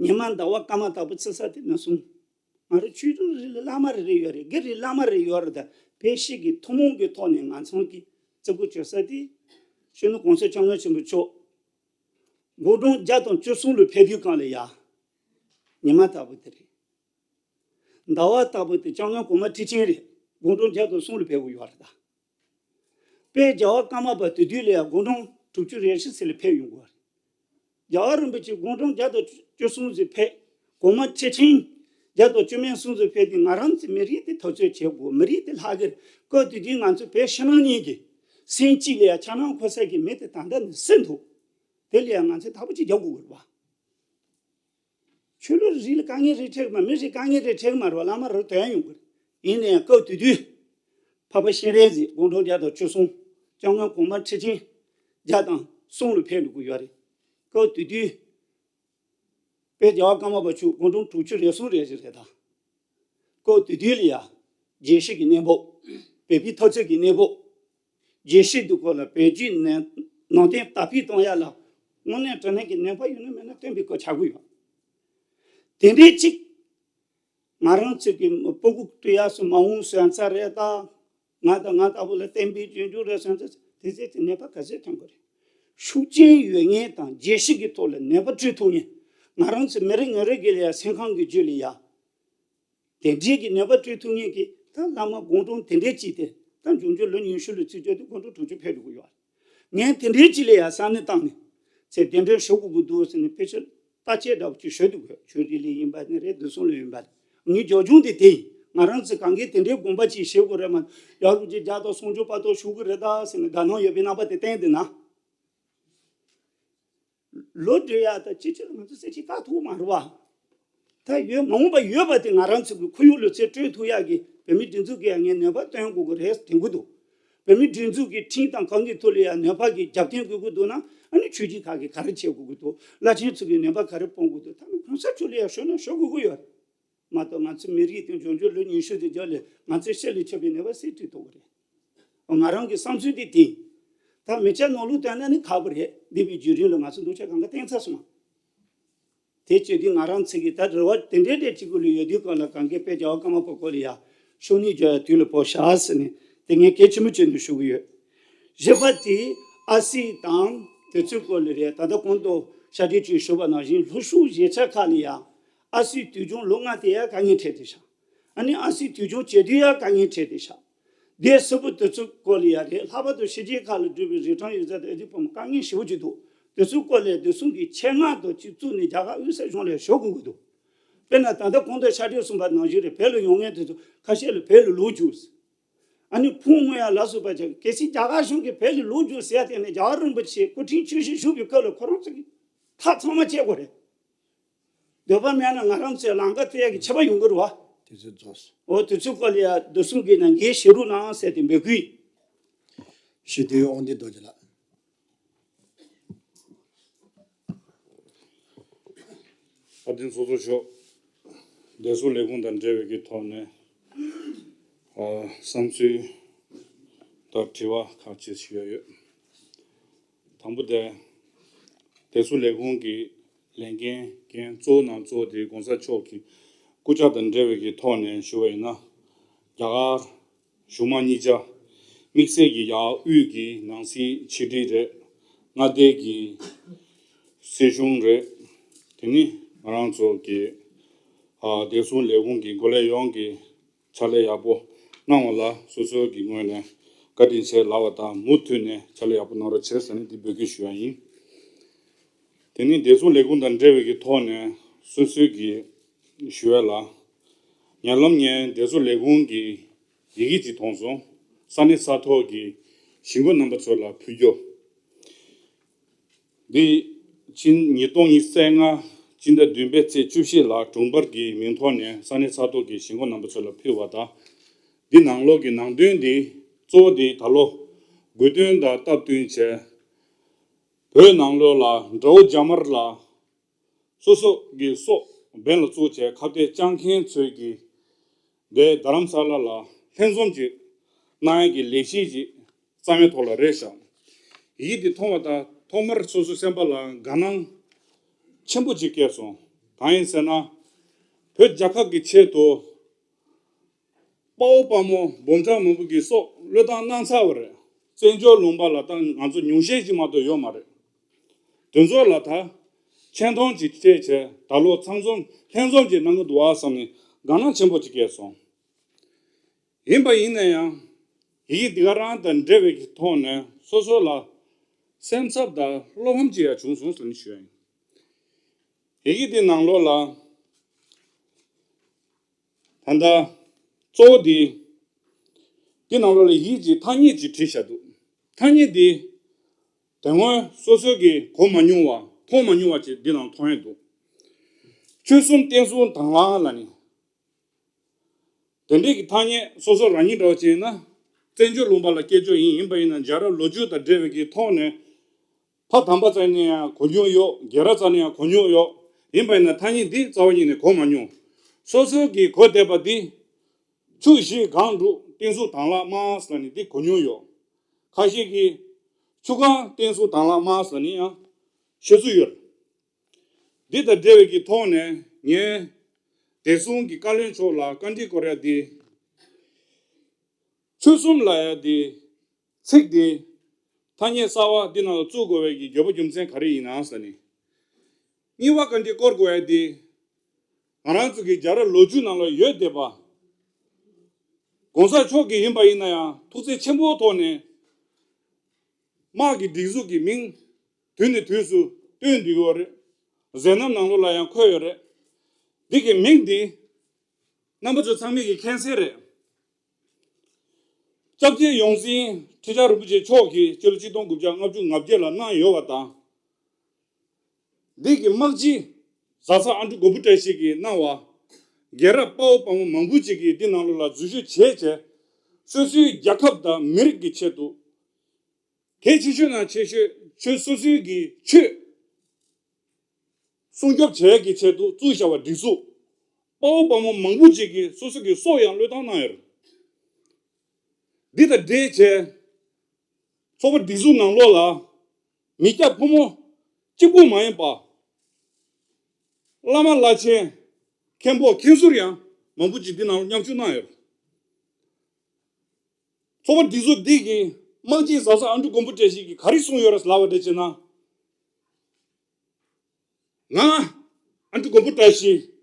ཉི་མ་ཟླ་བ་སྐར་མ་ལྟ་བུ་བརྩི་ས་དེ་ནི་གསུམ། ང་རང་ཆོས་ལུགས་རིས་ལ་བླ་མ་རེ་རེ་ཡོད་རེད། སྒེར་རེ་བླ་མ་རེ་ཡོད་རེད། ད་བོད་སྤྱི་གི་ཐུན་མོང་གི་ཐོག་ནས་ང་ཚང་གི་བརྩི་བཀུར་བྱེད་ས་དེ་སྤྱི་ནོར་གོང་ས་སྐྱབས་མགོན་ཆེན་པོ་མཆོག་དགུང་གྲངས་བརྒྱ་དང་བཅུ་གསུམ་ལ་ཕེབས་དུས་སྒང་ལ་ཡ་ཉི་མ་ལྟ་བུ་དེ་རེད། ཟླ་བ་ལྟ་བུ་དེ་སྐྱབས་མགོན་གོང་མ་ཁྲི་ཆེན་རེད། དགུང་གྲངས་བརྒྱ་དང་གསུམ་ལ་ཕེབས་དགོས་ཡོད་རེད་ད། དཔལ་རྒྱལ་བ་ཀརྨ་པ་དེ་དུས་ལ་ཡང་དགུང་གྲངས་དྲུག་ཅུ་རེ་བཞི་ཙམ་ལ་ཕེབས་ཡོང་དགོས་རེད། རྒྱལ་བ་རིན་པོ་ཆེ་དགུང་གྲངས་བརྒྱ་དང་བཅུ་གསུམ་ཙམ་ཕེབས། གོང་མ་ཁྲི་ཆེན་བརྒྱ་དང་བཅུ་མེད་གསུམ་ཙམ་ཕེབས་དུས་ང་རང་ཚོའི་མི་རིགས་དེ་འཐབ་རྩོད་བྱེད་དགོས། མི་རིགས་དེ་ལྷག་གི་རེད། སྐབས་དེ་དུས་ང་ཚོ་བོད་ཕྱི་ནང་གཉིས་ཀྱི་སེམས་གཅིག་ལ་ཡང་འཆར་སྣང་འཁོར་ས་གི་མི་དེ་ད་ལྟ་ནས་སུ་འདུག་དེ་ལ་ཡང་ང་ཚོས་དག་པོ་ཅིག་རྒྱག་དགོས་ཀྱི་རེད་པ། ཆོས་ལུགས་རིས་ལ་དཀའ་ངལ་རེ་འཕྲད་ཀྱི་མ། མི་རིགས་དཀའ་ངལ་རེ་འཕྲད་ཀྱི་མ་རེད་པ། བླ་མ་རེ་དོན་ཡོང་གི་རེད། ཡིན་ན་ཡང་སྐབས་དེ་དུས་འཕགས་པ་སྤྱན་རས་གཟིགས་དགུང་གྲངས་བརྒྱ་དང་བཅུ་གསུམ། སྐྱབས་མགོན་གོང་མ་ཁྲི་ཆེན་བརྒྱ་དང་གསུམ་ལ་ཕེབས་འགྲོ་གི་ཡོད་རེད། སྐབས་དེ་དུས་དཔལ་རྒྱལ་བ་ཀརྨ་པ་མཆོག་དགུང་གྲངས་དྲུག་ཅུ་རེ་གསུམ་རེ་བཞི་རེད་ད། སྐབས་དེ་དུས་ལ་ཡང་རྒྱལ་སྤྱི་གི་གནས་བབ། བོད་པའི་འཐབ་རྩོད་ཀྱི་གནས་བབ། རྒྱལ་སྤྱི་དེ་སྐོར་ལ་བོད་བརྒྱུད་ནང་ནང་བསྟན་དར་སྤེལ་གཏོང་ཡ་ལ་དངོས་གནས་དྲང་གནས་ཀྱི་ནུས་པ་ཡོད་ན་མེད་ན་སྟོན་པའི་སྐོར་ཆགས་ཀྱི་ཡོད། དེ་འདྲའི་གཅིག་ང་རང་ཚོ་གི་སྤུ་གུ་སྐྱེ་ཡག་སུ་མ་འོངས་སོན་རྩ་རེད་ད། ང་དང་ང་ལྟ་བུ་ལ་བསྟན་པའི་རྗེས་འཇུག་རེད་སོན་རྩ་དེ་ཚོས་དེ་ནུས་པ་ག་ཚོད་ཐོན་གི་རེད། ཤུགས་རྐྱེན་ཡོད་མཁན་དང་རྒྱལ་སྤྱི་གི་ཐོག་ལ་ནུས་པ་སྤྲོད་ཐུབ་མཁན། ང་རང་ཚོ་མི་རེ་ངོ་རེ་གི་ལ་ཡ་སེམས་ཁམས་ཀྱི་རྒྱུད་ལ་ཡ། དེ་འདྲའི་གི་ནུས་པ་སྤྲོད་ཐུབ་མཁན་གྱི་ད་བླ་མ་དགུང་གྲངས་དེ་འདྲའི་ཅིག་དེ་ད་འབྱུང་འགྱུར་ལོ་ཉི་ཤུ་ལ་ཚུད་རྒྱུ་དེ་དགུང་གྲངས་དྲུག་ཅུ་ཕེབས་འགྲོ་གི་ཡོད། ངས་དེ་འདྲའི་ཅིག་ལ་ཡ་བསམ་བློ་བཏང་ནས་ཚེ་གདན་འདྲེན་ཞུ་དགོས་ཀྱི་འདུག་ཟེར་ནས་ཕལ་ཆེར་བརྟག་དཔྱད་འདྲ་པོ་ཅིག་ཞུ་འདུག་གི། ཆོས་རིག་ལས་ཡིན་པ་ནི་རེད། བདེ་སྲུང་ལས་ཡིན་པ་རེད། ངའི་རྒྱབ་ལྗོངས་དེ་དེ་ཡིན། ང་རང་ཚོས་གང་གས་དེ་འདྲའི་དགོངས་པ་ཅིག་བཞེས་དགོས་རེད་མ་གཏོགས་ཡ་རུ་ཅིག་བརྒྱ་དང་སུམ་ཅུ་བར་དུ་བཞུགས་ཀྱི་རེད་ད་ཟེར་ནས་དགའ་སྣང་ཡོད་པའི་རྣམ་པ་དེ་བསྟན་བསྡད་ན། ལོ་བགྲེས་ཡག་དང་ཅི་ཅི་ལ་ང་ཚོ་སེམས་ཅན་བཀག་ཐུབ་མ་རེད་པ། ད་ཡོད་མ་འོངས་པ་ཡོད་པ་དེ་ང་རང་ཚོ་གི་ཁོར་ཡུག་ལ་ཚུར་སྤྲོད་ཐུབ་ཡག་གི་བོད་མིའི་སྒྲིག་འཛུགས་ཀྱིས་ཡང་ངས་ནུས་པ་བཏོན་དགོས་ཀྱི་རེད་དྲན་གྱི་འདུག་བོད་མིའི་སྒྲིག་འཛུགས་ཀྱི་ཁྲིམས་དང་གང་གི་ཐོག་ལ་ཡང་ནུས་པ་གི་རྒྱབ་རྟེན་དགོས་ཀྱི་འདུག་ན། ཨ་ནི་ཆོས་བརྒྱུད་ཁག་གིས་ག་རེ་བྱེད་དགོས་ཀྱི་འདུག་བླ་ཆེན་ཚོ་གིས་ནུས་པ་ག་རེ་སྤུངས་དགོས་འདུག་ད་ནི་གང་ཟག་ཚོ་ལ་ཡང་ཞུ་ན་ཞུ་དགོས་ཀྱི་ཡོད་རེད། མ་གཏོགས་ང་ཚོའི་མི་རིགས་དེ་འབྱུང་འགྱུར་ལོ་ཉི་ཤུ་དེ་རྒྱབ་ལ་ང་ཚོའི་ཤེད་ལ་ཆགས་པའི་ནུས་པ་སུས་སྤྲོད་ཐུབ་ཀྱི་རེད། ང་རང་གི་བསམ་ཚུལ་དེ་དེ་ཡིན། ད་མི་ཆ་ནོར་ལུགས་བསྟན་ན་ནི་ཁག་པོ་རེད། འདས་པའི་བརྒྱུད་རིམ་ལ་ང་ཚོ་འདུག་ཆ་གང་ག་བསྟན་ཚར་སོང་། དེ་བྱེད་དུས་ང་རང་ཚོ་གིས་ད་རེ་བ་དེ་འདྲའི་འདྲ་གཅིག་པུ་ལ་ཡོད་དུས་སྒང་ལ་གང་གའི་དཔལ་རྒྱལ་བ་ཀརྨ་པ་སྐོར་ལ་ཡ་ཤུགས་སྣོན་རྒྱག་ཡ་དུས་ལ་བབ་ཤག་ཟེར་ནས་དེ་ངས་གལ་ཆེན་པོ་བྱས་ནས་ཞུ་གི་ཡོད། བཞི་པ་དེ་ཨ་སི་དང་དེ་ཚོའི་སྐོར་ལ་རེད། ད་ལྟ་གོང་དུ་ཤར་སྒྲེང་ཅིག་ཞུས་པ་ནང་བཞིན་ལྷོ་ཕྱོགས་གཞིས་ཆགས་ཁག་ལ་ཡ་ཨ་སིའི་དུས་འཁྱོངས་ལོ་ལྔ་དེ་ཡ་དཀའ་ངལ་འཕྲད་བསྡད་ཤག་ཨ་ནི་ཨ་སིའི་དུས་འཁྱོངས་བྱེད་དུས་ཡ་དཀའ་ངལ་འཕྲད་བསྡད་ཤག་སྡེ་སུ་པོ་དེ་ཚོའི་སྐོར་ལ་ཡ་རེད། ལྷག་པར་དུ་ཕྱི་རྒྱལ་ཁག་ལ་འགྲོ་བའི་རིན་ཐང་ཡོད་ཚད་དང་ཨེ་ཅིག་བུ་མོ་དཀའ་ངལ་ཞེ་པོ་ཅིག་འདུག་དེ་ཚོའི་སྐོར་ལ་བདེ་སྲུང་གིས་ཆེད་མངགས་ཐོག་ཅིག་བཙུགས་ནས་རྒྱ་གར་དབུས་ས་གཞུང་ལ་ཞུ་དགོས་ཀྱི་འདུག་དཔེར་ན་ད་ལྟ་གོང་དུ་ཤར་སྒྲེང་གསུངས་པ་ནང་བཞིན་རེད། བོད་ལ་ཡོང་མཁན་དེ་ཚོ་ཁ་ཤས་ལ་བོད་ལ་ལོག་རྒྱུགས། ཨ་ནི་ཕུང་མངོན་ཡ་ལ་སོགས་པ་ཅིག་གལ་སྲིད་རྒྱ་གར་གཞུང་གིས་བོད་ལ་ལོག་རྒྱུགས་ཟེར་ཡ་དེ་ནི་རྒྱལ་བ་རིན་པོ་ཆེ་སྐུ་ཕྲེང་བཅུ་བཞི་བཞུགས་པའི་སྐབས་ལ་ཁོ་རང་ཚོ་གིས་ཐག་ཚང་མ་བཅད་དགོས་རེད། འདོད་པ་མེད་ན་ང་རང་ཚོའི་ལམ་ཁ་བལྟ་ཡག་གི་ཆད་པ་ཡོང་གི་རེད་བ། དེ་ཚོ་རྫོགས་སོང་། འོ་དེ་ཚོའི་སྐོར་ལ་ཡ་བདེ་སྲུང་གིས་ནང་འགལ་བྱེད་རོགས་གནང་ཟེར་ཏེ་འབོད་སྐུལ། ཞི་བདེའི་དབང་ལྡན་རྡོ་རྗེ་ལགས། བཀའ་དྲིན་ཚོགས་གཙོ་མཆོག་བདེ་སྲུང་ལས་ཁུངས་དང་འབྲེལ་བའི་གི་ཐོག་ནས་ཨ་བསམ་ཚུལ་དང་དྲི་བ་ཁག་ཅིག་ཞུ་ཡ་ཡོད། དང་པོ་དེ། བདེ་སྲུང་ལས་ཁུངས་ཀྱི་ལས་འགན་འགན་གཙོ་བོ་ནང་གཙོ་བོ་དེ་༸གོང་ས་མཆོག་གི་སྐུ་ཕྱྭ་དང་འབྲེལ་བའི་གི་ཐོག་ནས་ཞུ་བ་ཡིན་ན། རྒྱ་གར་གཞུང་མང་གཉིས་ཆ་ དམིགས་བསལ་གྱི་ཡར་དབུས་ཀྱི་ནང་སྲིད་ཕྱི་དྲིལ་རེད། མངའ་སྡེ་གི་སྲིད་གཞུང་རེད། དེ་ནི་ང་རང་ཚོ་གི་ཨ་བདེ་སྲུང་ལས་ཁུངས་ཀྱི་འགོ་ལས་ཡོངས་ཀྱི་ཕྱག་ལས་ཡག་པོ་གནང་བ་ལ་སོ་སོ་གི་ངོས་ནས་བཀའ་དྲིན་ཆེ་ལབ་པ་དང་། མུ་མཐུད་ནས་ཕྱག་ལས་ཡག་པོ་གནང་རོགས་བྱེད་ཟེར་ནས་འདི་འབོད་སྐུལ་ཞུ་ཡ་ཡིན། དེ་ནི་བདེ་སྲུང་ལས་ཁུངས་དང་འབྲེལ་བའི་གི་ཐོག་ནས་སོ་སོའི་གི་ཞུ་ཡ་ལ། ཉེ་ལམ་ངས་བདེ་སྲུང་ལས་ཁུངས་ཀྱི་ཡི་གེ་ཅིག་མཐོང་སོང་། ས་གནས་ས་ཐོག་གི་གཞིས་འགོ་རྣམ་པ་ཚོ་ལ་ཕུལ་རྒྱུ། འདི་ཕྱི་ཉིས་སྟོང་ཉི་ཤུ་རྩ་ལྔ་སྤྱི་ཟླ་བདུན་པའི་ཚེས་བཅུ་བཞི་ལ་དྲུང་འཕར་གྱི་མིང་ཐོག་ནས་ས་གནས་ས་ཐོག་གི་གཞིས་འགོ་རྣམ་པ་ཚོ་ལ་ཕུལ་བ་དང་། འདི་ནང་ལོགས་ཀྱི་ནང་དོན་འདི་གཙོ་བོ་འདི་ད་ལོ་དགུན་སྟོན་དང་སྟབས་བསྟུན་བྱས། བོད་ནང་ལོགས་ལ་དགྲ་བོ་རྒྱ་དམར་ལ་སོ་སོ་གི་སྲོག་འབེན་ལ་བཙུགས་བྱས་ཁ་གཏད་བཅག་མཁན་ཚོས་ཀྱི་འདི་རྡ་རམ་ས་ལ་ལ་ལྷན་འཛོམས་ཀྱི་གནང་ཡ་གི་ལས་གཞི་ཅིག་རྩ་མེད་ཐོག་ལ་རེད་བཞག་ཡིག་འདི་མཐོང་བ་དང་ཐོག་མར་སོ་སོའི་སེམས་པ་ལ་དགའ་སྣང་ཆེན་པོ་ཅིག་སྐྱེས་སོང་། གང་ཡིན་ཟེར་ན། བོད་རྒྱལ་ཁབ་ཀྱི་ཆེད་དུ་དཔའ་བོ་དཔའ་མོ་འབུམ་ཕྲག་མང་པོ་གི་སྲོག་བློས་བཏང་གནང་ཚར་བ་རེད། བཙན་བྱོལ་ལུང་པ་ལ་ད་ང་ཚོ་ཉུང་ཤས་ཅིག་མ་གཏོགས་ཡོད་མ་རེད། དེ་ཚོ་ལ་ད་ཆེ་མཐོང་ཅིག་སྤྲད་བྱས་ད་ལོ་ཚང་འཛོམས་ལྷན་འཛོམས་ཅིག་གནང་གི་འདུག་ཨ་བསམ་ནས་དགའ་སྣང་ཆེན་པོ་ཅིག་སྐྱེས་སོང་། ཡིན་པ་ཡིན་ན་ཡང་། ཡི་གེ་འདི་ག་རང་དང་འབྲེལ་བའི་གི་ཐོག་ནས་སོ་སོ་ལ་སེམས་འཚབ་དང་བློ་ཕམ་ཅིག་ཡང་བྱུང་སོང་ཟེར་ནས་ཞུ་ཡ་ཡིན། ཡི་གེ་འདི་ནང་ལོགས་ལ་ད་ལྟ་གཙོ་བོ་འདི་འདི་ནང་ལོགས་ལ་ཡིག་ཅིག་ཐ་སྙད་ཅིག་བྲིས་བཞག་འདུག་ཐ་སྙད་འདི་དེ་སྔོན་སོ་སོ་གིས་གོ་མ་མྱོང་བ་མཐོང་མ་མྱོང་བ་ཅིག་འདི་ནང་མཐོང་ཡ་འདུག་ཆོལ་གསུམ་བསྟན་སྲུང་དྭང་བླངས་ལ་ནི། དེ་འདྲའི་གི་ཐ་སྙད་སོ་སོ་རང་ཉིད་འདྲ་བ་ཅིག་ཡིན་ན། བཙན་བྱོལ་ལུང་པ་ལ་སྐྱེས་ཆོག་ཡིན། ཡིན་པ་ཡིན་ན་རྒྱལ་རབས་ལོ་རྒྱུས་དང་འབྲེལ་བའི་གི་ཐོག་ནས་ཕ་དམ་པ་རྩ་ནས་ཡང་གོ་མྱོང་ཡོད། རྒྱལ་རབས་རྩ་ནས་ཡང་གོ་མྱོང་ཡོད། ཡིན་པ་ཡིན་ན་ཐ་སྙད་འདི་རྩ་བ་ཉིད་ནས་གོ་མ་མྱོང་། སོ་སོ་གིས་གོ་བསྡད་པ་འདི་ཆུ་བཞི་སྒང་དྲུག་བསྟན་སྲུང་དྭང་བླངས་དམག་ཟེར་ནས་འདི་གོ་མྱོང་ཡོད། ཁ་ཤས་ཀྱིས་ཆུ་སྒང་བསྟན་སྲུང་དྭང་བླངས་དམག་ཟེར་ནས་ཡང་ཤོད་སྲོལ་ཡོད། འདི་དང་འབྲེལ་བའི་གི་ཐོག་ནས་ངས་བདེ་སྲུང་གི་བཀའ་བློན་མཆོག་ལ་བཀའ་འདྲི་སྐོར་ཡ་འདི། ཆོལ་གསུམ་ལ་ཡ་འདི་ཚིག་འདི་ཐ་སྙད་གསར་བ་འདི་ནང་ལ་བཙུགས་དགོས་པའི་གི་དགོས་པ་རྒྱུ་མཚན་ག་རེ་ཡིན་ན་ཟེར་ནས། གཉིས་པ་བཀའ་འདྲི་སྐོར་དགོས་ཡ་འདི། ང་རང་ཚོ་གི་རྒྱལ་རབས་ལོ་རྒྱུས་ནང་ལ་ཡོད་བསྡད་པ། ༸གོང་ས་མཆོག་གིས་ཡིན་པ་ཡིན་ན་ཡང་ཐུགས་བརྩེ་ཆེན་པོའི་ཐོག་ནས། དམག་གི་སྒྲིག་འཛུགས་ཀྱི་མིང་དུས་ནས་དུས་སུ་བཏོན་བསྡད་ཡོད་རེད། མཛད་རྣམ་ནང་ལོགས་ལ་ཡང་འཁོད་ཡོད་རེད། འདི་གི་མིང་འདི་རྣམ་པ་ཚོ་ཚང་མས་ཀྱི་མཁྱེན་གསལ་རེད། སྐྱབས་རྗེ་ཡོངས་འཛིན་ཁྲི་བྱང་རིན་པོ་ཆེ་མཆོག་གིས་སྤྱི་ལོ་ཆིག་སྟོང་དགུ་བརྒྱ་ལྔ་བཅུ་ང་བརྒྱད་ལ་གནང་ཡོད་པ་དང་། འདི་གི་དམག་སྤྱི་བཟའ་ཚང་ཨ་འབྲུག་མགོན་པོ་བཀྲ་ཤིས་ཀྱིས་གནང་བ། རྒྱལ་རབས་དཔའ་བོ་དཔའ་མོ་མང་པོ་ཅིག་གིས་འདི་ནང་ལོགས་ལ་འཛུལ་ཞུགས་བྱས་བྱས། སོ་སོའི་རྒྱལ་ཁབ་དང་མི་རིགས་ཀྱི་ཆེད་དུ། གལ་ཆེ་ཤོས་ནང་ཆེ་ཤོས་ཆོས་སོ་སོའི་གི་ཆོས་སྲུང་སྐྱོབ་བྱེད་ཡག་གི་ཆེད་དུ་བཙུགས་བཞག་པ་སྒྲིག་འཛུགས། དཔའ་བོ་དཔའ་མོ་མང་པོ་ཅིག་གིས་སོ་སོ་གི་སྲོག་ཡང་བློས་བཏང་གནང་ཡོད་རེད། འདི་དང་འབྲེལ་བྱས། ཚོགས་པ་སྒྲིག་འཛུགས་ནང་ལོགས་ལ་མི་སྐྱ་ཕོ་མོ་གཅིག་པུ་མ་ཡིན་པ། བླ་མ་བླ་ཆེན་མཁན་པོ་མཁན་ཟུར་ཡང་མང་པོ་ཅིག་འདི་ནང་མཉམ་ཞུགས་གནང་ཡོད། ཚོགས་པ་སྒྲིག་འཛུགས་འདི་གི་དམག་སྤྱི་བཟའ་ཚང་ཨ་འབྲུག་མགོན་པོ་བཀྲ་ཤིས་ཀྱིས་ག་རེ་གསུངས་ཡོད་རེད་ལབ་པ་འདྲ་བྱས་ན། ང་ཨ་འབྲུག་མགོན་པོ་བཀྲ་ཤིས།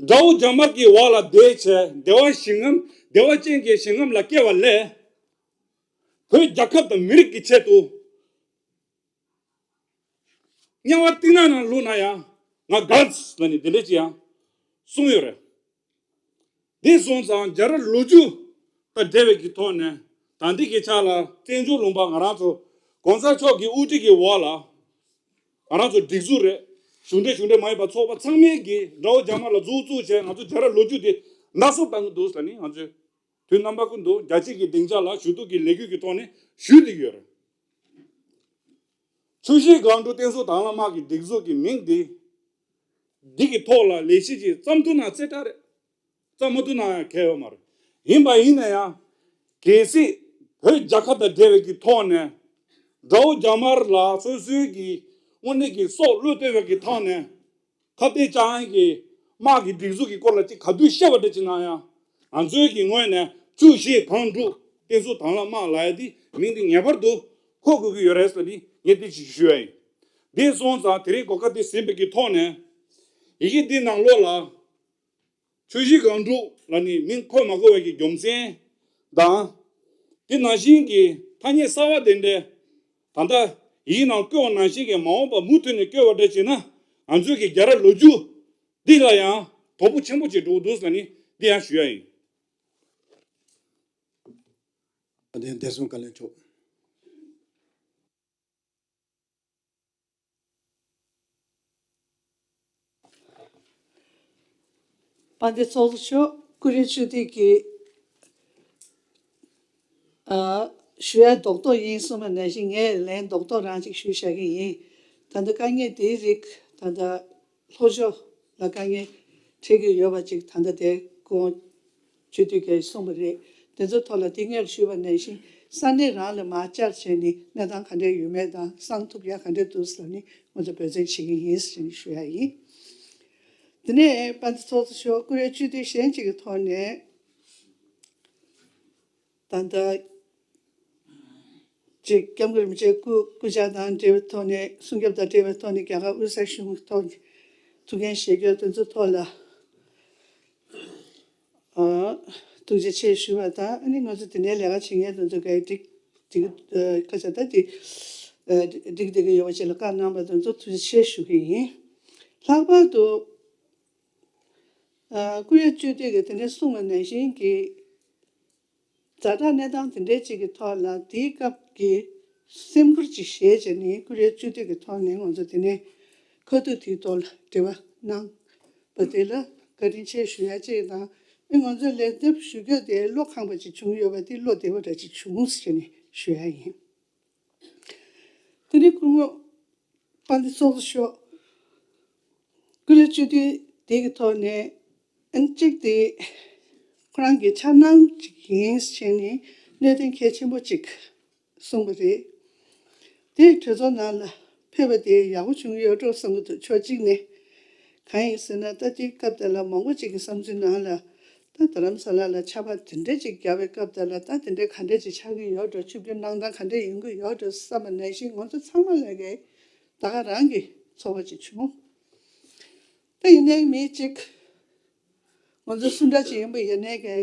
དགྲ་བོ་རྒྱ་དམར་གྱི་འོག་ལ་བསྡད་བྱས་བདེ་བ་ཞིང་ངམ་བདེ་བ་ཅན་གྱི་ཞིང་ཁམས་ལ་སྐྱེ་བ་ལས། བོད་རྒྱལ་ཁབ་དང་མི་རིགས་ཀྱི་ཆེད་དུ། དམྱལ་བ་སྡུག་བསྔལ་ནང་ལུས་ན་ཡང་ང་དགའ་ཟེར་ནས་འདི་འདྲ་ཅིག་ཡང་གསུངས་ཡོད་རེད། འདི་སོང་ཙང་རྒྱལ་རབས་ལོ་རྒྱུས་དང་འབྲེལ་བའི་གི་ཐོག་ནས་ད་འདི་གི་ཆ་ལ་བཙན་བྱོལ་ལུང་པ་ང་རང་ཚོ་གོང་ས་མཆོག་གི་དབུ་ཁྲིད་ཀྱི་འོག་ལ་ང་རང་ཚོ་སྒྲིག་འཛུགས་རེད། གཞུང་འབྲེལ་གཞུང་འབྲེལ་མ་ཡིན་པ་ཚོགས་པ་ཚང་མས་ཀྱི་དགྲ་བོ་རྒྱ་དམར་ལ་མཛུབ་བཙུགས་བྱས་ང་ཚོ་རྒྱལ་རབས་ལོ་རྒྱུས་དེ་ནག་སུབ་བཏང་གི་འདུག་ཟེར་ནས་ང་ཚོས་དུས་རྣམ་པ་ཀུན་ཏུ་རྒྱལ་སྤྱི་གི་སྡིངས་ཆ་ལ་ཞུ་གཏུག་གི་ལས་འགུལ་གྱི་ཐོག་ནས་ཞུས་བསྡད་ཡོད་རེད། ཆུ་བཞི་སྒང་དྲུག་བསྟན་སྲུང་དྭང་བླངས་དམག་གི་སྒྲིག་འཛུགས་ཀྱི་མིང་འདི། འདི་གི་ཐོག་ལ་ལས་གཞི་ཅིག་བརྩམས་ཐུབ་ན་རྩེ་གྲ་རེད། བརྩམས་མ་ཐུབ་ན་ཡང་གལ་ཡོད་མ་རེད། ཡིན་པ་ཡིན་ན་ཡང་། གལ་སྲིད་བོད་རྒྱལ་ཁབ་དང་འབྲེལ་བའི་གི་ཐོག་ནས། དགྲ་བོ་རྒྱ་དམར་ལ་སོ་སོའི་གི་དངོས་གནས་ཀྱི་སྲོག་བློས་གཏོད་པའི་གི་ཐོག་ནས། ཁ་གཏད་བཅག་ཡག་གི་དམག་གི་སྒྲིག་འཛུགས་ཀྱི་སྐོར་ལ་ཅིག་ག་དུས་བཤད་པ་འདྲ་ཅིག་གནང་ཡང་། ང་ཚོའི་གི་ངོས་ནས་ཆུ་བཞི་སྒང་དྲུག་ བསྟན་འཛིན་དྭང་བླངས་དམག་ལབ་ཡ་དེ་མིང་དེ་ངེས་པར་དུ་འཁོད་དགོས་ཀྱི་ཡོད་རེད་ཟེར་ནས་ངས་དེ་ཅིག་ཞུ་ཡ་ཡིན། དེ་སོང་ཙང་དེ་རིང་གོ་སྐབས་དེ་ཟིན་པའི་གི་ཐོག་ནས་ཡི་གེ་འདི་ནང་ལོགས་ལ་ཆུ་བཞི་སྒང་དྲུག་ལ་ནི་མིང་འཁོད་མ་དགོས་པའི་གི་རྒྱུ་མཚན་དང་། དེ་ནང་བཞིན་གྱི་ཐ་སྙད་གསར་བ་དེ་འདྲ་ད་ལྟ་ཡིག་ནང་བཀོད་པ་ནང་བཞིན་གྱི་མ་འོངས་པ་མུ་མཐུད་ནས་བཀོད་པ་འདྲ་བྱས་ན་ང་ཚོའི་གི་རྒྱལ་རབས་ལོ་རྒྱུས་འདི་ལ་ཡང་དོ་ཕོག་ཆེན་པོ་ཅིག་འགྲོ་གི་འདུག་ཟེར་ནས་འདི་ཡང་ཞུ་ཡ་ཡིན། བདེ་སྲུང་བཀའ་བློན་མཆོག་དཔལ་ལྡན་ཚོགས་གཙོ་མཆོག་ཀུ་རེ་བཅུ་དུས་ཀྱི་ཨ་ཞུ་ཡ་རྡོག་རྡོག་ཡིན་གསུངས་པ་ནང་བཞིན་ངས་ལན་རྡོག་རྡོག་རང་ཅིག་ཞུས་བཞག་གི་ཡིན། ད་ལྟ་དཀའ་ངལ་དེའི་རིགས་ད་ལྟ་ལྷོ་ཕྱོགས་ལ་དཀའ་ངལ་འཕྲད་ཀྱི་ཡོད་པ་ཅིག་ད་ལྟ་དེ་སྐུ་ངོ་ཆོས་དུས་ཀྱིས་གསུངས་པ་རེད། དེ་ཚོའི་ཐོག་ལ་དེ་སྔོན་ཞུས་པ་ནང་བཞིན་ས་གནས་རང་ལ་མར་བཅར་བྱས་ནས་གནས་སྟངས་ག་འདྲ་ཡོད་མེད་དང་གསང་ཐུབ་ཡ་ག་འདྲ་འདུག་ཟེར་ནས་ང་ཚོ་འབད་བརྩོན་བྱེད་ཀྱི་ཡིན་ཟེར་ནས་ཞུ་ཡ་ཡིན། དེ་ནས་དཔལ་ལྡན་ཚོགས་གཙོ་མཆོག་ཀུ་རེ་བཅུ་དུས་གཞན་གཅིག་གི་ཐོག་ནས་ད་ལྟ་ཅིག་སྐྱབས་མགོན་རིན་པོ་ཆེའི་སྐུ་སྐུ་ཕྱྭ་དང་འབྲེལ་བའི་ཐོག་ནས་སྲུང་སྐྱོབ་དང་འབྲེལ་བའི་ཐོག་ནས་རྒྱ་གར་དབུས་ས་གཞུང་གི་ཐོག་ནས་ཐུགས་འགན་བཞེས་རྒྱུ་དེ་ཚོའི་ཐོག་ལ་ཨ་ཐུགས་རྗེ་ཆེ་ཞུ་བ་དང་། ཨ་ནི་ང་ཚོ་དེ་ནས་ལས་ཀ་བྱེད་མཁན་དེ་ཚོ་གའི་འགྲིག་འགྲིག་ཨ་ཁ་ཆ་ད་དེ་ཨ་འགྲིག་བསྡད་ཀྱི་ཡོད་པ་ཅིག་ལ་བཀའ་གནང་བ་དེ་ཚོ་ཐུགས་རྗེ་ཆེ་ཞུ་གི་ཡིན། ལྷག་པར་དུ་ཨ་ཀུ་རེ་བཅུ་དུས་ཀྱིས་དེ་འདྲའི་གསུངས་པ་ནང་བཞིན་གྱི་ཛ་དྲག་གནས་སྟངས་དེ་འདྲའི་ཅིག་གི་ཐོག་ལ་དེའི་སྐབས་ཀྱི་སེམས་ཁུར་ཅིག་བཞེས་བྱས་ནས་ཀུ་རེ་བཅུ་དུས་ཀྱི་ཐོག་ནས་ང་ཚོ་དེ་ནས་ཁ་ཐུག་དེའི་ཐོག་ལ་འབྲེལ་བ་གནང་བ་དེ་ལ་བཀའ་དྲིན་ཆེ་ཞུ་ཡ་གཅིག་དང་། ཨེ་ང་ཚོའི་ལན་འདེབས་ཞུ་རྒྱུ་དེ་བློ་ཁེངས་པ་ཅིག་བྱུང་ཡོད་པ་དེ་བློ་བདེ་བོ་འདྲ་ཅིག་བྱུང་ཟེར་ནས་ཞུ་ཡ་ཡིན། དེ་ནས་སྐུ་ངོ་དཔལ་ལྡན་ཚོགས་གཙོ་མཆོག་ཀུ་རེ་བཅུ་དུས་དེ་གི་ཐོག་ནས་ཨ་ནི་གཅིག་དེ་ཁོ་རང་གི་འཆར་སྣང་ཅིག་ཡིན་བྱས་ནས་གནད་དོན་གལ་ཆེན་པོ་ཅིག་གསུངས་པ་རེད། དེ་གྲོས་ཚོགས་ནང་ལ་ཕེབས་པ་དེ་ཡག་པོ་བྱུང་ཡོད་འགྲོ་བསམ་གྱི་འདུག་ཕྱོགས་གཅིག་ནས། གང་ཡིན་ཟེར་ན་ད་ཅིག་སྐབས་དེ་ལ་མང་པོ་ཅིག་གི་བསམ་ཚུལ་ནང་ལ་ད་རྡ་རམ་ས་ལ་ལ་ཆར་པ་དེ་འདྲ་ཅིག་བརྒྱབ་པའི་སྐབས་དེ་ལ་ད་དེ་འདྲ་ག་འདྲ་ཅིག་ཆགས་ཀྱི་ཡོད་འགྲོ། ཆིབས་བསྒྱུར་གནང་སྟངས་ག་འདྲ་ཡོང་གི་ཡོད་འགྲོ་བསམ་པ་ནང་བཞིན་ང་ཚོ་ཚང་མ་ལ་གི་ད་ག་རང་གི་ཚོར་བ་ཅིག་བྱུང་། ད་ཡིན་ནའི་མི་གཅིག་ང་ཚོ་སུ་འདྲ་ཅིག་ཡིན་པ་ཡིན་ནའི་གི་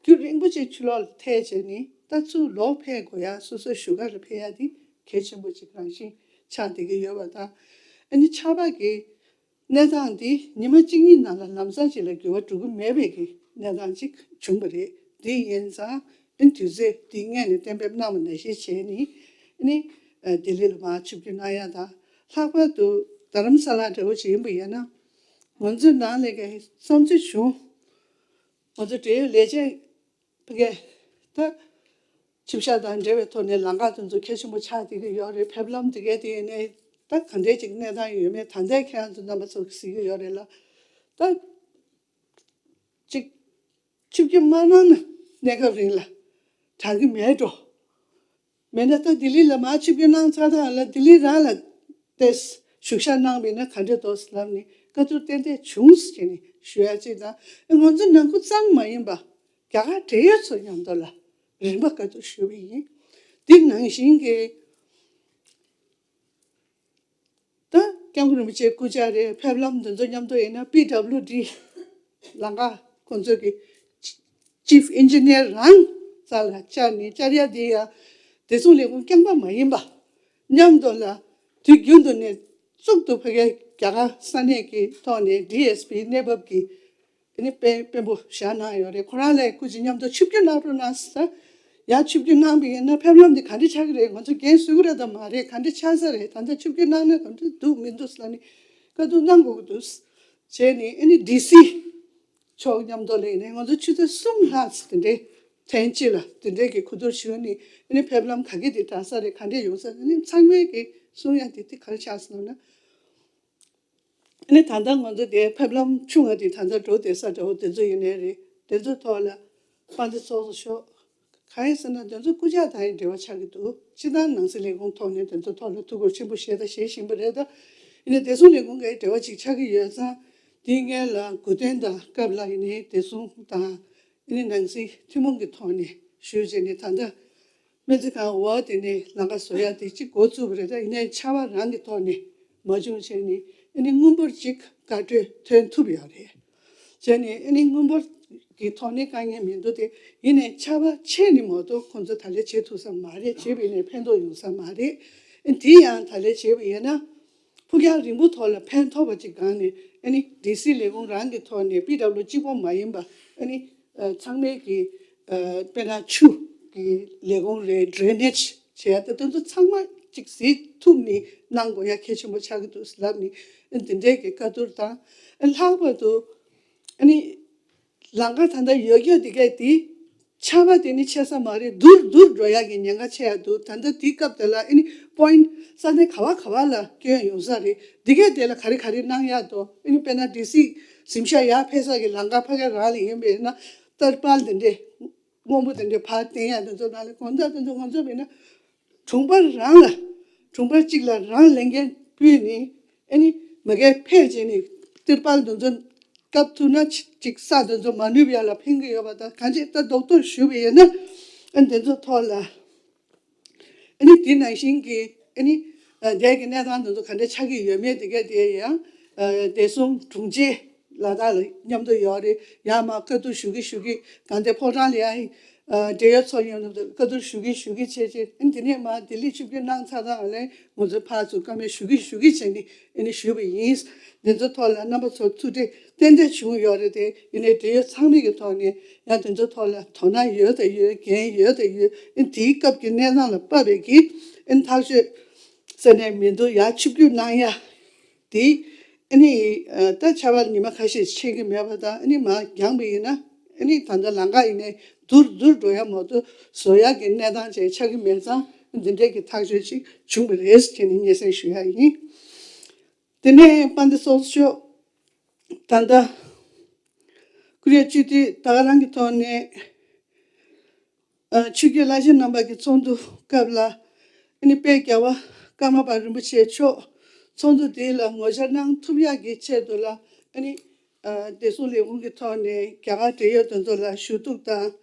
རྒྱུན་རིང་པོ་ཅིག་ཕྱི་ལོགས་ལ་ཐལ་བྱས་ནས་ད་ཚུར་ལོག་ཕེབས་དགོས་ཡ། སོ་སོའི་བཞུགས་སྒར་ལ་ཕེབས་ཡ་དེ་གལ་ཆེན་པོ་ཅིག་རང་བཞིན་ཆགས་བསྡད་ཀྱི་ཡོད་པ་དང་། ཨ་ནི་ཆར་པ་གི་གནས་སྟངས་འདི་ཉི་མ་གཅིག་གཉིས་ནང་ལ་ལམ་སང་ཅིག་ལ་འགྱུར་བ་འགྲོ་གི་མེད་པའི་གི་གནས་སྟངས་ཅིག་བྱུང་བ་རེད། དེ་ཡིན་ཙང་ཨ་ནི་དུས་ཚོད་འདི་སྔོན་ནས་གཏན་འབེབས་གནང་བ་ནང་བཞིན་བྱས་ནས་ཨ་ནི་ལྡི་ལི་ལ་མར་ཆིབས་བསྒྱུར་གནང་ཡ་དང་། ལྷག་པར་དུ་རྡ་རམ་ས་ལ་འདྲ་བོ་ཅིག་ཡིན་པ་ཡིན་ན་ང་ཚོའི་ནང་ལ་གི་བསམ་ཚུལ་བྱུང་། ང་ཚོ་འབྲེལ་ཡོད་ལས་བྱེད་ཕ་གི་ད་ཆིབས་ཞབས་དང་འབྲེལ་བའི་ཐོག་ནས་ལམ་ཁ་དེ་ཚོ་གལ་ཆེན་པོ་ཆགས་བསྡད་ཀྱི་ཡོད་རེད། ཕེབས་ལམ་དེ་གའི་དེ་ནས་ད་ག་འདྲའི་ཅིག་གནས་སྟངས་ཡོད་མེད་ད་ལྟའི་ཁྱེད་རང་ཚོ་རྣམ་པ་ཚོ་གཟིགས་ཀྱི་ཡོད་རེད་ལ། ད་ཅིག་ཆིབས་བསྒྱུར་མ་གནང་ན་གནས་སྐབས་རིང་ལ་དྲག་གི་མེད་འགྲོ། མེད་ན་ད་ལྡི་ལི་ལ་མར་ཆིབས་བསྒྱུར་གནང་ཚར་དང་ལ་ལྡི་ལི་རང་ལ་ཏེས་བཞུགས་ཞག་གནང་བས་ན་ག་འདྲ་འདུག་ལབ་ནས་བཀའ་བསྡུར་ཏན་ཏན་བྱུང་ཟེར་ནས་ཞུ་ཡ་གཅིག་དང་། ཨེ་ང་ཚོ་ནང་ཁུལ་ཙམ་མ་ཡིན་པ་རྒྱ་གར་འབྲེལ་ཡོད་ཚོ་མཉམ་དུ་ལ་རིམ་པ་བཀའ་བསྡུར་ཞུས་པ་ཡིན། དེ་ནང་བཞིན་གྱི་ད་སྐྱབས་མགོན་རིན་པོ་ཆེའི་སྐུ་ཕྱྭ་རེད། ཕེབས་ལམ་འདི་ཚོ་མཉམ་དུ་ཡིན་ན་པི་ཌབ་ལུ་ཌི་ལམ་ཁ་ཁོང་ཚོ་གི་ཅིབ་ཨིན་ཇི་ནིར་རང་རྩ་ལ་བཅར་ནས་བཅར་ཡ་དེ་ཡ་བདེ་སྲུང་ལས་ཁུངས་རྐྱང་པ་མ་ཡིན་པ་མཉམ་དུ་ལ་དུས་རྒྱུན་དུ་ནས་གཙུག་ཏུ་ཕ་གིའི་རྒྱ་གར་ས་གནས་ཀྱི་ཐོག་ནས་ཌི་ཨེས་པི་གནས་བབ་ཀྱི་ཨ་ནི་དཔོན་དཔོན་པོ་བཞག་གནང་ཡོད་རེད། ཁོ་རང་ལ་སྐུ་མཁྱེན་མཉམ་དུ་ཆིབས་བསྒྱུར་གནང་རོགས་གནང་ཟེར། ཡང་ཆིབས་བསྒྱུར་གནང་བ་ཡིན་ན་ཕེབས་ལམ་འདི་ག་འདྲ་ཆགས་ཀྱི་རེད། ང་ཚོ་འགན་གསོ་གི་རེད་དམ་མ་རེད། ག་འདྲ་ཆགས་ས་རེད། ད་ལྟ་ཆིབས་བསྒྱུར་གནང་ན་ག་འདྲ་འདུག་མི་འདུག་ཟེར་ནས་བཀའ་བསྡུར་གནང་དགོས་ཀྱི་འདུག་བྱས་ནས་ཨ་ནི་ཌི་སི་མཆོག་མཉམ་དུ་ལས་ནས་ང་ཚོ་ཆུ་ཚོད་གསུམ་ལྷག་ཙམ་དེ་འདྲའི་ཐེངས་གཅིག་ལ་དེ་འདྲའི་གི་གོ་བསྡུར་ཞུས་ནས་ཨ་ནི་ཕེབས་ལམ་ག་གི་དེ་དྲག་ས་རེད། ག་འདྲས་ཡོང་ས་རེད། ཨ་ནི་ཚང་མས་གི་གསུང་ཡ་དེ་དེ་ག་རེ་ཆགས་སོང་ན། ཨ་ནི་ད་ལྟ་ང་ཚོ་དེ་ཕེབས་ལམ་ཆུང་བ་དེ་ད་ལྟ་འགྲོ་བསྡད་ས་འདྲ་བོ་དེ་ཚོ་ཡིན་ནའི་རེད། དེ་ཚོ་ཐོག་ལ་དཔལ་ལྡན་ཚོགས་གཙོ་མཆོག་གང་ཡིན་ཟེར་ན་དེ་ཚོ་སྐུ་ཕྱྭ་དང་ཡང་འབྲེལ་བ་ཆགས་ཀྱི་འདུག་སྤྱི་བཏང་ནང་སྲིད་ལས་ཁུངས་ཐོག་ནས་དེ་ཚོ་ཐོག་ལ་ཐུགས་ཁུར་ཆེན་པོ་བཞེས་དང་བཞེས་བཞིན་པ་རེད། ད་ཡིན་ནའི་བདེ་སྲུང་ལས་ཁུངས་ཀྱི་འབྲེལ་བ་ཅིག་ཆགས་ཀྱི་ཡོད་ཙང་དེའི་སྔོན་ལ་གོ་སྟོན་དང་སྐབས་ལ་ཡིན་ནའི་བདེ་སྲུང་དང་ཡིན་ནའི་ནང་སྲིད་ཐུན་མོང་གི་ཐོག་ནས་ ཞུས་བྱས་ནས་ད་ལྟ་སྨན་རྩིས་ཁང་འོག་དེ་ནས་ལམ་ཁ་བཟོ་ཡག་དེ་གཅིག་འགོ་བཙུགས་པ་རེད། ད་ཡིན་ནའི་ཆར་པ་རང་གི་ཐོག་ནས་མ་བྱུང་བྱས་ནས་ཨ་ནི་སྔོན་པོར་གཅིག་བཀའ་འཁྲོལ་ཐོན་ཐུབ་ཡོད་རེད། བྱས་ནས་ཨ་ནི་སྔོན་པོ་གི་ཐོག་ནས་དཀའ་ངལ་མི་འདུག་སྟེ། ཡིན་ནའི་ཆར་པ་ཆད་ནས་མ་གཏོགས་ཁོང་ཚོ་ད་ལས་བྱེད་ཐུབ་ས་མ་རེད། བྱས་པ་ཡིན་ནའི་ཕན་ཐོགས་ཡོང་ས་མ་རེད། ཨ་དེ་ཡང་ད་ལས་བྱས་པ་ཡིན་ན། ཕུགས་རྒྱང་རིང་པོ་ཐོག་ལ་ཕན་ཐོགས་པ་ཅིག་སྒང་ནས་ཨ་ནི་ཌི་སི་ལས་ཁུངས་རང་གི་ཐོག་ནས་པི་ཌབ་ལུ་གཅིག་པོ་མ་ཡིན་པ་ཨ་ནི་ཚང་མའི་གི་དཔེར་ན་ཆུ་གི་ལས་ཁུངས་རེད། ཌྲེ་ནེཇ་བྱས་ཏེ་དེ་ཚོ་ཚང་མ་ཅིག་གཟིགས་ཐུབ་ནས་གནང་དགོས་ཡ་གལ་ཆེན་པོ་ཆགས་ཀྱི་འདུག་ལབ་ནས་འདི་འདྲའི་གི་བཀའ་བསྡུར་དང་། ལྷག་པར་དུ་ཨ་ནི། ལམ་ཁ་ད་ལྟ་ཡོད་རྒྱུ་དེ་གས་དེ་ཆར་པ་དེ་ནི་ཆད་ས་མ་རེད། སྡུག་སྡུག་འགྲོ་ཡག་གི་ཉེན་ཁ་ཆེ་ཡག་འདུག་ད་ལྟ་དེའི་སྐབས་དེ་ལ་ཨ་ནི་པོ་ཡིན་ས་གནས་ག་བ་ག་བ་ལ་སྐྱོན་ཡོང་ས་རེད། དེ་གས་དེ་ལ་ག་རེ་ག་རེ་གནང་ཡག་འདུག་ཨ་ནི་དཔེར་ན་ཌི་སི་གཟིམ་ཤག་ཡར་ཕེབས་ས་གི་ལམ་ཁ་ཕ་གི་རང་ལ་ཡིན་པས་ན་ཏར་པལ་དེ་འདྲས་སྔོན་པོ་དེ་འདྲས་ཕར་བསྟན་ཡག་དེ་ཚོ་ནང་ལ་དགོངས་དག་དེ་ཚོ་ང་ཚོ་མིན་ན། དྲུང་འཕར་རང་ལ་དྲུང་འཕར་གཅིག་ལ་རང་ལས་འགན་ཕུལ་ནས་ཨ་ནི་མ་གིར་ཕེབས་བྱས་ནས་ཏིར་པལ་དེ་ཚོ་བཀབ་ཐུབ་ན་ཅིག་ས་དེ་ཚོ་མ་ནུས་པ་ཡག་ལ་ཕན་གྱི་ཡོད་པ་དང་། གང་ཅི་ད་རྡོག་རྡོག་ཞུས་པ་ཡིན་ན་ཨ་ནི་དེ་ཚོ་ཐོག་ལ་ཨ་ནི་དེ་ནང་བཞིན་གྱི་ཨ་ནི་འདས་ཀྱི་གནས་སྟངས་དེ་ཚོ་ག་འདྲ་ཆགས་ཀྱི་ཡོད་མེད་དེ་ག་དེ་ཡང་བདེ་སྲུང་དྲུང་ཆེ་ལ་དྭགས་ལ་མཉམ་དུ་ཡོད་རེད། ཡང་མ་བཀའ་བསྡུར་ཞུ་གི་ཞུ་གི་གང་དེ་ཕོ་བྲང་ལ་ཡང་འབྲེལ་ཡོད་ཚོ་ཡོང་ནས་བཀའ་བསྡུར་ཞུ་གི་ཞུ་གི་བྱས་བྱས། ཨ་ནི་དེ་ནས་མ་ལྡི་ལི་ཆིབས་བསྒྱུར་གནང་ཚར་དང་ལས་ང་ཚོ་ཕར་ཚུར་བཀའ་མོལ་ཞུ་གི་ཞུ་གི་བྱས་ནས་ཨ་ནི་ཞུས་པ་ཡིན། འདི་ཚོ་ཐོག་ལ་རྣམ་པ་ཚོར་ཐུགས་རྗེ་ཏན་ཏན་བྱུང་ཡོད་རེད་དེ། ཡིན་ནའི་འབྲེལ་ཡོད་ཚང་མའི་གི་ཐོག་ནས་ཡང་དེ་ཚོ་ཐོག་ལ་དོ་སྣང་ཡོད་དང་ཡོད། འགན་ཡོད་དང་ཡོད། ཨ་ནི་དེའི་སྐབས་ཀྱི་གནས་སྟངས་ལ་དཔག་པའི་གི་ཨ་ནི་ཐག་གཅོད་ས་གནས་མི་འདུག་ཡར་ཆིབས་བསྒྱུར་གནང་ཡ། དེ་ཨ་ནི་ད་ཆར་པ་ཉི་མ་ཁ་ཤས་ཕྱིན་གྱི་མེད་པ་དང་། ཨ་ནི་མར་འགྱངས་པ་ཡིན་ན་ཨ་ནི་ད་ལྟ་ལམ་ཁ་ཡིན་ནའི་སྡུག་སྡུག་འགྲོ་ཡ་མ་གཏོགས་བཟོ་ཡ་གི་གནས་སྟངས་ཅིག་ཆགས་ཀྱི་མེད་ཙང་། འདི་འདྲའི་གི་ཐག་གཅོད་ཅིག་བྱུང་བ་རེད་ཟེར་ནས་སྙན་སེང་ཞུ་ཡ་ཡིན། དེ་ནས་དཔལ་ལྡན་ཚོགས་གཙོ་མཆོག་ད་ལྟ་ཀོ་རི་ཡ་སྤྱི་འཐུས་ད་ག་རང་གི་ཐོག་ནས། ཨ། ཆོས་བརྒྱུད་བླ་ཆེན་རྣམ་པ་གི་ཚོགས་འདུ་སྐབས་ལ་ཨ་ནི་དཔལ་རྒྱལ་བ་ཀརྨ་པ་རིན་པོ་ཆེ་མཆོག་ཚོགས་འདུ་དེ་ལ་ངོ་བཅར་གནང་ཐུབ་ཡག་གི་ཆེད་དུ་ལ་ཨ་ནི་ཨ། བདེ་སྲུང་ལས་ཁུངས་ཀྱི་ཐོག་ནས་རྒྱ་གར་འབྲེལ་ཡོད་དེ་ཚོ་ལ་ཞུ་གཏུག་དང་།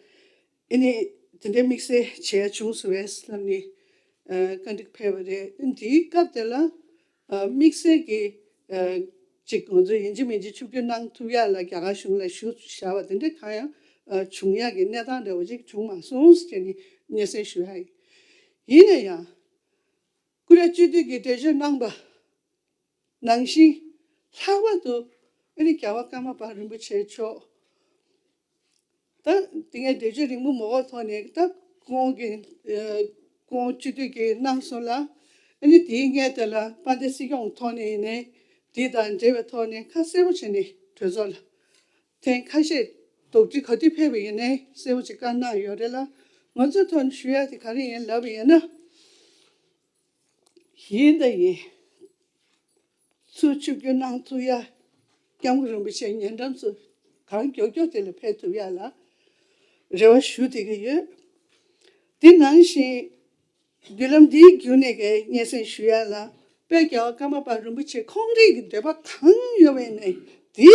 ཨ་ནི་དེ་འདྲའི་དམིགས་བསལ་བྱས་བྱུང་སོང་བས་ལབ་ནས་ཨ། བཀའ་འདྲི་ཕེབས་པ་རེད། ཨ་ནི་དེའི་སྐབས་དེ་ལ། ཨ། དམིགས་བསལ་གྱི་ཨ། ཅིག་ང་ཚོ་ཡིན་གཅིག་མིན་གཅིག་ཆིབས་བསྒྱུར་གནང་ཐུབ་ཡག་ལ་རྒྱ་གར་གཞུང་ལ་ཞུ་བཞག་པ་དེ་འདྲ་གང་ཡང་ཨ། བྱུང་ཡག་གི་གནས་སྟངས་འདྲ་བོ་ཅིག་བྱུང་མ་སོང་ཟེར་ནས་སྙན་སེང་ཞུ་ཡག་ཡིན། ཡིན་ན་ཡང་ཀོ་རི་ཡ་སྤྱི་འཐུས་ཀྱིས་འགྲེལ་བརྗོད་གནང་པ་ནང་བཞིན་ལྷག་པར་དུ་ཨ་ནི་རྒྱལ་བ་ཀརྨ་པ་རིན་པོ་ཆེ་མཆོག་ད་དེ་ངས་འགྲེལ་བརྗོད་རིང་པོ་མ་འགོར་ཐོག་ནས་ད་ཁོང་གི་ཨ། ཁོང་སྤྱི་འཐུས་ཀྱིས་གནང་སོང་ལ། ཨ་ནི་དེའི་སྔས་དེ་ལ་དཔལ་ལྡན་སྲིད་སྐྱོང་ཐོག་ནས་ཡིན་ནའི་དེ་དང་འབྲེལ་བའི་ཐོག་ནས་ཁ་གསལ་པོ་བྱས་ནས་གྲོས་ཚོགས་ལ་ཐེངས་ཁ་ཤས་དོགས་འདྲི་ག་དུས་ཕེབས་པ་ཡིན་ནའི་གསལ་པོ་ཅིག་བཀའ་གནང་ཡོད་རེད་ལ། ང་ཚོའི་ཐོག་ནས་ཞུ་ཡག་དེ་ག་རེ་ཡིན་ལབ་པ་ཡིན་ན། ཡིན་ད་ཡིན། ཚུར་ཆིབས་བསྒྱུར་གནང་ཐུབ་ཡ། སྐྱབས་མགོན་རིན་པོ་ཆེ་ཉེ་འགྲམ་ཚོ་གང་མགྱོགས་མགྱོགས་དེ་ལ་ཕེབས་ཐུབ་ཡ་ལ་རེ་བ་ཞུ་བསྡད་ཀྱི་ཡོད། དེ་ནང་བཞིན་བརྒྱུད་ལམ་འདིའི་བརྒྱུད་ནས་ཀྱི་སྙན་སེང་ཞུ་ཡ་ལ། དཔལ་རྒྱལ་བ་ཀརྨ་པ་རིན་པོ་ཆེ་ཁོང་རང་གི་འདོད་པ་གང་ཡོད་པ་ཡིན་ནའི་དེ་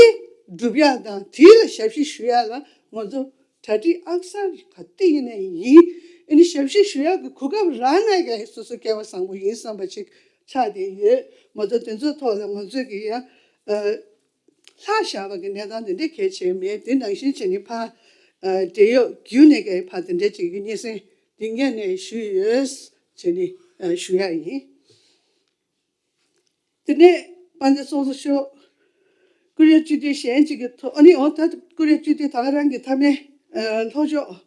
སྒྲུབ་ཡ་དང་དེ་ལ་ཞབས་ཕྱི་ཞུ་ཡ་ལ་ང་ཚོ་གྲ་སྒྲིག་ཨག་སར་ག་དེ་ཡིན་ནའི་ཡིན། ཨ་ནི་ཞབས་ཕྱི་ཞུ་ཡག་གི་གོ་སྐབས་རག་ན་ཀྱང་སོ་སོ་སྐལ་བ་བཟང་པོ་ཡིན་བསམ་པ་ཅིག་ཆགས་བསྡད་ཡོད། མ་གཏོགས་དེ་ཚོའི་ཐོག་ལ་ང་ཚོས་ཀྱི་ཡང་ཨ། ལྷག་བཞག་པ་གི་གནས་སྟངས་དེ་འདྲ་གལ་ཆེ་མེད། དེ་ནང་བཞིན་བྱས་ནས་ཕར་ཨ། འབྲེལ་ཡོད་བརྒྱུད་ནས་ཀྱང་ཕར་དེ་འདྲ་ཅིག་གི་སྙན་སེང་འདི་སྔོན་ནས་ཞུས་ཡོད་ཅེས་ནས་ཨ། ཞུ་ཡག་ཡིན། དེ་ནས་དཔལ་ལྡན་ཚོགས་གཙོ་མཆོག་ཀོ་རི་ཡ་སྤྱི་འཐུས་གཞན་གཅིག་གི་ཐོག་ཨ་ནི་འོ་ད་ཀོ་རི་ཡ་སྤྱི་འཐུས་ད་ག་རང་གི་མཐའ་མའི་ཨ། ལྷོ་ཕྱོགས་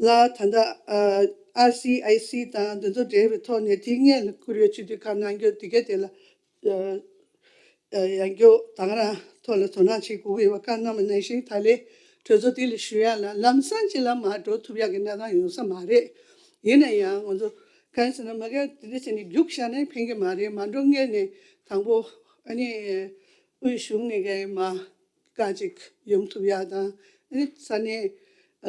ལ་ད་ལྟ་ཨ། ཨར་སི་ཨའི་སི་དང་འདི་ཚོ་འབྲེལ་བའི་ཐོག་ནས་དེ་སྔོན་ལ་ཀོ་རི་ཡ་སྤྱི་འཐུས་ཁག་གནང་རྒྱུ་དེ་ག་དེ་ལ་ཨ། ཨ། ཡང་བསྐྱར་ད་ག་རང་ཐོག་ལ་དོ་སྣང་བྱེད་དགོས་ཀྱི་ཡོད་པ་བཀའ་གནང་བ་ནང་བཞིན་ད་ལན་གྲོས་ཚོགས་དེ་ལ་ཞུ་ཡག་ལ་ལམ་སང་ཅིག་ལ་མར་འགྲོ་ཐུབ་ཡག་གི་གནས་སྟངས་ཡོང་ས་མ་རེད། ཡིན་ན་ཡང་ང་ཚོ་གང་ཡིན་ཟེར་ན་མ་གི་དེ་འདྲ་བྱས་ནས་རྒྱུགས་བཞག་ན་ཕན་གྱི་མ་རེད། མ་འགྲོ་སྔོན་ནས་དང་པོ་ཨ་ནི་དབུས་གཞུང་ནས་ཀྱང་མར་བཀའ་ཅིག་ཡོང་ཐུབ་ཡག་དང་། ཨ་ནི་ས་གནས་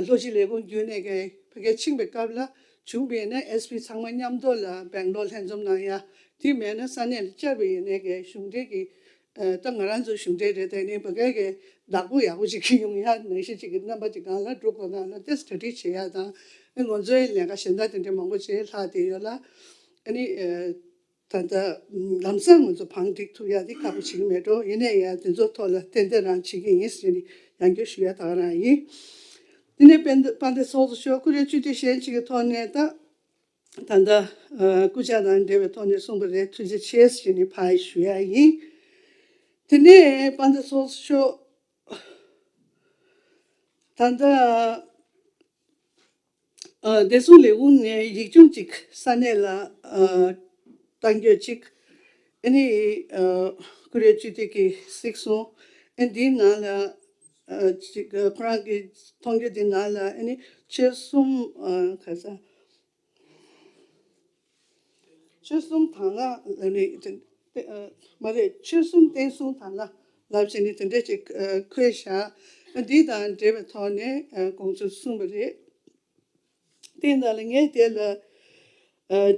ལྷོ་སྤྱི་ལས་ཁུངས་བརྒྱུད་ནས་ཀྱང་ཕ་གིར་ཕྱིན་པའི་སྐབས་ལ་བྱུང་བས་ན་ཨེས་པི་ཚང་མ་མཉམ་དུ་ལ་སྦེང་ལོར་ལྷན་འཛོམས་གནང་ཡ། དེ་མེད་ན་ས་གནས་ལ་བཅར་བ་ཡིན་ནའི་ཀྱང་གཞུང་འབྲེལ་གྱི་ ཨ་ད་ང་རང་ཚོ་གཞུང་འབྲེལ་རེད། དེ་ནི་བོད་སྐད་ཀྱི་བདག་པོ་ཡག་པོ་ཞིག་ཡོང་ཡ་ནང་བཞིན་ཅིག་གི་རྣམ་པ་ཅིག་སྒང་ལ་འགྲོ་དགོས་ན་ལ་ཏེས་གྲ་སྒྲིག་བྱེད་ཡ་དང་། ཨ་ང་ཚོའི་ལས་ཀ་གཞན་དག་དེ་འདྲ་མང་པོ་ཅིག་ལྷག་བསྡད་ཡོད་ལ། ཨ་ནི་ཨ་ད་ལྟ་ལམ་སང་ང་ཚོ་བང་སྒྲིག་ཐུབ་ཡ་དེ་ཁག་པོ་ཅིག་མེད་འགྲོ། ཡིན་ནའི་ཡང་དེ་ཚོ་ཐོག་ལ་ཏན་ཏན་རང་བྱེད་ཀྱི་ཡིན་ཟེར་ནས་ཡང་བསྐྱར་ཞུ་ཡ་ད་ག་རང་ཡིན། དེ་ནས་དཔལ་ལྡན་དཔལ་ལྡན་ཚོགས་གཙོ་མཆོག་སྐུ་ལས་བཅུ་དུས་གཞན་ཅིག་གི་ཐོག་ནས་ད། ད་ལྟ་ཨ་སྐུ་ཕྱྭ་དང་འབྲེལ་བའི་ཐོག་ནས་གསུངས་པ་རེད། ཐུགས་རྗེ་ཆེ་ཞེས་ནས་ཕར་ཞུ་ཡ་ཡིན། དེ་ནས་དཔལ་ལྡན་ཚོགས་གཙོ་མཆོག་ད་ལྟ་ཨ་བདེ་སྲུང་ལས་ཁུངས་ནས་ཡིག་ཆུང་གཅིག་ས་གནས་ལ་ཨ་གཏང་རྒྱུ་གཅིག་ཨ་ནི་ཨ་ཀུ་རེ་སྤྱི་འཐུས་ཀྱིས་གཟིགས་སོང་། ཨ་འདིའི་ནང་ལ་ཨ་གཅིག་ཨ་ཁོ་རང་གིས་མཐོང་རྒྱུ་དེ་ནང་ལ་ཨ་ནི་ཆོལ་གསུམ་ཨ་ག་ས། ཆོལ་གསུམ་དང་བླངས་ལབ་ནས་དེ་དེ་ཨ་མ་རེད། ཆོལ་གསུམ་བསྟན་སྲུང་དང་བླངས་ལབ་བྱས་ནས་དེ་འདྲ་ཅིག་ཨ་འཁོད་བཞག་འདི་དང་འབྲེལ་བའི་ཐོག་ནས་ཨ་དགོངས་ཚུལ་གསུངས་པ་རེད། དེ་ཡིན་ད་ལ་ངས་དེ་ལ་ཨ་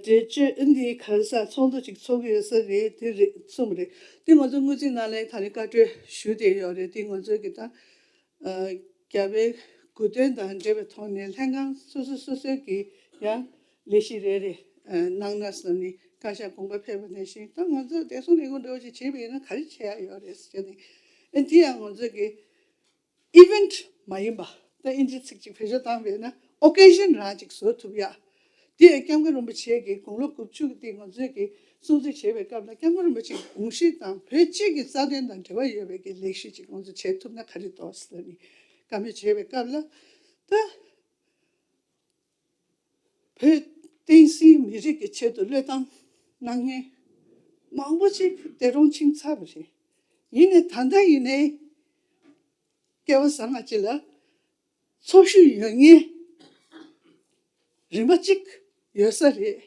འགྲེལ་བརྗོད་འདི་ག་རེ་ཟེར་ཚོགས་འདུ་ཅིག་ཚོགས་ཀྱི་ཡོད་ས་རེད། དེ་རེད་གསུངས་པ་རེད། དེ་ང་ཚོ་དངུལ་རྩིས་ནང་ལ་ད་རེས་བཀའ་འཁྲོལ་ཞུས་བསྡད་ཡོད་རེད། དེ་ང་ཚོའི་གི་ད། ཨ་རྒྱ་བལ་གོ་སྟོན་དང་འབྲེལ་བའི་ཐོག་ནས་ལྷན་ཁང་སོ་སོ་སོ་སོའི་གི་ཡང་ལས་གཞི་རེ་རེ་ཨ་གནང་ན་བསམ་ནས་བཀའ་ཤག་དགོངས་པ་ཕེབས་པ་ནང་བཞིན། ད་ང་ཚོ་བདེ་སྲུང་ལས་ཁུངས་འདྲ་བོ་ཅིག་བྱས་པ་ཡིན་ན་ག་རེ་བྱེད་ཡ་ཡོད་རེད་ཟེར་ནས། ཨ་འདི་ཡང་ང་ཚོའི་གི་event མ་ཡིན་པ། ད་ཨིན་ཇི་ཚིག་ཅིག་བེད་སྤྱོད་བཏང་བས་ན་occasion རང་ཅིག་བཟོ་ཐུབ་ཡ། དེ་ཡང་སྐྱབས་མགོན་རིན་པོ་ཆེ་གིས་དགུང་ལོ་དགུ་བཅུ་དེ་ང་ཚོས་ཀྱི་སྲུང་བརྩི་བྱེད་པའི་སྐབས་ལ་སྐྱབས་མགོན་རིན་པོ་ཆེའི་དགོངས་གཞི་དང་བོད་སྤྱི་གི་རྩ་དོན་དང་འབྲེལ་བ་ཡོད་པའི་གི་ལས་གཞི་ཅིག་ང་ཚོ་བྱེད་ཐུབ་ན་ག་རེ་འདུག་ཟེར་ནས་བཀའ་མོལ་བྱེད་པའི་སྐབས་ལ། ད་བོད་བསྟན་སྲིད་མི་རིགས་ཀྱི་ཆེད་དུ་བློས་བཏང་གནང་མཁན་མང་པོ་ཅིག་འདས་གྲོངས་ཕྱིན་ཚར་བ་རེད། ཡིན་ནའི་ད་ལྟ་ཡིན་ནའི་སྐལ་བ་བཟང་ང་ཅིག་ལ་འཚོ་བཞུགས་ཡོད་མཁན་རིམ་པ་གཅིག་ཡོད་ས་རེད།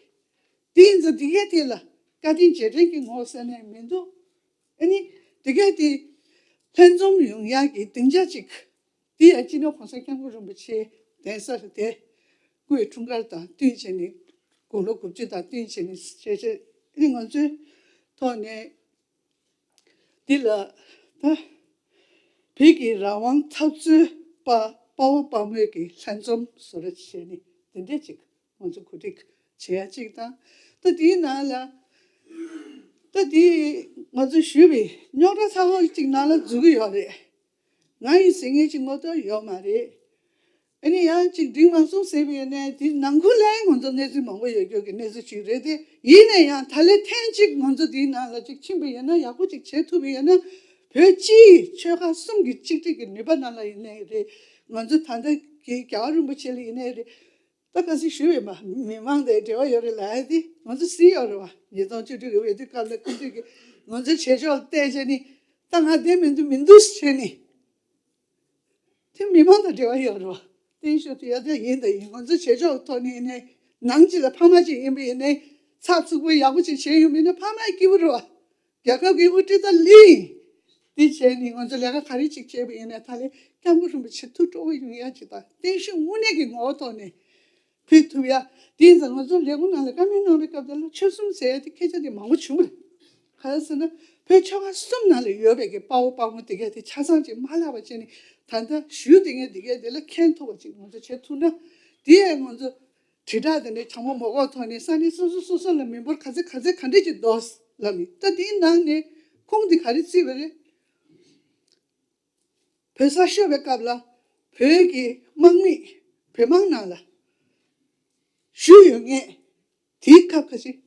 དེ་ཡིན་ཙང་དེ་གའི་ཐད་ལ་བཀའ་དྲིན་རྗེས་དྲན་གྱི་ངོ་བོ་ཟེར་ནས་མི་འདུག་ཨ་ནི་དེ་གའི་དེ་ལྷན་འཛོམས་ཡོང་ཡག་གི་སྡིངས་ཆ་གཅིག་དེ་ཡང་སྤྱི་ནོར་༸གོང་ས་༸སྐྱབས་མགོན་རིན་པོ་ཆེ་གདན་ས་རུ་དེ་སྐུའི་འཁྲུངས་སྐར་དང་བསྟུན་བྱས་ནས་དགུང་ལོ་དགུ་བཅུ་དང་བསྟུན་བྱས་ནས་བྱས་བྱས་ཨ་ནི་ང་ཚོའི་ཐོག་ནས། འདི་ལ་ད་བོད་ཀྱི་རང་དབང་འཐབ་རྩོད་པ་དཔའ་བོ་དཔའ་མོའི་གི་ལྷན་འཛོམས་བཟོ་འདྲ་བྱས་ནས་དེ་འདྲས་ཅིག་ང་ཚོ་གོ་སྒྲིག་བྱེད་ཡ་གཅིག་དང་། ད་དེའི་ནང་ལ་ད་དེ་ང་ཚོ་ཞུས་པའི་རྙོག་དྲ་ཚ་བོ་གཅིག་ནང་ལ་འཛུལ་གི་ཡོད་རེད། ང་ཡི་ཟེར་མཁན་ཅིག་མ་གཏོགས་ཡོད་མ་རེད། ཨ་ནི་ཡང་ཅིག་འགྲིག་མ་སོང་ཟེར་བ་ཡིན་ནའི་དེ་ནང་ཁུལ་ལ་ང་ཚོ་གནས་ཚུལ་མང་པོ་ཡོད་རྒྱུ་གི་གནས་ཚུལ་ཅིག་རེད་དེ། ཡིན་ན་ཡང་ད་ལན་ཐེངས་གཅིག་ང་ཚོ་དེའི་ནང་ལ་ཅིག་ཕྱིན་པ་ཡིན་ན་ཡག་པོ་ཅིག་བྱེད་ཐུབ་པ་ཡིན་ན། བོད་སྤྱིའི་ཆོལ་ཁ་གསུམ་གྱི་གཅིག་སྒྲིལ་གྱི་ནུས་པ་ནང་ལ་ཡིན་ནའི་རེད། ང་ཚོ་ད་ལྟ་གི་རྒྱལ་བ་རིན་པོ་ཆེ་ལ་ཡིན་ནའི་རེད། ད་ག་ཚོད་ཞུས་པའི་མ་མི་མང་དང་འབྲེལ་བ་ཡོད་རེད་ལབ་ཡ་དེ་ང་ཚོ་གཟིགས་ཡོད་རེད་བ། ཉིས་སྟོང་བཅུ་དྲུག་གི་འོས་བསྡུ་སྐབས་ལ་ཁོང་ཚོས་ཀྱི་ང་ཚོའི་བྱེད་ཕྱོགས་ལ་བལྟས་བྱས་ནས་ད་ང་བསྡད་མི་འདུག་མི་འདུག་བྱས་ནས། དེ་མི་མང་དང་འབྲེལ་བ་ཡོད་རེད་བ། བསྟན་བཤུག་དེ་ཡ་ད་ཡིན་ད་ཡིན། ང་ཚོ་བྱེད་ཕྱོགས་ཐོག་ནས་ཡིན་ནའི་ནང་ཅིག་ལ་ཕ་མ་ཅིག་ཡིན་པ་ཡིན་ནའི་ཚགས་ཚུད་པོ་ཡག་པོ་ཅིག་བྱས་ཡོང་མིན་ན་ཕ་མའི་སྐྱིད་པོ་རེད་བ། རྒྱལ་ཁབ་ཀྱི་དབུ་ཁྲིད་དང་ལི་ཡིན། དེ་བྱས་ནས་ང་ཚོ་ལས་ཀ་ག་རེ་ཅིག་བྱས་པ་ཡིན་ནའི་ད་ལན་སྐྱབས་མགོན་རིན་པོ་ཆེ་ཐུགས་སྤྲོ་བོ་ཡོང་ཡ་ཅིག་དང་བསྟན་བཤུག་དངོས་གནས་ཀྱི་ངོ་བོ་ཐོག་ནས་ཕུལ་ཐུབ་ཡ། དེ་ཡིན་ཙང་ང་ཚོ་ལས་ཁུངས་ནང་ལ་བཀའ་མོལ་གནང་བའི་སྐབས་དེ་ལ་ཆོལ་གསུམ་ཟེར་ཡ་དེ་སྐད་ཆ་དེ་མང་པོ་བྱུང་བ་རེད། ག་རེ་ཟེར་ན་བོད་ཆོལ་ཁ་གསུམ་ནང་ལ་ཡོད་པའི་གི་དཔའ་བོ་དཔའ་མོ་དེ་གས་དེ་ཆ་ཚང་ཅིག་མ་བརླག་པ་བྱས་ནས་ད་ལྟ་ཞུ་དེ་ངས་དེ་གས་དེ་ལ་མཁྱེན་ཐུབ་པ་ཅིག་ང་ཚོ་བྱེད་ཐུབ་ན། དེ་ཡས་ང་ཚོ་དྲིལ་བསྒྲགས་དེ་འདྲའི་དྲང་པོ་མ་དགོས་ཐོག་ནས་ས་གནས་སོ་སོ་སོ་སོ་ལ་མི་འབོར་ག་ཚད་ག་ཚད་ག་འདྲས་ཅིག་འདུག་ལབ་ནས། ད་དེའི་ནང་ནས་ཁོང་དེ་ག་རེ་བརྩིས་པ་རེད། བོད་གསར་ཤོར་བའི་སྐབས་ལ་བོད་ཀྱི་དམག་མི་བོད་དམག་ནང་ལ་ཞུགས་ཡོད་མཁན་དེའི་སྐབས་ཁ་ཅིག་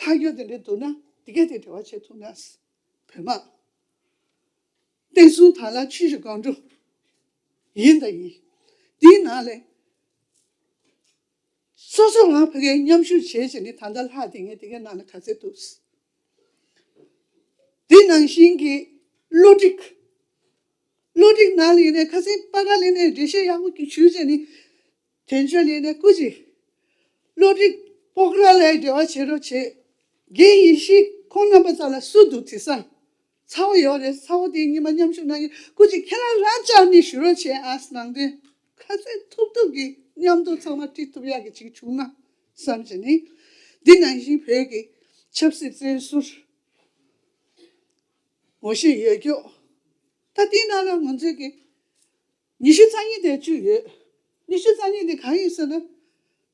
ལྷག་རྒྱུ་དེ་འདྲ་འདུག་ན་དེ་གས་དེ་འབྲེལ་བ་བྱེད་ཐུབ་ན། བོད་དམག་བསྟན་སྲུང་དང་བླངས་ཆུ་བཞི་སྒང་དྲུག་ཡིན་དང་ཡིན། དེའི་ནང་ལས་སོ་སོ་རང་ཕ་གིའི་མཉམ་ཞུགས་བྱེད་བྱས་ནས་ད་ལྟ་ལྷག་དེ་ངས་དེ་གའི་ནང་ལ་ག་ཚད་འདུག་དེ་ནང་བཞིན་གྱི་གློ་སྒྲིག་གློ་སྒྲིག་ནང་ལ་ཡིན་ནའི་ཁ་སང་པ་ར་ལ་ནས་འགྲེལ་བཤད་ཡག་པོ་ཞུས་བྱས་ནས་དོན་གཅོད་ལ་ནས་སྐུ་མཁྱེན། གློ་སྒྲིག་པོ་ཁ་ར་ལ་འབྲེལ་བ་བྱེད་རོགས་བྱེད། རྒན་ཡེ་ཤེས་ཁོང་རྣམ་པ་ཚོ་ལ་སུ་འདུག་དེང་སང་། ཚ་བོ་ཡོད་རེད། ཚ་བོ་དེ་ཉི་མ་མཉམ་ཞུགས་གནང་གི། སྐུ་མཁྱེན་ཁྱེད་རང་རང་བཅར་ནས་ཞུ་རོགས་བྱེད་ཨ་ནང་དོན་ག་ཚོད་ཐུབ་ཐུབ་ཀྱི་མཉམ་དུ་ཚང་མ་ཁྲིད་ཐུབ་ཡག་གི་ཅིག་བྱུང་ན་བསམ་བྱས་ནས། འདི་ནང་བཞིན་བོད་ཀྱི་ཆབ་སྲིད་བཙོན་ཟུར། ངོ་ཤེས་ཡོད་སྐྱོ། ད་དེའི་ནང་ལ་ང་ཚོས་ཀྱི་ཉི་ཤུ་རྩ་གཉིས་དེ་བཅུག་ཡོད། ཉི་ཤུ་རྩ་གཉིས་དེ་གང་ཡིན་ཟེར་ན།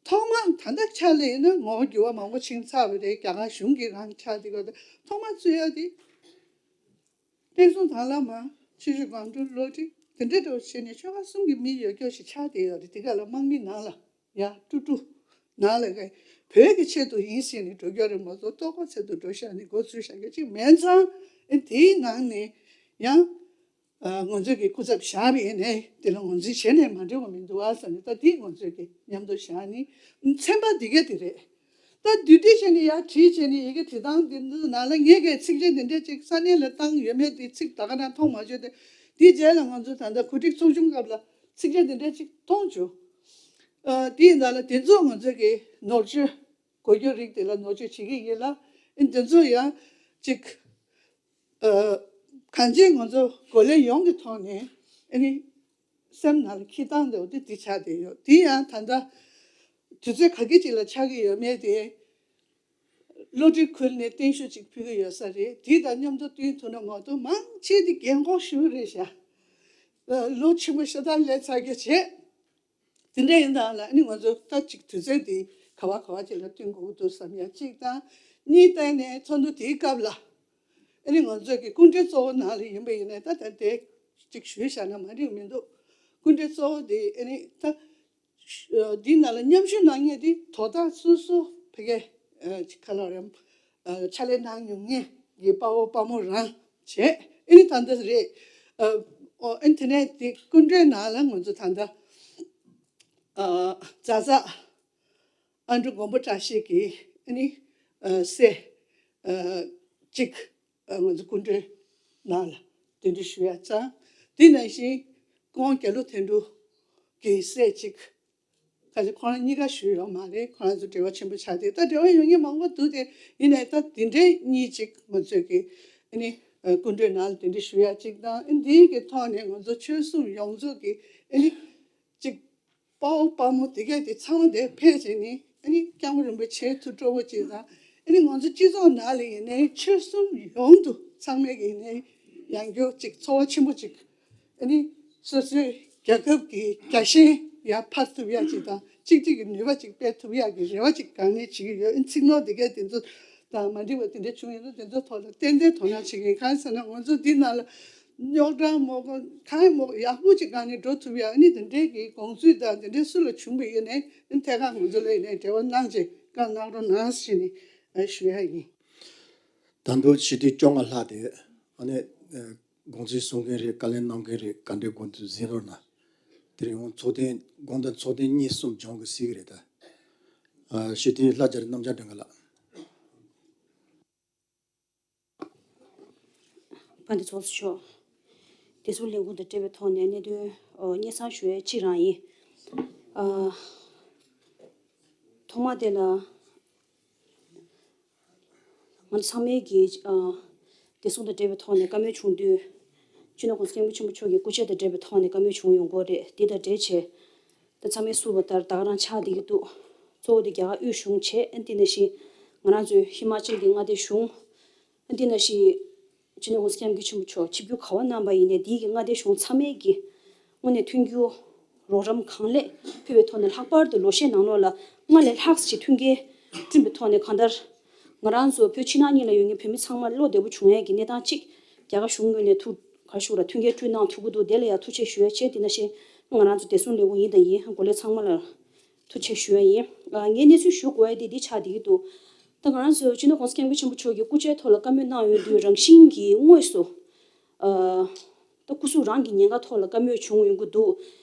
ཐོག་མ་ད་ལྟ་ཆ་ལ་ཡིན་ན་ངོ་བོ་འགྱུར་བ་མང་པོ་ཕྱིན་ཚར་བ་རེད། རྒྱ་གར་གཞུང་གི་རང་ཆགས་དེ་ག་ཐོག་མ་བཙུགས་ཡ་དེ། བསྟན་སྲུང་དང་བླ་མ། ཆོས་ཞུ་སྒང་དྲུག་བློ་གྲོས་དེ་འདྲ་འདྲ་བོ་བྱས་ནས་ཆོལ་ཁ་གསུམ་གྱི་མི་ཡོད་སྐྱོ་ཞིག་ཆགས་བསྡད་ཡོད་རེད། དེ་ག་ལ་དམག་མི་ནང་ལ་ཡ་ཀྲུ་ཀྲུ་ནང་ལ་ག་བོད་ཀྱི་ཆེད་དུ་ཡིན་ཟེར་ནས་འགྲོ་རྒྱུ་རེད་མ་གཏོགས་ལྟོ་གོས་ཆེད་དུ་འགྲོ་ཤག་ནས་འགོ་ཚུགས་ཤག་གི་ཅིག་མེད་ཙང་། ཨེ་དེའི་ནང་ནས་ཡང་ཨ་ང་ཚོས་ཀྱི་སྐུ་ཚབ་བཞག་པ་ཡིན་ནའི་དེ་ལ་ངོས་འཛིན་བྱས་ནས་མ་འགྲིག་པ་མི་འདུག་ཨ་ཟེར་ནས། ད་དེ་ང་ཚོས་ཀྱི་མཉམ་དུ་བཞག་ནི་ཚན་པ་འདི་ག་དེ་རེད། ད་བསྡུས་བསྡུས་བྱས་ནས་ཡར་བྲིས་བྱས་ནས་ཡི་གེ་བྲིས་སྟངས་འདི་ཚོ་ནང་ལ་ངས་ཀྱི་ཚིགས་བཅད་འདི་འདྲ་ཅིག་ས་གནས་ལ་བཏང་ཡོད་མེད་དེ་ཚིག་ད་ག་ནང་མཐོང་མ་བྱུང་སྟེ། དེའི་རྗེས་ལ་ང་ཚོ་ད་ལྟ་གོ་སྒྲིག་ཚོགས་ཆུང་སྐབས་ལ་ཚིགས་བཅད་འདི་འདྲ་ཅིག་མཐོང་བྱུང་། ཨ་དེའི་ནང་ལ་དེ་ཚོ་ང་ཚོ་གི་ནོར་བཅོས་གོ་རྒྱུ་རིགས་དེ་ལ་ནོར་བཅོས་བྱེད་ཀྱི་ཡིན་ལ། ཨ་དེ་ཚོ་ཡང་ཅིག་ཨ་གང་ཅི་ང་ཚོ་གོ་ལེན་ཡོངས་ཀྱི་ཐོག་ནས་ཨ་ནི། སེམས་ནང་ལ་འཁྱེར་སྟངས་འདྲ་བོ་དེ་འདི་ཆགས་བསྡད་ཡོད། དེ་ཡང་ད་ལྟ་དུས་ཚོད་ག་གེ་ཅིག་ལ་ཆགས་ཀྱི་ཡོད་མེད་དེ། བློ་གྲོས་ཁུར་ནས་བརྟན་བཞུགས་ཅིག་ཕུལ་གྱི་ཡོད་ས་རེད། དེ་དང་མཉམ་དུ་བསྟུན་ཐུབ་ན་མ་གཏོགས་མང་ཆེ་དེ་རྒན་གོག་ཞུ་རེད་ཤག་ལོ་ཆེན་པོ་ཤ་སྟག་སླེབས་ཚར་རྒྱུ་བྱས། དེ་འདྲ་ཡིན་དང་ལ་ཨ་ནི་ང་ཚོ་ད་ཅིག་དུས་ཚོད་དེ་ག་བ་ག་བ་ཅིག་ལ་བསྟུན་དགོས་ཀྱི་འདུག་བསམ་ཡ་གཅིག་དང་། གཉིས་བལྟས་ནས་ཚོགས་འདུ་དེའི་སྐབས་ལ་ཨ་ནི་ང་ཚོ་གི་སྐུ་མགྲོན་གཙོ་བོ་ནང་ལ་ཡིན་པ་ཡིན་ནའི་ད་ད་དེ་ཅིག་ཞུས་བཞག་ན་མ་འགྲིག་མི་འདུག་སྐུ་མགྲོན་གཙོ་བོ་དེ་ཨ་ནི་ད་འདི་ནང་ལ་མཉམ་ཞུགས་གནང་མཁན་དེ་དོ་བདག་སོ་སོ་ཕ་གི་ཅིག་ག་ལ་རེད། ཕྱག་ལས་གནང་མྱོང་མཁན་གྱི་དཔའ་བོ་དཔའ་མོ་རང་བྱས། ཨ་ནི་ད་ལྟ་རེད། ཨ་ཨ་ནི་དེ་ནས་དེ་སྐུ་མགྲོན་ནང་ལ་ང་ཚོ་ད་ལྟ་ཨ་ཛ་ཛ་ཨ་འབྲུག་མགོན་པོ་བཀྲ་ཤིས་ཀྱི་ཨ་ནི་ཨ་སྲས་ཨ་གཅིག་ཨ་ང་ཚོ་སྐུ་མགྲོན་ནང་ལ་གདན་འདྲེན་ཞུ་ཡ་ཙང་། དེ་ནང་བཞིན་ཀོང་རྒྱ་ལོ་དོན་གྲུབ་ཀྱི་སྲས་གཅིག་ཁ་ཅིག་ཁོ་རང་གཉིས་ཀ་ཞུས་ཡོད་མ་རེད། ཁོ་རང་ཚོ་འབྲེལ་བ་ཆེན་པོ་ཆགས་ཏེ། ད་འབྲེལ་བ་ཡོད་མཁན་མང་པོ་འདུག་སྟེ། ཡིན་ནའི་ད་དེ་འདྲའི་གཉིས་གཅིག་ང་ཚོས་ཀྱི་ཨ་ནི་ཨ་སྐུ་མགྲོན་ནང་ལ་གདན་འདྲེན་ཞུ་ཡ་གཅིག་དང་། ཨ་འདིའི་གི་ཐོག་ནས་ང་ཚོ་ཆོལ་གསུམ་ཡོངས་རྫོགས་ཀྱི་ཨ་ནི་གཅིག་དཔའ་བོ་དཔའ་མོ་དེ་གས་དེ་ཚང་མ་དེ་ཕེབས་བྱས་ནས་ཨ་ནི་སྐྱབས་མགོན་རིན་པོ་ཆེ་ཐུགས་སྤྲོ་པོ་གཅིག་དང་། ཨ་ནི་ང་ཚོ་སྤྱི་ཚོགས་ནང་ལ་ཡིན་ནའི་ཆོལ་གསུམ་ཡོངས་སུ་ཚང་མས་ཀྱི་ཡིན་ནའི་ཡང་སྐྱར་གཅིག་ཚོར་བ་ཆེན་པོ་གཅིག་ཨ་ནི་སོ་སོའི་རྒྱལ་ཁབ་ཀྱི་རྒྱལ་ཞེན་ཡར་འཕར་ཐུབ་ཡག་ཅིག་དང་། གཅིག་གཅིག་གི་ནུས་པ་ཅིག་སྤེལ་ཐུབ་ཡག་གི་རེ་བ་ཅིག་གང་ནས་བྱེད་ཀྱི་ཡོད། ཨ་ནི་ཚིག་ནོར་དེ་གས་དེ་ཚོ་དང་མ་འགྲིག་པ་དེ་འདྲ་བྱུང་ཡོད་ན་དེ་ཚོ་ཐོག་ལ་ཏན་ཏན་དོ་སྣང་བྱེད་ཀྱི་ཡིན། གང་ཟེར་ན་ང་ཚོ་འདི་ནང་ལ་རྙོག་དྲ་མོ་གང་མོ་ཡག་པོ་ཅིག་གང་ནས་འགྲོ་ཐུབ་ཡག་ཨ་ནི་དེ་འདྲའི་གི་དགོངས་ཚུལ་དང་དེ་འདྲའི་སུ་ལ་བྱུང་བ་ཡོད་ནའི་ཨ་ནི་ཐད་ཀར་ང་ཚོ་ལ་ཡིན་ནའི་འབྲེལ་བ་གནང་བྱས་བཀའ་གནང་རོགས་གནང་ཞེས་ནས་ཞུ་ཡག་ཡིན། ད་དུང་ཞི་བདེ་བཅོ་ལྔ་ལྷག་དེ་ཨ་ནི་དགོངས་ཚུལ་གསུང་མཁན་རེད། བཀའ་ལན་གནང་མཁན་རེད། ག་འདྲའི་དགོངས་ཚུལ་ཟིན་རོགས་གནང་། དེ་རིང་ཚོགས་ཐེངས་དགོང་དག་ཚོགས་ཐེངས་གཉིས་གསུམ་སྦྱོང་གི་སྲིད་ཀྱི་རེད་ད། ཞི་བདེ་ལྷ་རྒྱལ་རྣམ་རྒྱལ་སྒྲོལ་དཀར་ལགས། དཔལ་ལྡན་ཚོགས་གཙོ་མཆོག་བདེ་སྲུང་ལས་ཁུངས་དང་འབྲེལ་བའི་ཐོག་ནས་གནད་དོན་སྙན་སེང་ཞུ་ཡས་གཅིག་རང་ཡིན། ཐོག་མ་དེ་ལ། ང་ཚོ་ཚང་མས་ཀྱིས་ཨ་བདེ་སྲུང་དང་འབྲེལ་བའི་ཐོག་ནས་བཀའ་མོལ་བྱུང་དུས། སྤྱི་ནོར་༸གོང་ས་༸སྐྱབས་མགོན་ཆེན་པོ་མཆོག་གི་སྐུ་ཕྱྭ་དང་འབྲེལ་བའི་ཐོག་ནས་བཀའ་མོལ་བྱུང་ཡོང་གི་རེད། དེ་དང་འབྲེལ་བྱས་ད་ཚང་མས་གསུངས་པ་ལྟར་ད་ག་རང་ཆགས་བསྡད་ཀྱི་འདུག་གཙོ་བོ་དེ་རྒྱ་གར་དབུས་གཞུང་བྱས། ཨ་དེ་ནང་བཞིན་ང་རང་ཚོའི་ཧི་མ་ཅལ་གྱི་མངའ་སྡེ་གཞུང་། ཨ་དེ་ནང་བཞིན་སྤྱི་ནོར་༸གོང་ས་༸སྐྱབས་མགོན་ཆེན་པོ་མཆོག་ཆིབས་བསྒྱུར་ག་པར་གནང་པ་ཡིན་ནའི་དེའི་གི་མངའ་སྡེ་གཞུང་ཚང་མས་ཀྱི་དངོས་གནས་མཐུན་འགྱུར་རོགས་རམ་གང་ལེགས་ཕུལ་བའི་ཐོག་ནས། ལྷག་པར་དུ་ལོ་ཤས་ནང་ལོགས་ལ་སྔར་ལས་ལྷག་ཅིག་མཐུན་རྐྱེན་བསྐྲུན་པའི་ཐོག་ནས། གང་ལྟར་ང་རང་ཚོ་བོད་ཕྱི་ནང་གཉིས་ལ་ཡོད་མཁན་བོད་མི་ཚང་མ་བློ་བདེ་པོ་བྱུང་ཡས་ཀྱི་གནས་སྟངས་གཅིག་རྒྱ་གར་གཞུང་ངོས་ནས་ཐུགས་ག་ཞུ་ར་མཐུན་རྐྱེན་བསྐྲུན་གནང་ཐུབ་ཀྱི་འདུག་དེ་ལ་ཡང་ཐུགས་རྗེ་ཆེ་ཞུ་ཡ་བྱས། དེ་ནང་བཞིན་ང་རང་ཚོ་བདེ་སྲུང་ལས་ཁུངས་ཡིན་དང་ཡིན། འགོ་ལས་ཚང་མ་ལ་ཐུགས་རྗེ་ཆེ་ཞུ་ཡ་ཡིན། ངས་གནས་ཚུལ་ཞུ་དགོས་ཡ་དེ་འདི་ཆགས་བསྡད་ཀྱི་འདུག་ད་ང་རང་ཚོ་སྤྱི་ནོར་༸གོང་ས་༸སྐྱབས་མགོན་ཆེན་པོ་མཆོག་གི་སྐུ་ཕྱྭའི་ཐོག་ལ་བཀའ་མོལ་གནང་ཡོང་དུས། རང་བཞིན་གྱིས་དངོས་སུ་ཨ་ད་སྐུ་གཟུགས་རང་གི་ཉེན་ཁ་ཐོག་ལ་བཀའ་མོལ་བྱུང་ཡོང་གི་འདུག་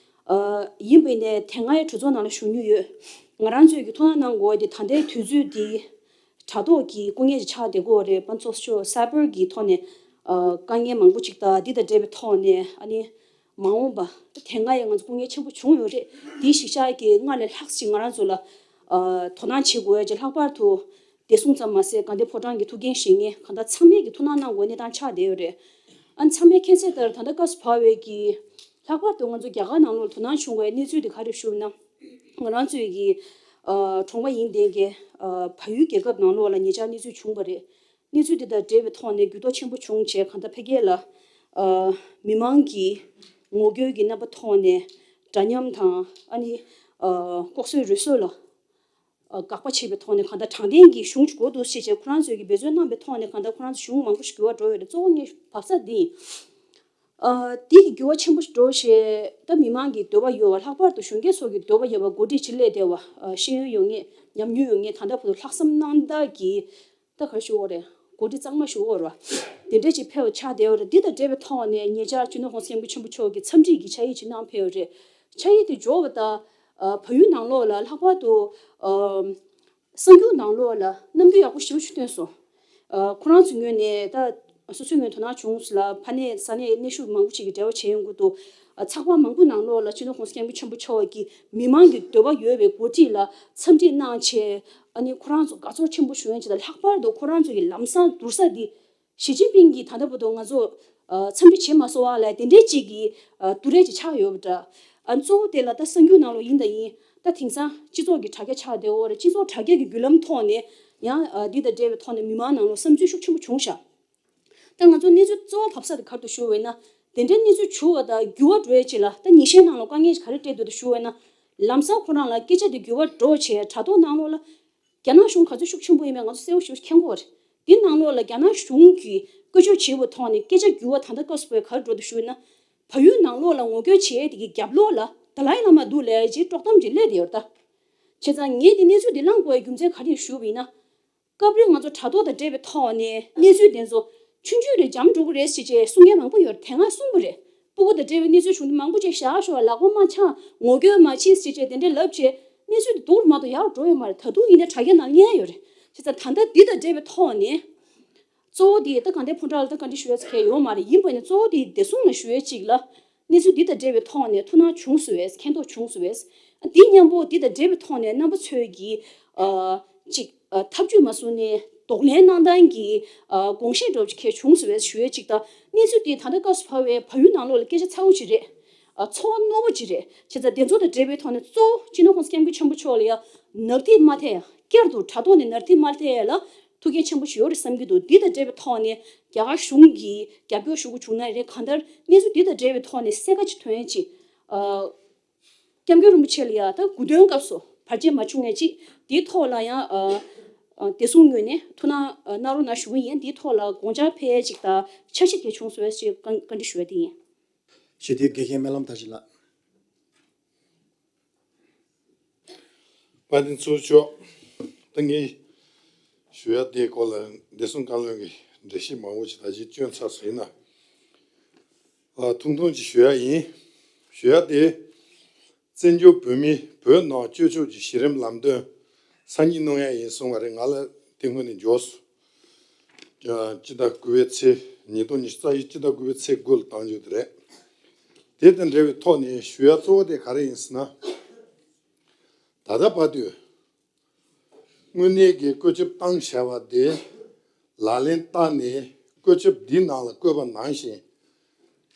ཨ་ཡིན་པ་ཡིན་ནའི་དེ་སྔའི་གྲོས་ཚོགས་ནང་ལ་ཞུ་མྱོང་ཡོད། ང་རང་ཚོས་ཀྱི་ཐུགས་སྣང་གནང་དགོས་ཡ་དེ་ད་ལྟའི་དུས་ཚོད་འདི་དྲ་ཐོག་གི་སྐུ་ངལ་ཅིག་ཆགས་བསྡད་ཀྱི་ཡོད་རེད། དཔལ་ཚོགས་གཙོ་མཆོག་སའི་བར་གྱི་ཐོག་ནས་ཨ་དཀའ་ངལ་མང་པོ་ཅིག་དང་། འདི་དང་འབྲེལ་བའི་ཐོག་ནས་ཨ་ནི་མ་འོངས་པ་དེ་སྔ་ཡང་ང་ཚོ་སྐུ་ངལ་ཆེན་པོ་བྱུང་ཡོད་རེད། དེའི་གཞི་བཞག་གི་སྔར་ལས་ལྷག་ཅིག་ང་རང་ཚོ་ལ་ཨ་དོ་སྣང་བྱེད་དགོས་ཡ་ཅིག་ལྷག་པར་དུ་བདེ་སྲུང་ཙམ་མ་ཟད་དགའ་ལྡན་ཕོ་བྲང་གི་ཐུགས་འགན་བཞེས་མཁན་གང་ལྟར་ཚང་མས་ཀྱི་ཐུགས་སྣང་གནང་དགོས་གནས་སྟངས་ཆགས་བསྡད་ཡོད་རེད། ཨ་ནི་ཚང་མས་མཁྱེན་གསལ་ལྟར་ད་ལྟ་སྐབས་སུ་བབས་པའི་གི་ལྷག་པར་དུ་ང་ཚོ་རྒྱ་གར་ནང་ལོགས་ལ་དོ་སྣང་བྱུང་བའི་གནས་ཚུལ་དེ་ག་རེ་ཞུ་ན། ང་རང་ཚོའི་གི་ཨ་གྲོང་པ་ཡིན་བསྡད་མཁན་ཨ་བལ་ཡུལ་རྒྱལ་ཁབ་ནང་ལོགས་ལ་ཉེ་ཆར་གནས་ཚུལ་བྱུང་བ་རེད། གནས་ཚུལ་འདི་དང་འབྲེལ་བའི་ཐོག་ནས་འགྱུར་ལྡོག་ཆེན་པོ་བྱུང་བྱས། གང་ལྟར་ཕ་གི་ལ་ཨ་མི་མང་གིས་ངོ་རྒོལ་གྱི་རྣམ་པ་ཐོག་ནས་འདྲ་མཉམ་དང་། ཨ་ནི་ཨ་ལྐོག་གསོད་རུལ་སུངས་ལ་ཨ་དགག་པ་བྱེད་པའི་ཐོག་ནས། གང་ལྟར་དྲང་བདེན་གྱི་གཞུང་ཅིག་དགོས་འདུག་ཅེས་བྱས་ཁོ་རང་ཚོས་ཀྱི་འབད་བརྩོན་གནང་པའི་ཐོག་ནས། གང་ལྟར་ཁོ་རང་ཚོ་གཞུང་མང་པོ་ཞིག་འགྱུར་བ་འགྲོ་ཡོད་རེད། གཙོ་བོ་ངས་བབས་ས་འདི་ཡིན། ཨ་དེ་གི་འགྱུར་བ་ཆེན་པོ་ཞིག་འགྲོ་བྱས། ད་མི་མང་གི་འདོད་པ་ཡོད་པ། ལྷག་པར་དུ་གཞོན་སྐྱེས་ཚོ་གི་འདོད་པ་ཡོད་པ། འགོ་ཁྲིད་ཅིག་སླེབས་བསྡད་པ། ཨ་ཤེས་ཡོན་ཡོད་མཁན། ཉམས་མྱོང་ཡོད་མཁན། ད་ལྟ་བར་དུ་ལྷག་བསམ་རྣམ་དག་གིས། ད་ག་རེ་ཞུ་དགོས་རེད། འགོ་ཁྲིད་གཙང་མ་ཞུ་དགོས་རེད་པ། དེ་འདྲ་ཅིག་ཕེབས་པ་ཆགས་བསྡད་ཡོད་རེད། འདི་དང་འབྲེལ་བའི་ཐོག་ནས་ཉེ་ཆར་སྤྱི་ནོར་༸གོང་ས་༸སྐྱབས་མགོན་ཆེན་པོ་མཆོག་གིས་འཚམས་འདྲི་གི་ཕྱག་ཡིག་ཅིག་གནང་ཕེབས་ཡོད་རེད། ཕྱག་ཡིག་དེ་འབྱོར་བ་དང་། ཨ་བལ་ཡུལ་ནང་ལོགས་ལ། ལྷག་པར་དུ་ཨ་གསར་འགྱུར་ནང་ལོགས་ལ་རྣམ་འགྱུར་ཡག་པོ་ཞེ་པོ་ཞིག་བསྟན་སོང་། ཨ་ཁོ་རང་ཚོའི་ངོས་ནས། ད་སོ་སོའི་ངོས་དོ་སྣང་བྱུང་ལ། ཕ་ནས་ས་གནས་གནས་བཞུགས་མང་པོ་ཅིག་གིས་འབྲེལ་བ་བྱས་ཡོང་གི་འདུག། ཨ་ཚགས་པར་མང་པོ་ནང་ལོགས་ལ་སྤྱི་ནོར་༸གོང་ས་༸སྐྱབས་མགོན་ཆེན་པོ་མཆོག་གིས་མི་མང་གི་འདོད་པ་ཡོད་པའི་འགོ་ཁྲིད་ལ་འཚམས་འདྲི་གནང་བྱས། ཨ་ནི་ཁོ་རང་ཚོ་དགའ་ཚོར་ཆེན་པོ་བྱུང་ཡ་ཅིག་དང་། ལྷག་པར་དུ་ཁོ་རང་ཚོ་གི་ལམ་སང་བསྡུར་ས་འདི། ཞི་ཅིན་ཕིང་གིས་ད་ལྟ་བར་དུ་ང་ཚོ་ཨ་འཚམས་འདྲི་བྱེད་མ་སོང་བ་ལ། དེ་འདྲའི་ཅིག་གི་ཨ་བསྡུར་རེས་ཅིག་ཆགས་ཡོད་པ་འདྲ། ཨ་གཙོ་བོ་དེ་ལ་ད་གསར་འགྱུར་ནང་ལོགས་ཡིན་དང་ཡིན། ད་དེང་སང་སྤྱི་ཚོགས་ཀྱི་དྲ་རྒྱ་ཆགས་བསྡད་ཡོད་རེད། སྤྱི་ཚོགས་དྲ་རྒྱ་གི་བརྒྱུད་ལམ་ཐོག་ནས་ཡང་ཨ་འདི་དང་འབྲེལ་བའི་ཐོག་ནས་མི་མང་ནང་ལོགས་བསམ་ཚུལ་ཤུགས་ཆེན་པོ་བྱུང་ཤག། ད་ང་ཚོ་གནས་ཚུལ་གཙོ་བོ་བབས་ས་དེ་ག་རེ་འདུག་ཞུ་བ་ཡིན་ན། དེ་འདྲའི་གནས་ཚུལ་བྱུང་བ་དང་འགྱུར་བ་འགྲོ་ཡ་ཅིག་ལ། ད་ཉིན་ཤས་ནང་ལ་དཀའ་ངལ་ག་རེ་འཕྲད་འདུག་ཞུ་བ་ཡིན་ན། ལམ་སང་ཁོ་རང་ལ་སྐད་ཆ་དེ་འགྱུར་བ་འགྲོ་བྱས། དྲ་ཐོག་ནང་ལོགས་ལ་རྒྱ་ནག་གཞུང་ག་ཚོད་ཤུགས་ཆེན་པོ་ཡིན་མིན་ང་ཚོ་གསལ་པོ་ཞེ་པོ་ཅིག་མཁྱེན་གྱི་ཡོད་རེད། དེ་ནང་ལོགས་ལ་རྒྱ་ནག་གཞུང་གིས་བཀོལ་སྤྱོད་བྱས་པའི་ཐོག་ནས་སྐད་ཆ་འགྱུར་བ་ད་ལྟ་སྐབས་སུ་བབས་ག་རེ་འགྲོ་འདུག་ཞུ་ན། བལ་ཡུལ་ནང་ལོགས་ལ་ངོ་རྒོལ་བྱེད་ཡས་དེ་གི་རྒྱབ་ལོགས་ལ་ཏཱ་ལའི་བླ་མ་འདུག་ལབ་ཡས་ཅིག་དཀྲོག་གཏམ་ཅིག་སླེབས་བསྡད་ཡོད་རེད་ད། བྱས་ཙང་ངས་དེ་གནས་ཚུལ་དེ་བླངས་དགོས་ཡ་རྒྱུ་མཚན་ག་རེ་ཞུ་བ་ཡིན་ན། སྐབས་རེ་ང་ཚོ་དྲ་ཐོག་དང་འབྲེལ་བའི་ཐོག་ནས་གནས་ཚུལ་དེ་ཚོ་ཆུང་ཆུང་རེད། འཇམ་འགྲོ་གི་རེད་ཟེར་བྱས་གསུང་མཁན་མང་པོ་ཡོད་རེད། དེ་སྔ་གསུངས་པ་རེད། སྤུ་གུ་དང་འབྲེལ་བའི་གནས་ཚུལ་བྱུང་དུས་མང་པོ་ཅིག་བཞག་ཤོག། ལག་པ་མ་འཆང་། ངོ་རྒོལ་མ་བྱེད་ཟེར་བྱས་དེ་འདྲའི་ལབ་བྱས། གནས་ཚུལ་དེ་སྡུག་རུ་མ་གཏོགས་ཡག་རུ་འགྲོ་ཡོད་མ་རེད། ད་དུང་ཡིན་ན་དྲ་རྒྱ་ནང་གླེང་ཡ་ཡོད་རེད། བྱས་ཙང་ད་ལྟ་འདི་དང་འབྲེལ་བའི་ཐོག་ནས་གཙོ་བོ་དེ། ད་དགའ་ལྡན་ཕོ་བྲང་ལ་ད་བཀའ་འདྲི་ཞུ་ཡ་ཟེར་མཁན་ཡོད་མ་རེད། ཡིན་པ་ནི་གཙོ་བོ་དེ་བདེ་སྲུང་ལ་ཞུ་ཡ་གཅིག་ལ། གནས་ཚུལ་འདི་དང་འབྲེལ་བའི་ཐོག་ནས་ཐུགས་སྣང་བྱུང་སོང་བས། མཁྱེན་རྟོགས་བྱུང་སོང་བས། འདི་མཉམ་པོ་འདི་དང་འབྲེལ་བའི་ཐོག་ནས་རྣམ་པ་ཚོས་ཀྱིས་ཨ་ཅིག་ཨ་ཐབས་ཇུས་མ་བཟུང་ནས་གདོང་ལེན་གནང་སྟངས་ཀྱི་ཨ་དགོངས་བཞེས་འདྲ་བོ་ཅིག་བྱུང་སོང་བས་ཞུ་ཡ་གཅིག་དང་། གནས་ཚུལ་འདི་ད་ལྟ་སྐབས་སུ་བབས་པའི་བལ་ཡུལ་ནང་ལོགས་ལ་སྐད་ཆ་ཚ་བོ་ཅིག་རེད། ཨ་ཚོར་བ་རྣོ་བོ་ཅིག་རེད། བྱས་ཙང་དེ་ཚོ་དང་འབྲེལ་བའི་ཐོག་ནས་གཙོ་བོ་སྤྱི་ནོར་༸གོང་ས་༸སྐྱབས་མགོན་ཆེན་པོ་མཆོག་ལ་ཡ་ནག་ཐིག་མ་ཐེབས་ཡ། བསྐྱར་དུ་དྲ་ཐོག་ནས་ནག་ཐིག་མ་ཐེབས་ཡ་ལ་ཐུགས་འགན་ཆེན་པོ་ཞིག་ཡོད་རེད་བསམ་གྱི་འདུག། འདི་དང་འབྲེལ་བའི་ཐོག་ནས་རྒྱ་གར་གཞུང་གིས་རྒྱབ་སྐྱོར་ཞུ་དགོས་བྱུང་ན་རེད། གང་ལྟར་གནས་ཚུལ་འདི་དང་འབྲེལ་བའི་ཐོག་ནས་གསལ་ཁ་ཅིག་ཐོན་ཡ་ཅིག། ཨ་སྐྱབས་མགོན་རིན་པོ་ཆེ་ལ་ཡ་ད་དགུང་སྟོན་སྐབས་སུ་བར་ཆད་མ་བྱུང་ཡ་ཅིག། འདིའི་ཐོག་ལ་ཡང་ཨ་ཨ་བདེ་སྲུང་ངོས་ནས་ཐུགས་སྣང་ཨ་གནང་རོགས་གནང་ཞུ་གི་ཡིན། འདིའི་ཐོག་ལ་དགོངས་འཆར་ཕེབས་ཡ་ཅིག་དང་འཆར་གཞི་གལ་བྱུང་སོང་བས་ཞེས་བཀའ་བཀའ་འདྲི་ཞུ་ཡ་དེ་ཡིན། ཞི་བདེའི་དགེ་རྒན་སྨོན་ལམ་དར་ཞིང་ལགས། དཔལ་ལྡན་ཚོགས་གཙོ་མཆོག། ད་ངས་ཞུ་ཡ་དེའི་སྐོར་ལ་བདེ་སྲུང་བཀའ་བློན་གྱིས་འགྲེལ་བཤད་མང་པོ་ཞིག་ད་ཅི་བསྐྱོན་ཚར་སོང་། ཡིན་ན་ཨ་ཐུང་ཐུང་ཅིག་ཞུ་ཡ་ཡིན། ཞུ་ཡ་དེ། བཙན་བྱོལ་བོད་མིས་བོད་ནང་སྤྱོད་ཕྱོགས་ཀྱི་གཞི་རིམ་ལམ་སྟོན་སང་ཉིན་གནང་ཡ་ཡིན་གསུངས་པ་རེད། ང་ལ་དེ་སྔོན་ནས་འབྱོར་སོང་། སྤྱི་ཟླ་དགུ་པའི་ཚེས། ཉིས་སྟོང་ཉི་ཤུ་རྩ་བཞི་སྤྱི་ཟླ་དགུ་པའི་ཚེས་དགུ་ལ་བཏང་རྒྱུ་དེ་རེད། དེ་དང་འབྲེལ་བའི་ཐོག་ནས་ཞུ་ཡ་གཙོ་བོ་དེ་ག་རེ་ཡིན་ཟེར་ན། ད་ལྟ་བར་དུ་དངོས་གནས་ཀྱི་བཀོད་ཁྱབ་བཏང་བཞག་པ་དེ་ལག་ལེན་བསྟར་ནས། བཀོད་ཁྱབ་འདིའི་ནང་ལ་བཀོད་པ་ནང་བཞིན་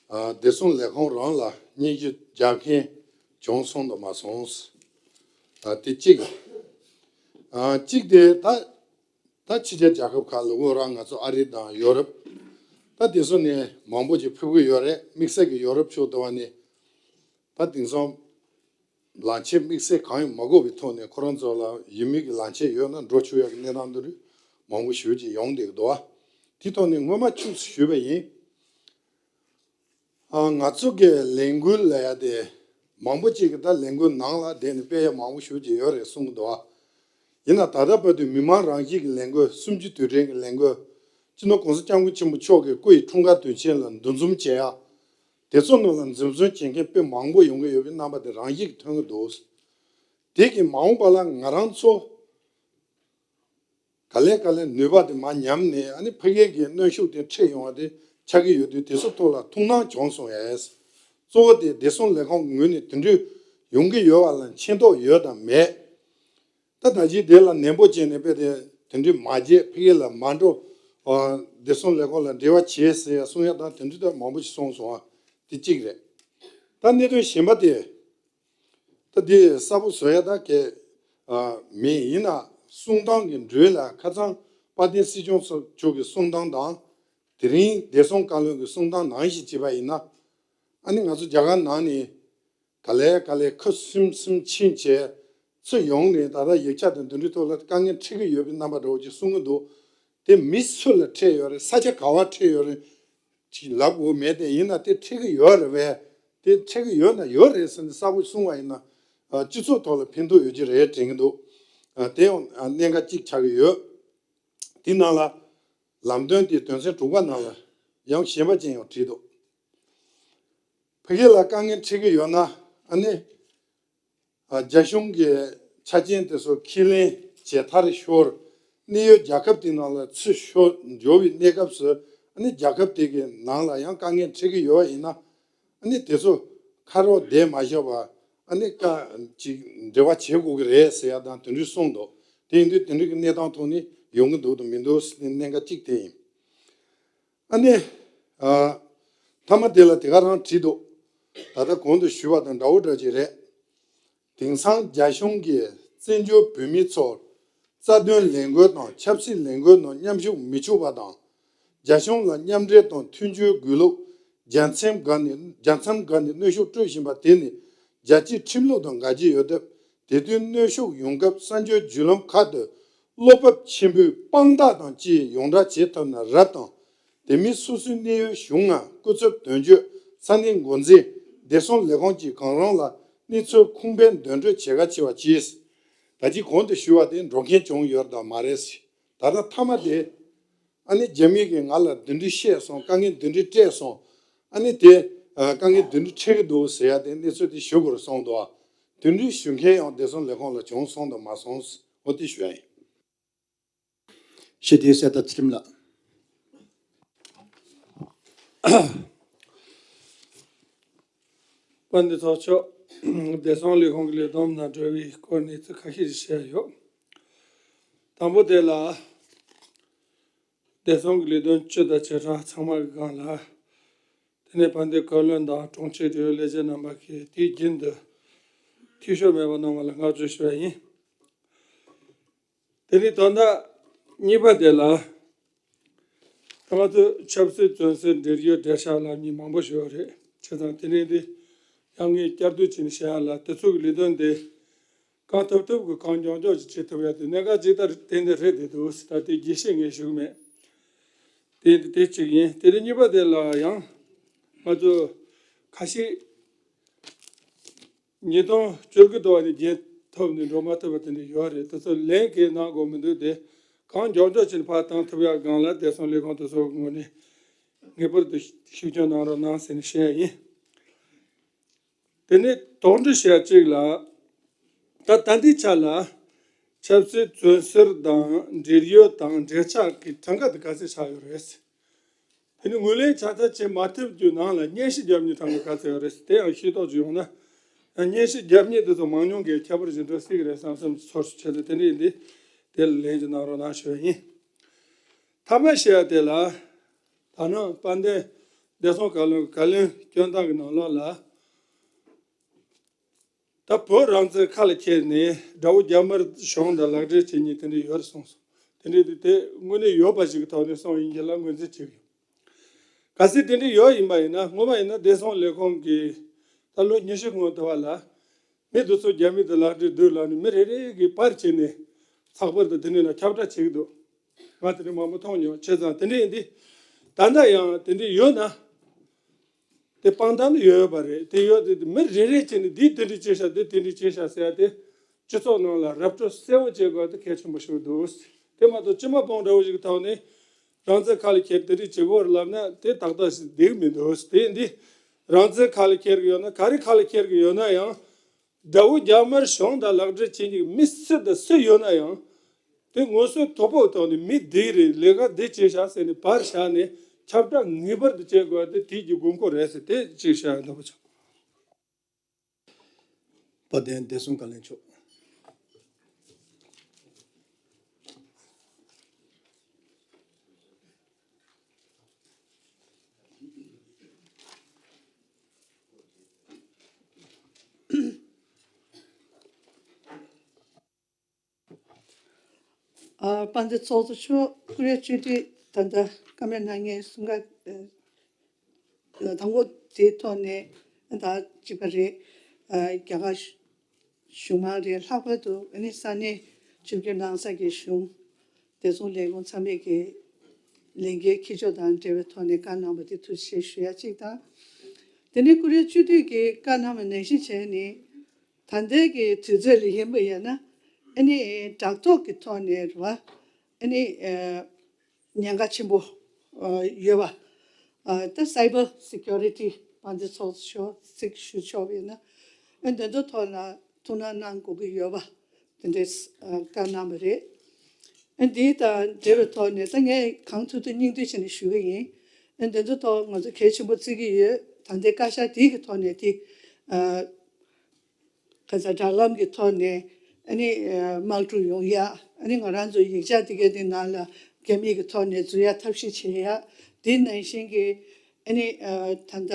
ཨ་བདེ་སྲུང་ལས་ཁུངས་རང་ལ་སྙན་ཞུ་རྒྱག་མཁན་བྱུང་སོང་དང་མ་སོང་། ཨ་དེ་གཅིག། ཨ་གཅིག་དེ་ད་ད་ཕྱི་རྒྱལ་རྒྱལ་ཁབ་ཁག་ལ་འོ་རང་ང་ཚོ་ཨ་རི་དང་ཡོ་རོབ། ད་དེ་ཚོ་ནས་མང་པོ་ཅིག་ཕེབས་ཀྱི་ཡོད་རེད། དམིགས་བསལ་གྱི་ཡོ་རོབ་ཕྱོགས་དེ་བ་ནས་ད་དེང་སང་ལག་ཁྱེར་དམིགས་བསལ་གང་ཡང་མ་དགོས་པའི་ཐོག་ནས་ཁོ་རང་ཚོ་ལ་ཡུལ་མི་གི་ལག་ཁྱེར་ཡོད་ན་འགྲོ་ཆོག་ཡག་གི་གནས་སྟངས་དེ་རིགས་མང་པོ་ཞེ་པོ་ཅིག་ཡོང་བསྡད་ཀྱི་འདུག། ཨ་དེ་ཐོག་ནས་སྔོན་མ་ཁྱུག་ཙམ་ཞུས་པ་ཡིན། ཨ་ང་ཚོ་གི་ལས་འགུལ་ལབ་ཡ་དེ་མང་པོ་ཅིག་གིས་ད་ལས་འགུལ་ནང་ལ་བསྡད་ནས་སྤེལ་ཡ་མང་པོ་ཞེ་པོ་ཅིག་ཡོད་རེད་གསུང་གི་འདུག། ཨ་ཡིན་ན་ད་ལྟ་བར་དུ་མི་མང་རང་སྐྱིད་ཀྱི་ལས་འགུལ། གསུམ་བཅུའི་དུས་དྲན་གྱི་ལས་འགུལ། སྤྱི་ནོར་༸གོང་ས་༸སྐྱབས་མགོན་ཆེན་པོ་མཆོག་གི་སྐུ་ཡི་འཁྲུངས་སྐར་དུས་ཆེན་ལ་འདུ་འཛོམས་བྱེད་ཡ། དེ་ཚོ་ནང་ལ་འཛེམ་ཟོན་བྱེད་མཁན་དཔེ་མང་པོ་ཡོང་གི་ཡོད་པའི་རྣམ་པ་དེ་རང་སྐྱིད་ཀྱིས་ཐོན་གྱི་འདུག། དེ་གིས་མ་འོངས་པ་ལ་ང་རང་ཚོ་ག་ལེ་ག་ལེ་ནུས་པ་དེ་མར་ཉམས་ནས། ཨ་ནི་ཕ་གིའི་གི་གནོན་ཤུགས་དེ་འཕྲད་ཡོང་བ་དེ་ཆགས་ཀྱི་ཡོད་དུས། དེ་ཚོ་ཐོག་ལ་ཐུགས་སྣང་བྱུང་སོང་། ཡས་གཙོ་བོ་དེ་བདེ་སྲུང་ལས་ཁུངས་ཀྱི་ངོས་ནས་དེ་འདྲ་ཡོང་གི་ཡོད་པ་ལ་མཁྱེན་རྟོགས་ཡོད་དམ་མེད། ད་ད་ཅི་དེ་ལ་ནན་པོ་བྱས་ནས་དཔེ་དེ་དེ་འདྲ་མ་བྱེད། ཕ་གི་ལ་མ་འགྲོ། ཨ་བདེ་སྲུང་ལས་ཁུངས་ལ་འབྲེལ་བ་བྱེད་ཟེར་ཡ་གསུང་ཡ་དང་དེ་འདྲ་ད་མང་པོ་ཞིག་གསུངས་སོང་། ཨ་དེ་གཅིག་རེད། ད་གནད་དོན་གཞན་པ་དེ། ད་དེ་གསལ་པོ་བཟོ་ཡ་ད་གལ་ཨ་མེད། ཡིན་ན་གསུང་སྟངས་ཀྱི་འགྲོས་ལ་ཁ་སང་ དཔལ་ལྡན་སྲིད་སྐྱོང་མཆོག་གི་གསུང་སྟངས་དང་། དེ་རིང་བདེ་སྲུང་བཀའ་བློན་གྱི་གསུང་སྟངས་ནང་བཞིན་བྱས་པ་ཡིན་ན། ཨ་ནི་ང་ཚོ་རྒྱ་གར་ནང་ནས་ག་ལེ་ག་ལེ་ཁུ་སིམ་སིམ་ཕྱིན་བྱས། ཚུར་ཡོང་ནས་ད་ལྟ་ཡིག་ཆ་དང་འདི་འདྲའི་ཐོག་ལ་དཀའ་ངལ་འཕྲད་ཀྱི་ཡོད་པའི་རྣམ་པ་འདྲ་བོ་ཅིག་གསུང་གི་འདུག་དེ་མི་སུ་ལ་འཕྲད་ཡོད་རེད། ས་ཆ་ག་བར་འཕྲད་ཡོད་རེད། ཅིག་ལབ་དགོས་མེད་དེ། ཡིན་ན་དེ་འཕྲད་ཀྱི་ཡོད་རེད་པས། དེ་འཕྲད་ཀྱི་ཡོད་ན་ཡོད་རེད་ཟེར་ནས་གསལ་པོ་གསུང་བ་ཡིན་ན། ཨ། སྤྱི་ཚོགས་ཐོག་ལ་ཕན་ཐོགས་ཡོད་ཀྱི་རེད་དྲན་གྱི་འདུག་ཨ། དེ་ཡང་ཨ་གནད་འགག་ཅིག་ཆགས་ཀྱི་ཡོད། དེ་ནང་ལ་ལམ་སྟོན་དེ་དོན་ཚན་དྲུག་པ་ནང་ལ་ཡང་ཞེན་པ་ཅན་ཡང་བྲིས་འདུག་ཕ་གི་ལ་དཀའ་ངལ་འཕྲད་ཀྱི་ཡོད་ན། ཨ་ནི། ཨ། རྒྱ་གཞུང་གི་ཆ་རྐྱེན་དེ་ཚོ་ཁས་ལེན་བྱས་མཐར་ཤོར། གནད་ཡོད་རྒྱལ་ཁབ་དེའི་ནང་ལ་ཚུར་ཤོར་འབྱོར་བའི་གནས་སྐབས་སུ། ཨ་ནི་རྒྱལ་ཁབ་དེ་གའི་ནང་ལ་ཡང་དཀའ་ངལ་འཕྲད་ཀྱི་ཡོད་པ་ཡིན་ན། ཨ་ནི་དེ་ཚོ་ཁ་རོག་བསྡད་མ་བཞག་པར། ཨ་ནི་བཀའ་ཅིག་འབྲེལ་བ་བྱེད་དགོས་ཀྱི་རེད་ཟེར་ཡ་དང་དེ་འདྲ་གསུངས་འདུག་དེ་ཡིན་དུས་དེ་འདྲ་གི་གནས་སྟངས་ཐོག་ནས་ཡོང་གི་འདུག་དང་མི་འདུག་ཟེར་ནས་གནད་འགག་གཅིག་དེ་ཡིན། ཨ་ནི། ཨ། མཐའ་མ་དེ་ལ་དེ་ག་རང་བྲིས་འདུག་ད་ལྟ་གོང་དུ་ཞུས་པ་དང་འདྲ་བོ་འདྲ་ཅིག་རེད། དེང་སང་རྒྱ་གཞུང་གིས་བཙན་བྱོལ་བོད་མི་ཚོར་རྩ་དོན་ལས་འགུལ་དང་ཆབ་སྲིད་ལས་འགུལ་ནང་མཉམ་ཞུགས་མི་ཆོག་པ་དང་། རྒྱ་གཞུང་ལ་མཉམ་འབྲེལ་དང་མཐུན་འགྱུར་དགོས་ལུགས་རྒྱལ་མཚམས་བརྒལ་ནས་རྒྱལ་མཚམས་བརྒལ་ནས་གནོན་ཤུགས་སྤྲོད་བཞིན་པ་དེ་ནི་རྒྱལ་སྤྱིའི་ཁྲིམས་ལུགས་དང་འགལ་གྱི་ཡོད་སྟབས། དེ་དུས་གནོན་ཤུགས་ཡོང་སྐབས་གསར་འགྱུར་བརྒྱུད་ལམ་ཁག་ཏུ་བློ་སྤོབས་ཆེན་པོས་དཔང་རྟགས་དང་བཅས་ཡོངས་བསྒྲགས་བྱེད་ཐུབ་ན་རབ་དང་། དེ་མིན་སོ་སོའི་གནད་ཡོད་གཞུང་ལྔ་སྐུ་ཚབ་དོན་གཅོད་ས་གནས་འགོ་འཛིན་བདེ་སྲུང་ལས་ཁུངས་ཀྱིས་གང་རུང་ལ་གནས་ཚུལ་ཁུངས་ཕན་འདོན་སྤྲོད་བྱེད་ག་བྱེད་པ་གྱིས། ད་ཅི་གོང་དུ་ཞུས་པ་དེ་འགྲོ་མཁན་བྱུང་ཡོད་དམ་མ་རེད། ད་ལྟ་མཐའ་མ་དེ། ཨ་ནི་རྒྱ་མི་གིས་ང་ལ་འདི་འདྲ་བཤད་སོང་། དཀའ་ངལ་འདི་འདྲ་སྤྲད་སོང་། ཨ་ནི་དེ། ཨ། དཀའ་ངལ་འདི་འདྲ་འཕྲད་ཀྱི་འདུག་ཟེར་ཡ་དེ་གནས་ཚུལ་དེ་ཞུ་དགོས་རེད་གསུངས་འདུག་དེ་འདྲ་ཞུ་མཁན་ཡང་བདེ་སྲུང་ལས་ཁུངས་ལ་བྱུང་སོང་དང་མ་སོང་། འོ་དེ་ཞུ་ཡ་ཡིན། ཞི་བདེའི་གསལ་བརྡ་ཚུལ་ཁྲིམས་ལགས། དཔལ་ལྡན་ཚོགས་གཙོ། བདེ་སྲུང་ལས་ཁུངས་ཀྱི་ལས་བསྡོམས་དང་འབྲེལ་བའི་སྐོར་གནས་ཚུལ་ཁ་ཤས་ཤིག་བཤད་ཡོད། དང་པོ་དེ་ལ། བདེ་སྲུང་གི་ལས་དོན་སྤྱི་དང་བྱེ་བྲག་ཚང་མ་གི་སྒང་ལ། དེ་ནས་དཔལ་ལྡན་བཀའ་བློན་དང་དྲུང་ཆེ་འབྲེལ་ཡོད་ལས་བྱེད་རྣམ་པ་གིས་དུས་རྒྱུན་དུ་འཐུས་ཤོར་མེད་པ་གནང་བ་ལ་བསྔགས་བརྗོད་ཞུ་བ་ཡིན། དེ་ནས་ད་ལྟ་གཉིས་པ་དེ་ལ། ད་ང་ཚོས་ཆབ་སྲིད་བཙོན་ཟུར་འབྲེལ་ཡོད་འབྲེལ་ཆགས་ལབ་མཁན་མང་པོ་ཞིག་ཡོད་རེད། བྱས་ཙང་དེ་ནས་འདི་ཡང་ངས་བསྐྱར་ཟློས་བྱས་ནས་བཤད་ཡ་ལ། དེ་ཚོ་གི་ལས་དོན་དེ་གང་ཐུབ་ཐུབ་ཀྱིས་གང་མགྱོགས་མགྱོགས་ཀྱིས་བྱེད་ཐུབ་ཡ་དེ་གནད་འགག་ཅིག་ད་དེ་འདི་རེད་བསྡད་འདུག་ད་དེ་རྒྱས་བཤད་ངས་ཞུ་གི་མེད། དེ་འདི་དེ་གཅིག་ཡིན། དེ་ནས་གཉིས་པ་དེ་ལ་ཡང་ང་ཚོ་ཁ་ཤས་ཉིས་སྟོང་བཅུ་དགུ་དུ་བ་ནས་རྒྱན་ཐོབ་ནས་འགྲོ་མ་ཐུབ་པ་དེ་འདྲ་ཡོད་རེད། དེ་ཚོ་ལན་གང་གནང་དགོས་མི་འདུག་དེ་གང་མགྱོགས་མགྱོགས་བྱས་ནས་ཕར་བཏང་ཐུབ་ཡ་སྒང་ལ་བདེ་སྲུང་ལས་ཁུངས་དེ་ཚོ་གི་ངོས་ནས་ངེས་པར་དུ་ཤུགས་སྐྱོན་གནང་རོགས་གནང་ཟེར་ནས་བཤད་ཡ་ཡིན། དེ་ནས་དོགས་འདྲི་བྱེད་ཡ་གཅིག་ལ། ད་ད་ལྟའི་ཆ་ལ་ཆབ་སྲིད་བཙོན་ཟུར་དང་འབྲེལ་ཡོད་དང་འབྲེལ་ཆགས་ཀྱི་གྲངས་ཀ་དེ་ག་ཚད་ཆགས་ཡོད་རེད། དེ་ནི་ངོས་ལེན་ཆ་ཚང་བྱེད་མ་ཐུབ་རྒྱུ་ནང་ལ་སྙན་ཞུ་རྒྱབ་མཁན་གྲངས་ཀ་ག་ཚད་ཡོད་རེད། དེ་ཡང་ཤེས་རྟོགས་ཅིག་ཡོང་ན། སྙན་ཞུ་རྒྱབ་མཁན་དེ་ཚོ་མང་ཉུང་གི་ཁྱད་པར་ཞིག་འགྲོ་སྲིད་ཀྱི་རེད་བསམ་བསམ་ཚོར་སུ་བྱས་ཏེ། དེ་འདྲ་ཡིན་དུས་དེ་ལ་ལན་ཅིག་གནང་རོགས་གནང་ཞུ་བ་ཡིན། མཐའ་མ་བཤད་ཡ་དེ་ལ། ད་ནངས་དཔལ་ལྡན་བདེ་སྲུང་བཀའ་བློན་གྱི་བཀའ་ལན་སྐྱོན་སྟངས་ཀྱི་ནང་ལོགས་ལ། ད་བོད་རང་བཙན་ཁ་ལ་འཁྱེར་ནས་དགྲ་བོ་རྒྱ་དམར་གཞུང་དང་ལག་འབྲེལ་བྱེད་མཁན་དེ་འདྲ་ཡོད་རེད་གསུངས་སོང་། དེ་འདྲ་དེ་དངོས་གནས་ཡོད་པ་ཞིག་གི་ཐོག་ནས་གསུངས་ཡིན་གྱི་ལ་ངོས་འཛིན་བྱེད་ཀྱི་ཡོད། གལ་སྲིད་དེ་འདྲ་ཡོད་ཡིན་པ་ཡིན་ན། སྔོན་མ་ཡིན་ན་བདེ་སྲུང་ལས་ཁུངས་ཀྱིས་ད་ལོ་ཉི་ཤུ་སྔོན་དུ་བ་ལ་མི་དེ་ཚོ་རྒྱ་མི་དང་ལག་འབྲེལ་འདུག་ལབ་ནས་མི་རེ་རེ་གིས་པར་བྱས་ནས་ཚགས་པར་དང་དེ་འདྲ་ལ་ཁྱབ་བསྒྲགས་བྱེད་ཀྱི་འདུག་ང་དེ་འདྲ་མང་པོ་མཐོང་མྱོང་། བྱས་ཙང་དེ་འདྲ་ཡིན་དུས་ད་ལྟ་ཡང་དེ་འདྲ་ཡོད་ན། དེ་དཔང་རྟགས་ནི་ཡོད་ཡོད་པ་རེད། དེ་ཡོད་དེ་མི་རེ་རེ་བྱས་ནས་འདིས་དེ་འདྲ་བྱས་ཤག་འདིས་དེ་འདྲ་བྱས་ཤག་ཟེར་ཡ་དེ་སྤྱི་ཚོགས་ནང་ལ་ར་སྤྲོད་གསལ་བོ་བྱེད་དགོས་དེ་གལ་ཆེན་པོ་ཞིག་འདུག་དེ་མ་གཏོགས་སྤྱི་མ་སྤུན་འདྲ་བོ་ཞིག་གི་ཐོག་ནས་རང་བཙན་ཁ་ལ་འཁྱེར་དེ་འདྲ་བྱེད་དགོས་རེད་ལབ་ན་དེ་ཏག་ཏག་ཞིག་འགྲིག་མི་འདུག་དེ་འདི་རང་བཙན་ཁ་ལ་འཁྱེར་གི་ཡོད་ན། ག་རེ་ཁ་ལ་འཁྱེར་གི་ཡོད་ན་ཡང་། དགྲ་བོ་རྒྱ་དམར་གཞུང་དང་ལག་འབྲེལ་བྱེད་མཁན་མི་སུ་དང་སུ་ཡོད་ན་ཡང་། དེ་ངོ་སོ་དོད་པོ་ཐོག་ནས་མི་འདི་རེད། ལས་ཀ་འདི་བྱས་ཤག་ཟེར་ནས་པར་བཞག་ནས་ཁྱབ་བསྒྲགས་ངེས་པར་དུ་བྱེད་དགོས་དེ་དུས་ཀྱི་དགོས་མཁོ་རེད་ཟེར་དེ་གཅིག་བཤད་ཡ་འདོད་པ་བྱུང་། དཔལ་ལྡན་བདེ་སྲུང་བཀའ་བློན་མཆོག་ཨ། དཔལ་ལྡན་ཚོགས་གཙོ་མཆོག་ཀོ་རི་ཡ་སྤྱི་འཐུས་ད་ལྟ་བཀའ་མོལ་གནང་མཁན་གསུམ་ཀ་ཨ་དང་པོ་དེའི་ཐོག་ནས་ད་གཅིག་པ་རེད། ཨ་རྒྱ་གར་གཞུང་མང་རེད། ལྷག་པར་དུ་ཨ་ནི་ས་གནས་ཆིབས་བསྒྱུར་གནང་ས་གི་གཞུང་བདེ་སྲུང་ལས་ཁུངས་ཚང་མས་ཀྱི་ལས་འགན་འཁྱེར་ཕྱོགས་དང་འབྲེལ་བའི་ཐོག་ནས་བཀའ་གནང་བ་དེ་ཐུགས་རྗེ་ཆེ་ཞུ་ཡ་གཅིག་དང་། དེ་ནས་ཀོ་རི་ཡ་སྤྱི་འཐུས་ཀྱིས་བཀའ་གནང་བ་ནང་བཞིན་བྱས་ནས། ད་ལྟའི་གི་དུས་ཚོད་ལ་ཡིན་པ་ཡིན་ན་ཨ་ནི་དྲ་ཐོག་གི་ཐོག་ནས་རེད་བ། ཨ་ནི་ཨ་ཉེན་ཁ་ཆེན་པོ་ཨ་ཡོད་པ། ཨ་ད་cyber security དཔལ་ལྡན་ཚོགས་གཙོ་མཆོག་ཅིག་ཞུ་ཆོག་པ་ཡིན་ན། ཨ་འདི་ཚོ་ཐོག་ལ་ཐུགས་སྣང་གནང་དགོས་ཀྱི་ཡོད་པ་དེ་འདྲའི་ཨ་བཀའ་གནང་བ་རེད། ཨ་འདི་དང་འབྲེལ་བའི་ཐོག་ནས་ད་ངས་གང་ཐུབ་ཐུབ་སྙིང་བསྡུས་བྱས་ནས་ཞུ་གི་ཡིན། ཨ་འདི་ཚོ་ཐོག་ང་ཚོ་གལ་ཆེན་པོ་བརྩི་གི་ཡོད། ད་ལྟའི་བཀའ་ཤག་དེའི་གི་ཐོག་ནས་དེ་ཨ། ཁ་ས་དྲ་ལམ་གྱི་ཐོག་ནས་ཨ་ནི་ཨ་དམག་འཁྲུག་ཡོང་ཡ། ཨ་ནི་ང་རང་ཚོ་ཡིག་ཆ་དེ་གའི་དེ་ནང་ལ་རྒྱ་མི་གི་ཐོག་ནས་འཛུལ་ཡ་ཐབས་ཤེས་བྱེད་ཡ། དེ་ནང་བཞིན་གྱི་ཨ་ནི་ཨ་ད་ལྟ་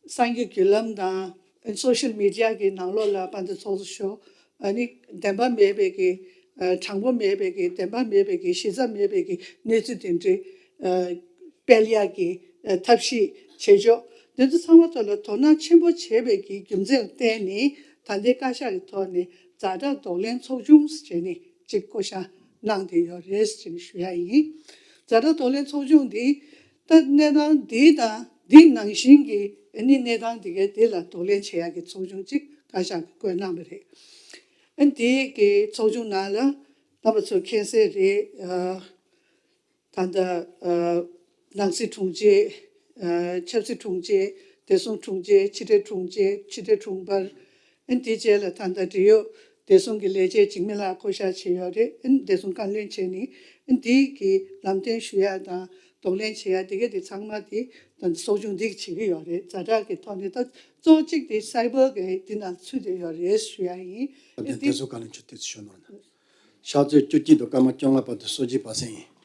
གསར་འགྱུར་བརྒྱུད་ལམ་དང་ཨ་ནི་social media གི་ནང་ལོགས་ལ་དཔལ་ལྡན་ཚོགས་གཙོ་མཆོག་ཨ་ནི་བདེན་པ་མེད་པའི་གི་ཨ་དྲང་པོ་མེད་པའི་གི་བདེན་པ་མེད་པའི་གི་གཞི་རྩ་མེད་པའི་གི་གནས་ཚུལ་དེ་འདྲའི་ཨ་སྤེལ་ཡག་གི་ཨ་ཐབས་ཤེས་བྱེད་ཕྱོགས་འདི་ཚོ་ཚང་མ་ཐོག་ལ་དོ་སྣང་ཆེན་པོ་བྱས་པའི་གི་རྒྱུ་མཚན་ལ་བརྟེན་ནས་ད་ལྟའི་བཀའ་ཤག་གི་ཐོག་ནས་ཛ་དྲག་གདོང་ལེན་ཚོགས་ཆུང་ཟེར་ནས་གཅིག་བསྐོ་བཞག་གནང་བསྡད་ཡོད་རེད་ཟེར་ནས་ཞུ་ཡ་ཡིན། ཛ་དྲག་གདོང་ལེན་ཚོགས་ཆུང་འདི་ད་གནས་སྟངས་འདི་དང་འདི་ནང་བཞིན་གྱི་ཨ་ནི་གནས་སྟངས་འདི་གའི་འདི་ལ་གདོང་ལེན་བྱེད་ཡག་གི་ཚོགས་ཆུང་གཅིག་བཀའ་ཤག་གིས་བསྐོས་གནང་བ་རེད། ཨ་ནི་འདི་གི་ཚོགས་ཆུང་ནང་ལ་རྣམ་པ་ཚོ་མཁྱེན་གསལ་རེད། ཨ། ད་ལྟ་ཨ་ནང་སྲིད་དྲུང་ཆེ། ཨ་ཆབ་སྲིད་དྲུང་ཆེ། བདེ་སྲུང་དྲུང་ཆེ། ཕྱི་དྲིལ་དྲུང་ཆེ། ཕྱི་དྲིལ་དྲུང་འཕར། ཨ་ནི་དེའི་རྗེས་ལ་ད་ལྟ་འབྲེལ་ཡོད་བདེ་སྲུང་གི་ལས་བྱེད་འཇིགས་མེད་ལགས་བསྐོ་བཞག་བྱས་ཡོད་རེད། ཨ་ནི་བདེ་སྲུང་བཀའ་བློན་བྱས་ནས་ཨ་ནི་དེའི་གི་ལམ་སྟོན་ཞུ་ཡ་དང་གདོང་ལེན་བྱེད་ཡ་དེ་ག་དེ་ཚང་མ་དེ་ད་ལྟ་ཚོགས་ཆུང་འདི་གིས་བྱེད་ཀྱི་ཡོད་རེད། ཛ་དྲག་གི་ཐོག་ནས་ད་གཙོ་བོ་གཅིག་དེ་cyber གི་འདི་ནང་ཚུད་བསྡད་ཡོད་རེད་ཞུ་ཡ་ཡིན། ཨ་ནི་དེ་བདེ་སྲུང་བཀའ་བློན་མཆོག་དེ་ཚོ་ཞུ་ནོར་ན། ཕྱག་ཚོད་བཅུ་གཅིག་དང་སྐར་མ་བཅོ་ལྔ་བར་དུ་སོ་བརྒྱད་པ་སེང་ཡིན།